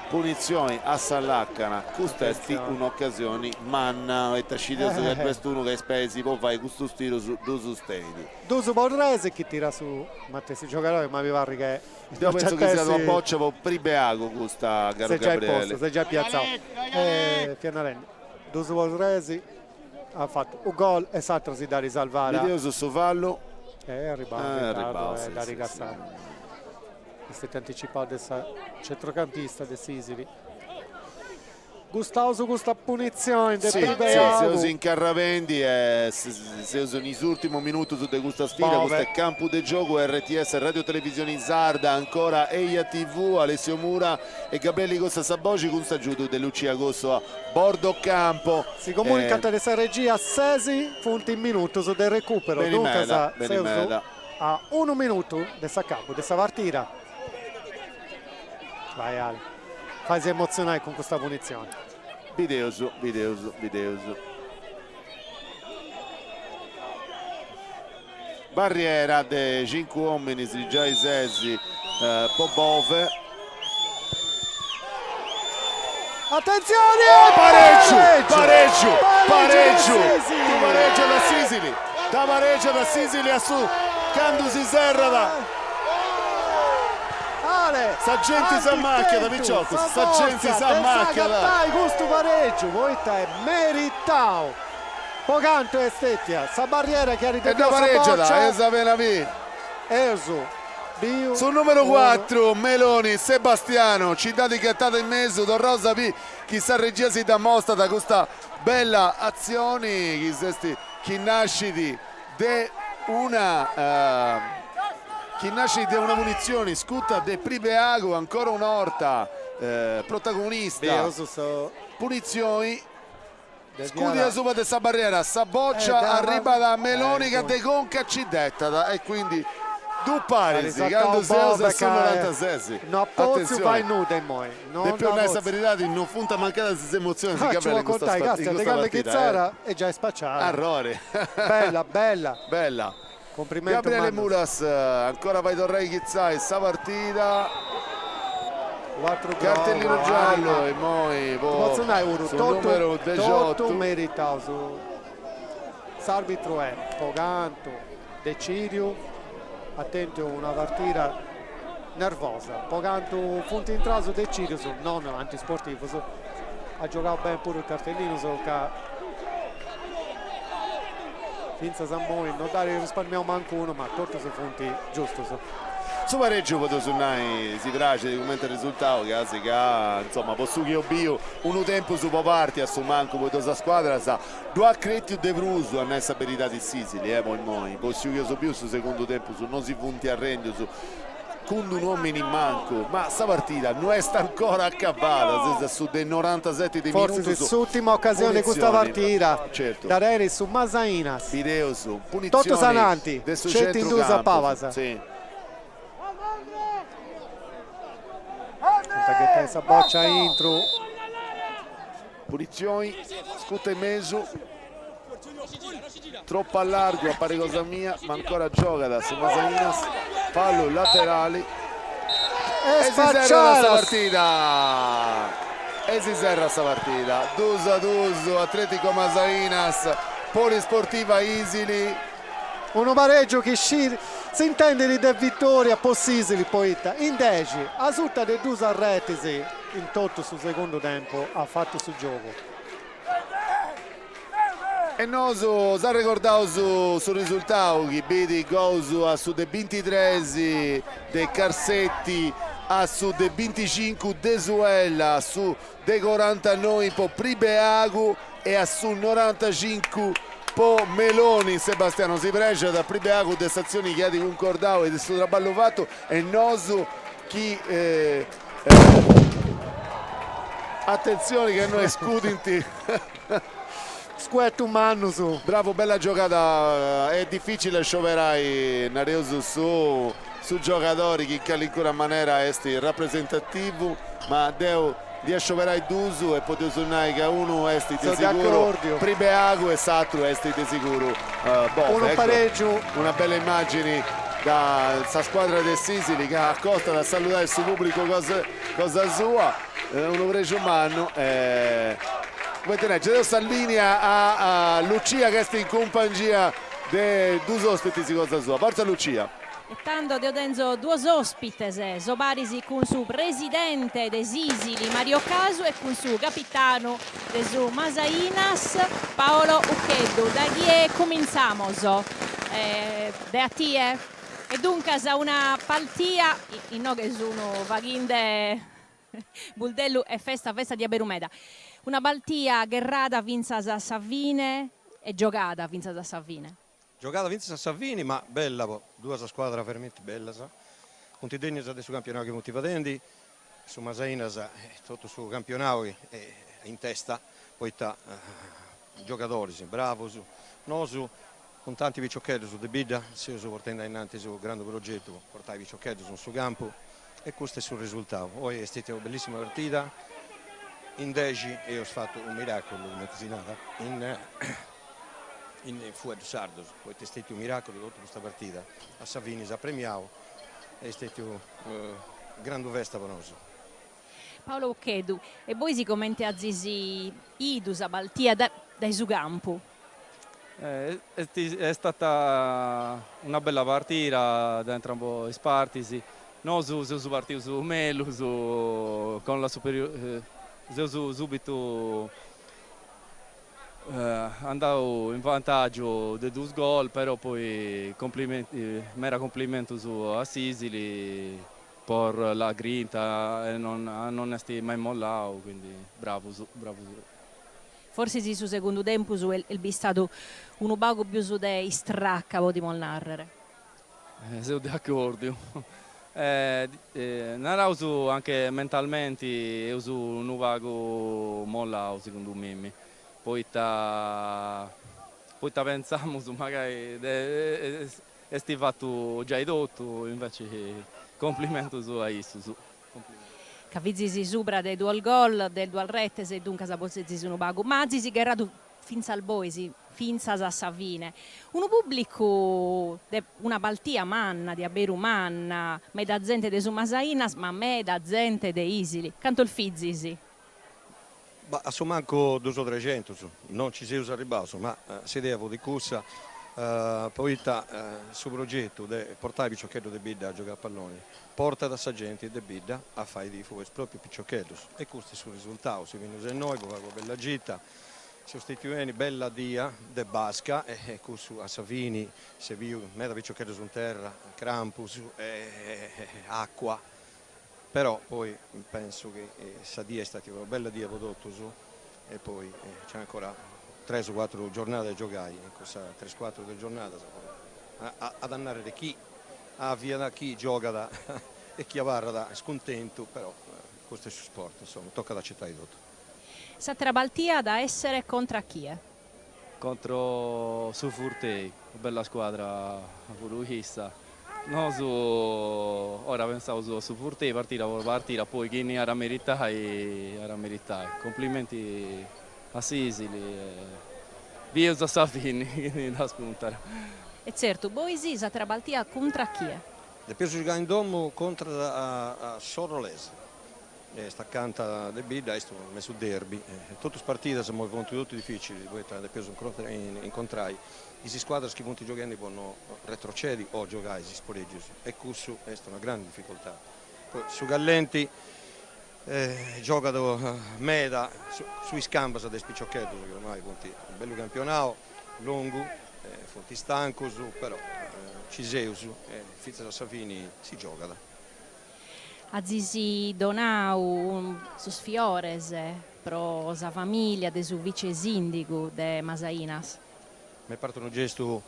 punitzioni a sa lacana, custa est un'ocasioni manna, poita scideus ca ddu est unu ca is peis po fai custus tirus ddus tenit. Duus po tres chi tirat su matessi giogadori ma mi parrit che Deu pentzu chi siat una bòcia po Pribeagu custa, caru Gabriele. S'est giai piatzau. Fia narendi, duus po tres. At fatu u gol e s'atru si dd'at salvada. Bideus su fallu. E arribau in ritardu e dd'at cassau. Est stetiu anticipau de sa centrocampista de s'Isili. Gustaus custa punitzioni de Pribeagu. Si, seus incarravendi e seus in is urtimus minutus de custa sfida, custu est Campu de Giogu RTS Radio Televisioni Sarda, ancora Eja TV, Alessio Mura e Gabrieli Cossu a sa boxi cun s'agiudu de Lucia Cossu a bordo campo. Si comunicat de sa regia ses funt is minutus de recupero, duncas seus a unu minutu de s'acabu de sa partida. Vai Ale, faisi emotzionai cun custa punitzioni. Bideus, bideus, bideus. Barriera de cincu ominis giai ses po Bove. Atentzioni! Paregiu! Paregiu! Paregiu! Ddu paregiat s'Isili! Dda paregiat s'Isili a su candu si serrat! Ale! Sa genti s'ammacchiat, piciocus! Sa genti s'ammacchiat! Agatai custu paregiu poita est meritau! Po cantu est stetia sa barriera chi at E dda paregiat, eus apena biu. Eus biu. Su numeru cuatru, Meloni Sebastiano, ci dd'at ghetada in mesu, torraus a biri chi sa regia si dd'amostat custa bella atzioni chi s'est chi nascit de una chi nascit de una punitzioni scuta de Pribeagu, ancora un'orta protagonista, punitzioni Scudi asuba de sa barriera, sa bòcia arribat a Meloni ca de conca ci dd'etat e quindi ddu paris candu seus a su norantases. No at potziu fai nudda immoi. Depiu nai sa beridadi, no funt amancadas is emotzionis, Gabriele, in custa partida. Est giai spaciada. Arrori. Bella, bella. Bella. Cumprimentus Gabriele Mulas ancora fait torrai a inghitzai sa partida. Cartellinu giallu immoi po su numeru dexiotu. Totu meritau su s'arbitru est po cantu decidiu at tentu una partida nervosa po cantu funt intraus decidius non antisportivus at giogau beni puru is cartellinus ca Fintzas a immoi no nd'at risparmiau mancu unu, ma totus funt giustus. Su paregiu podeus nai si praxit cumenti resultau casi ca insoma po su chi eus biu unu tempus po parti a su mancu po is duas scuadras ddu at cretiu de prus a nai sa beridadi s'Isili po immoi po su chi eus biu su segundu tempus no si funt arrendius. Cun d'unu omini in mancu, ma sa partida no est ancora acabada, seus a su de norantaseti de minutus. Fortzis s'ùrtima ocasione de custa partida dda tenit su Masainas. Bideus, punitzioni de su centrucampu. Sì. Ant a ghetai sa bòcia aintru. Punitzioni, scuta in mesu. Troppu a largu a parri cosa mia, ma ancora giogat su Masainas, fallu laterali e si serrat sa partida! E si serrat sa partida, dus a dus, Atletico Masainas, Polisportiva Isili. Unu paregiu chi si intendit de vittoria po s'Isili poita in dexi asuta de dus arretis in totu su segundu tempu at fatu su giogu. E nosu s'arregordaus su risultau chi bidit gols a su de bintitres de Carsetti, a su de binticincu de Suella, a su de corantanoi po Pribeagu e a su norantacincu po Meloni. Sebastiano si prexat Pribeagu de s'atzioni chi at cuncordau e de su traballu fatu e nosu chi Atentzioni ca innoi scudint. Scuetu mannu su. Bravu bella giogada, est dificili scioberai, nareus, su su giogadori chi in calincuna manera est rapresentativu, ma deu nd'ia scioberai dus e podeus nai ca unu est de siguru Pribeagu e s'atru est de siguru Bove. Unu paregiu. Una bella immagini da sa scuadra de s'Isili ca acostat a saludai su pubblicu cosa cosa sua, unu prexu mannu e cumenti nai, cedeus sa linea a Lucia ca est in cumpangia de dus ospitis cosa sua, forza Lucia. E tando deo tenzo duos ospites, so paris cun su presidente de s'Isili Mario Casu e cun su capitanu de su Masainas Paolo Uccheddu. Dae chie cumintzamos? De a tie? E duncas una paltia, inoghe sun faghinde buldellu e festa, festa diaberu meda. Una paltia gherrada fintzas a sa fine e giogada fintzas a sa fine. Giogada fintzas a sa fini, ma bella po duas scuadras veramenti bellas, funt degnas de su campionau chi funt fadendi, su Masainas totu su campionau in testa, poita giogadoris bravus, nosu cun tanti piciocheddus de bidda seus portendi ainnanti su grandu progetu po portai piciocheddus in su campu e custu est su resultau. Oi est stetia una bellissima partida, in dexi eus fatu unu miraculu, cumenti si narat in in fueddus sardus, poita est stetiu unu miraculu totu custa partida, a sa fini s'at premiau e est stetiu grandu festa po nosu. Paolo Uccheddu, e bois comente azis 'idu sa paltia dae su campu? Est stata una bella partida de entrambi is partis, nosu seus partius mellus con la superior seus subitu Andau in vantàgiu de dus gol, però poi complimenti, mera complimentus a s'Isili por la grinta e non non est mai mollau, quindi bravus, bravus. Forsis su segundu tempus est bistadu unu pagu pius de istraca, podimus nàrrere. Seu de acordiu. Naraus anche mentalmenti eus unu pagu mollau segundu mimmi, poita poita pentzamus magari de esti fatu giai totu, inveci complimentus a issus. Ca fizis subra de duos gol, de duas retes e duncas bos sezis unu pagu, ma azis gherradu fintzas bois, fintzas a sa fine. Unu pùblicu de una paltia manna, diaberu manna, meda zente de su Masainas, ma meda zente de Isili. Cantos fizis? Bah, a su mancu dus o trexentus, no nci seus arribbaus, ma s'idea fut cussa, poita su progetu de portai piciocheddus de bidda a giogai a palloni portat sa genti de bidda a fai tifu po is proprius piciocheddus e custu est su risultau, seus bennius a innoi po fai una bella gita, Seus stetiu beni, bella dia de basca e cussu a sa fini s'est biu meda piciocheddus in terra, crampus e acua, però poi pensu chi sa dia est stetia una bella dia po totus e poi nc'est ancora tres o cuatru giornadas de giogai, in cussas tres cuatru de giornadas at a narrere chi aviat chi giogat. E chi abarrat est cuntentu, però custu est su sport, insoma, tocat a acetai totu. S'àtera partida at a èssere contra a chie? Contro su Furtei, bella scuadra puru issa. Nosu ora pensaus a su Furtei partida po partida, poi chini at a meritai at a meritai. Complimenti a s'Isili e bieus a sa fini chini dda spuntat. E tzertu, bois s'àtera partida contra a chie? Depeus giogai in domu contras a s'Orrolese, est acanta de bidda, est unu mesu derby, totus is partidas immoi funt totu dificilis poita depeus incontrai is scuadras chi funt gioghendi po no retrocedi o giogai is sparegius e cussu est una grandu dificoltadi. Poi su callenti giogat meda su is cambas de is piciocheddus chi ormai funt unu bellu campionau longu, funt stancus, però ci seus e fintzas a sa fini si giogat. Azis donau sos fiores pro sa famìlia de su vice sìndigu de Masainas. M'est partu unu gestu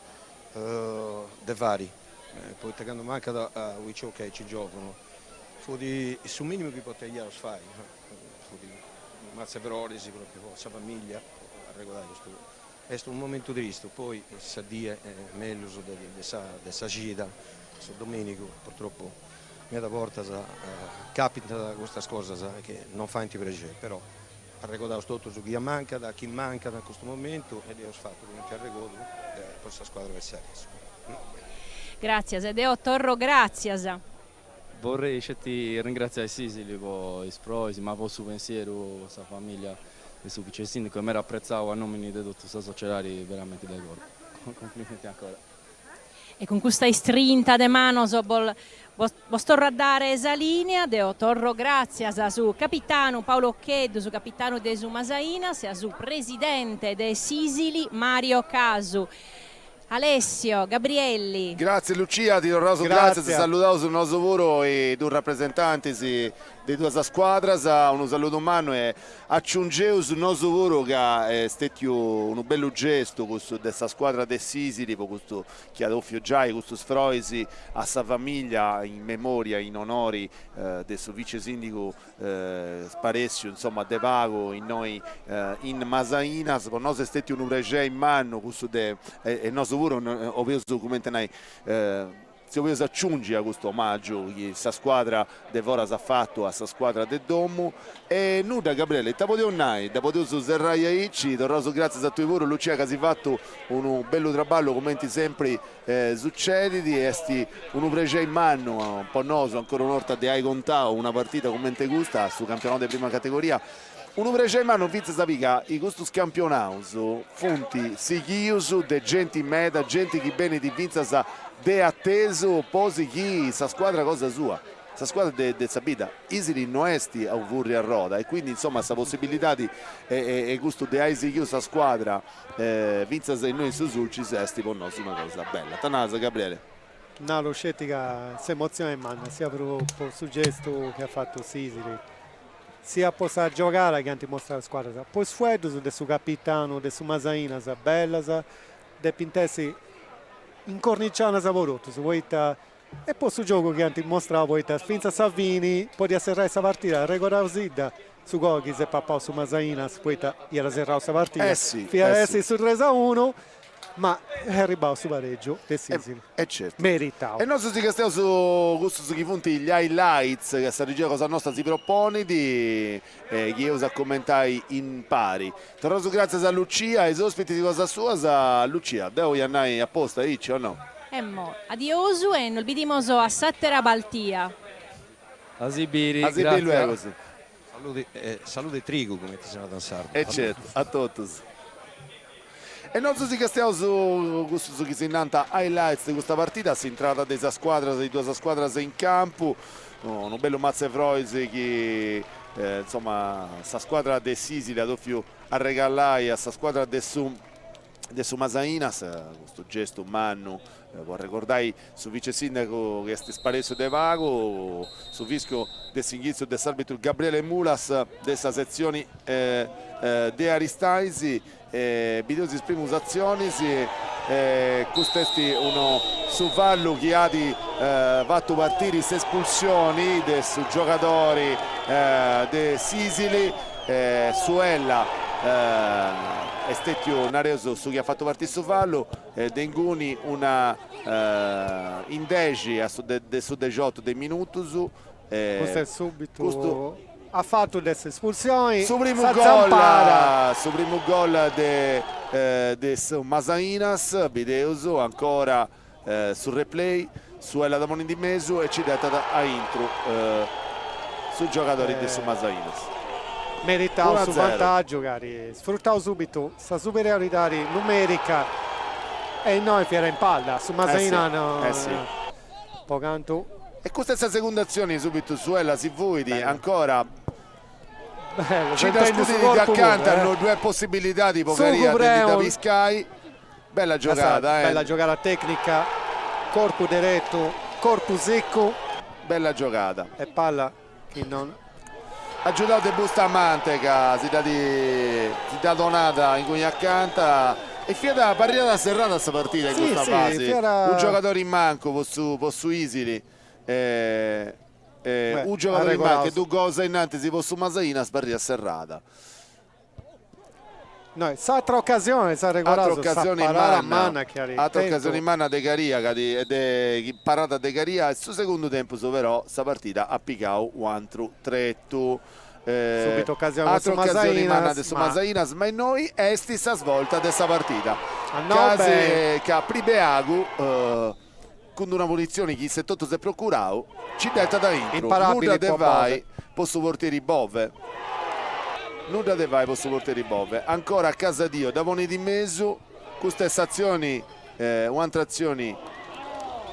de fari, poita candu mancat u' piciocu aici giovunu, fut su minimu chi poteiaus fai, fut unu matz'e froris propriu po sa familia, po arregodai custu, est unu momentu tristu, poi sa die mellus de sa de sa cida, su dominigu, purtroppu meda bortas capitant custas cosas chi non faint prexeri, però Arregodaus totus chi ammancat, chi mancat in custu momentu e dd'eus fatu cumenti arregodu po sa scuadra avversaria. Gràtzias e deo torro gràtzias. Vorrei sceti ringratziai s'Isili po is froris, ma po su pensieru po sa familia de su vice sindicu, est meda apretzau a nomini de totu sa sociedadi veramenti de coru. Complimenti ancora. E cun custa istrinta de manos bos bos torro a dare sa lìnia, deo torro gràtzias a su capitanu Paolo Occheddu, su capitanu de su Masainas, e a su presidente de s'Isili Mario Casu. Alessio Gabrielli. Gràtzias Lucia, ti torraus gràtzias, saludaus nosu puru is dus rapresentantis de duas scuadras, unu saludu mannu e Aciungeus nosu puru ca est stetiu unu bellu gestu cussu de sa scuadra de s'Isili po custu chi at ofiu giai custus froris a sa familia in memoria in onori de su vice sindigu sparessiu insoma de pagu innoi in Masainas. Po nosu est stetiu unu prexeri mannu cussu de e nosu puru 'oleus cumenti nai Si 'oleus aciungi a custu omàgiu chi sa scuadra de foras at fatu a sa scuadra de domu. E nudda Gabriele, ita podeus nai, dda podeus serrai aici, torraus gràtzias a tui puru Lucia ca as fatu unu bellu traballu cumenti sempri sucedit, est unu prexeri mannu po nosu ancora una 'orta de ai contau una partida cumenti custa a su campionau de prima categoria Unu prexeri mannu fintzas ca in custus campionaus funt sighius de genti meda, genti chi benit fintzas de atesu po sighiri sa scuadra cosa sua, sa scuadra de sa bidda. Isili no est a furri a roda e quindi insoma sa possibilidadi e custu de ai sighiu sa scuadra fintzas innoi in su Sulcis est po nosu una cosa bella. Ita naras Gabriele? Naru sceti ca s'emotzioni est manna sia po su gestu chi at fatu s'Isili Siat po sa giogada chi ant mostrau is scuadras, po is fueddus de su capitanu de su Masainas, bellas, depint essi incorniciadas po totus, poita e po su giogu chi ant mostrau, poita fintzas a sa fini podiat serrai sa partida, arregodausidda su gol chi s'est papau su Masainas, poita iat serrau sa partida, fiat essi su tres a unu Ma est arribbau su paregiu de s'Isili. E certu. Meritau. E nosu si castiaus custus chi funt gli highlights ca sa regia cosa nosta si proponit e chi eus a commentai impari. Torraus gratzias a Lucia e a is ospitis cosa suas. Lucia, deu ia nai a postu aici o no? Emmo. Adiosu e nos bidimos a s'atera baltia. A si biri, A si biri luegus. Salude salude e trigu, cumenti si narat in sardu. E certu, a totus. E nosu si castiaus cussus chi si nant highlights de custa partida, s'intrada de is scuadras, is duas scuadras in campu, unu bellu matz'e froris chi insoma sa scuadra de s'Isili at 'ofiu arregalai a sa scuadra de su de su Masainas, custu gestu mannu po arregordai su vice sindacu chi est sparessiu de pagu, su fischiu de s'inghitzu de s'arbitru Gabriele Mulas de sa setzioni de Aristanis, bideus is primus atzionis. Custu est unu su fallu chi at fatu partiri s'espulsioni de su giogadori de s'Isili, Suella est stetiu, nareus, su chi at fatu partiri su fallu, de inguni una in dexi a su de su dexiotu de minutus. Custu est subitu a fatu de s'espulsioni, Su primu sa gol, zampada. su primu gol de de su Masainas, bideus ancora su replay, Suella dda ponit in mesu e ci dd'etat a intru su giogadori de su Masainas. Meritau Unu a su zero. vantaggiu ca at sfrutau subitu sa superioridadi numerica e innoi fiat in palla, su Masainas no po cantu. E custa est sa segunda atzioni, subitu Suella si fuit ancora, ci dda scudit de acanta, no ddu est possibilidadi po Caria de ndi dda piscai, bella giogada. Bella giogada tecnica, corpu deretu, corpu sicu. Bella giogada. E palla chi non. Agiudau de Bustamante ca si dd'at si dd'at donada inguni acanta e fiat parriat serrada sa partida in custa fasi, unu giogadori in mancu po su po su Isili e unu giogadori in mancu e dus gols a innantis po su Masainas parriat serrada. No, s'atra ocasione s'arregoraus Atra sa ocasioni parada manna, manna chi at atra tentu. ocasioni manna de Caria ca di de chi parada de Caria e su segundu tempus però sa partida at pigau u' antru tretu. Subito ocasione po su Atra ocasioni manna Masainas de su ma. Masainas ma innoi est sa svolta de sa partida A no casi ca Pribeagu cun d'una punitzioni chi isse totu s'est procurau, ci dd'etat a intru, nudda Imparabili de po fai Bove. po su portieri Bove, nudda de fai po su portieri Bove, ancora Casadio dda ponit in mesu, custa est s'atzioni, u'antra atzioni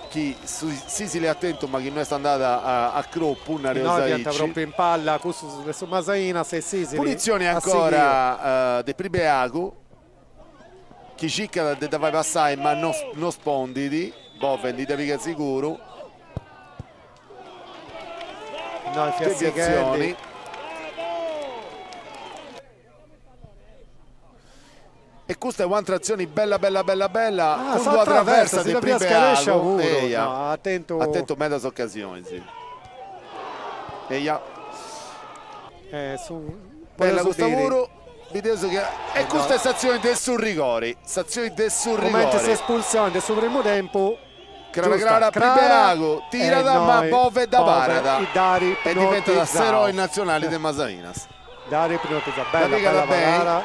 chi s'Isili at tentu ma chi no est andada a cropu, nareus Innoi fiant aici. propriu in palla cussus de su Masainas e s'Isili Punitzioni at sighiu. ancora de Pribeagu. Chi circat de dda fai passai ma no no spondit, Bove ndi dda pigat siguru. Innoi fiat Deviatzioni. sighendi. E custa est u'antra atzioni bella bella bella bella, Ah, cun sa d'una traversa, traversa si de dda fiat scarescia Pribeagu, puru. eia, No, at tentu. at tentu medas ocasionis. Eia. Eh, su Bella podeus custa biri. puru. Bideus chi e custa est s'atzioni de su rigori, s'atzioni de su Cumenti rigori. s'espulsioni de su primu tempu, Crara giusta, crara, crara, Pribeagu e tirat ma innoi Bove dda Bove parat dd'at e diventat ipnotizau. s'eroi natzionali de Masainas. Dd'at ipnotizau, Dda bella pigat bella beni, parada.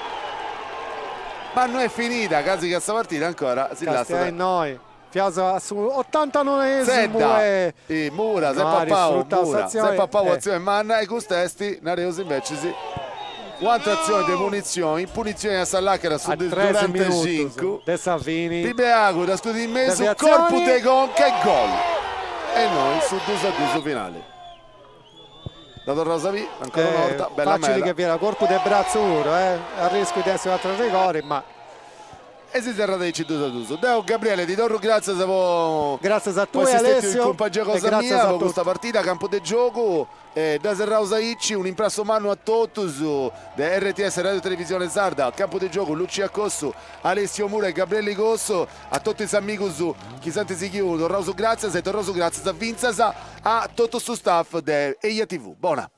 ma no est finida, casi ca sa partida ancora si Castia lassat. innoi, fiaus a su ottantanoesimo Zedda, e e Mura, s'est no at papau, sfruttau Mura, s'est s'atzioni papau e atzioni manna e custa est, nareus invecis, u'antra atzioni de punitzioni, punitzioni a sa làcara su a de tres durante minutus cincu, de sa fini, Pribeagu dda scudit in mesu, corpu deviatzioni, de conca e gol! E innoi su dus a dus finali. Dda torraus a biri, ancora una 'orta, bella facili meda. che fiat corpu de bratzu puru, eh, arriscu de essi u'atru rigori, ma E si serrat aici dus a dus. Deu Gabriele ti torru gràtzias po Gràtzias a po tui essi stètiu in Alessio cumpangia e cosa gràtzias mia a po custa totu. partida Campu de Giogu e dda serraus aici, un'imprassu mannu a totus de RTS Radio Televisione Sarda, Campu de Giogu, Lucia Cossu, Alessio Mura e Gabrieli Cossu, a totu is amigus chi s'ant sighiu torraus gràtzias e torraus gràtzias fintzas a totu su staff de Eia TV. Bona.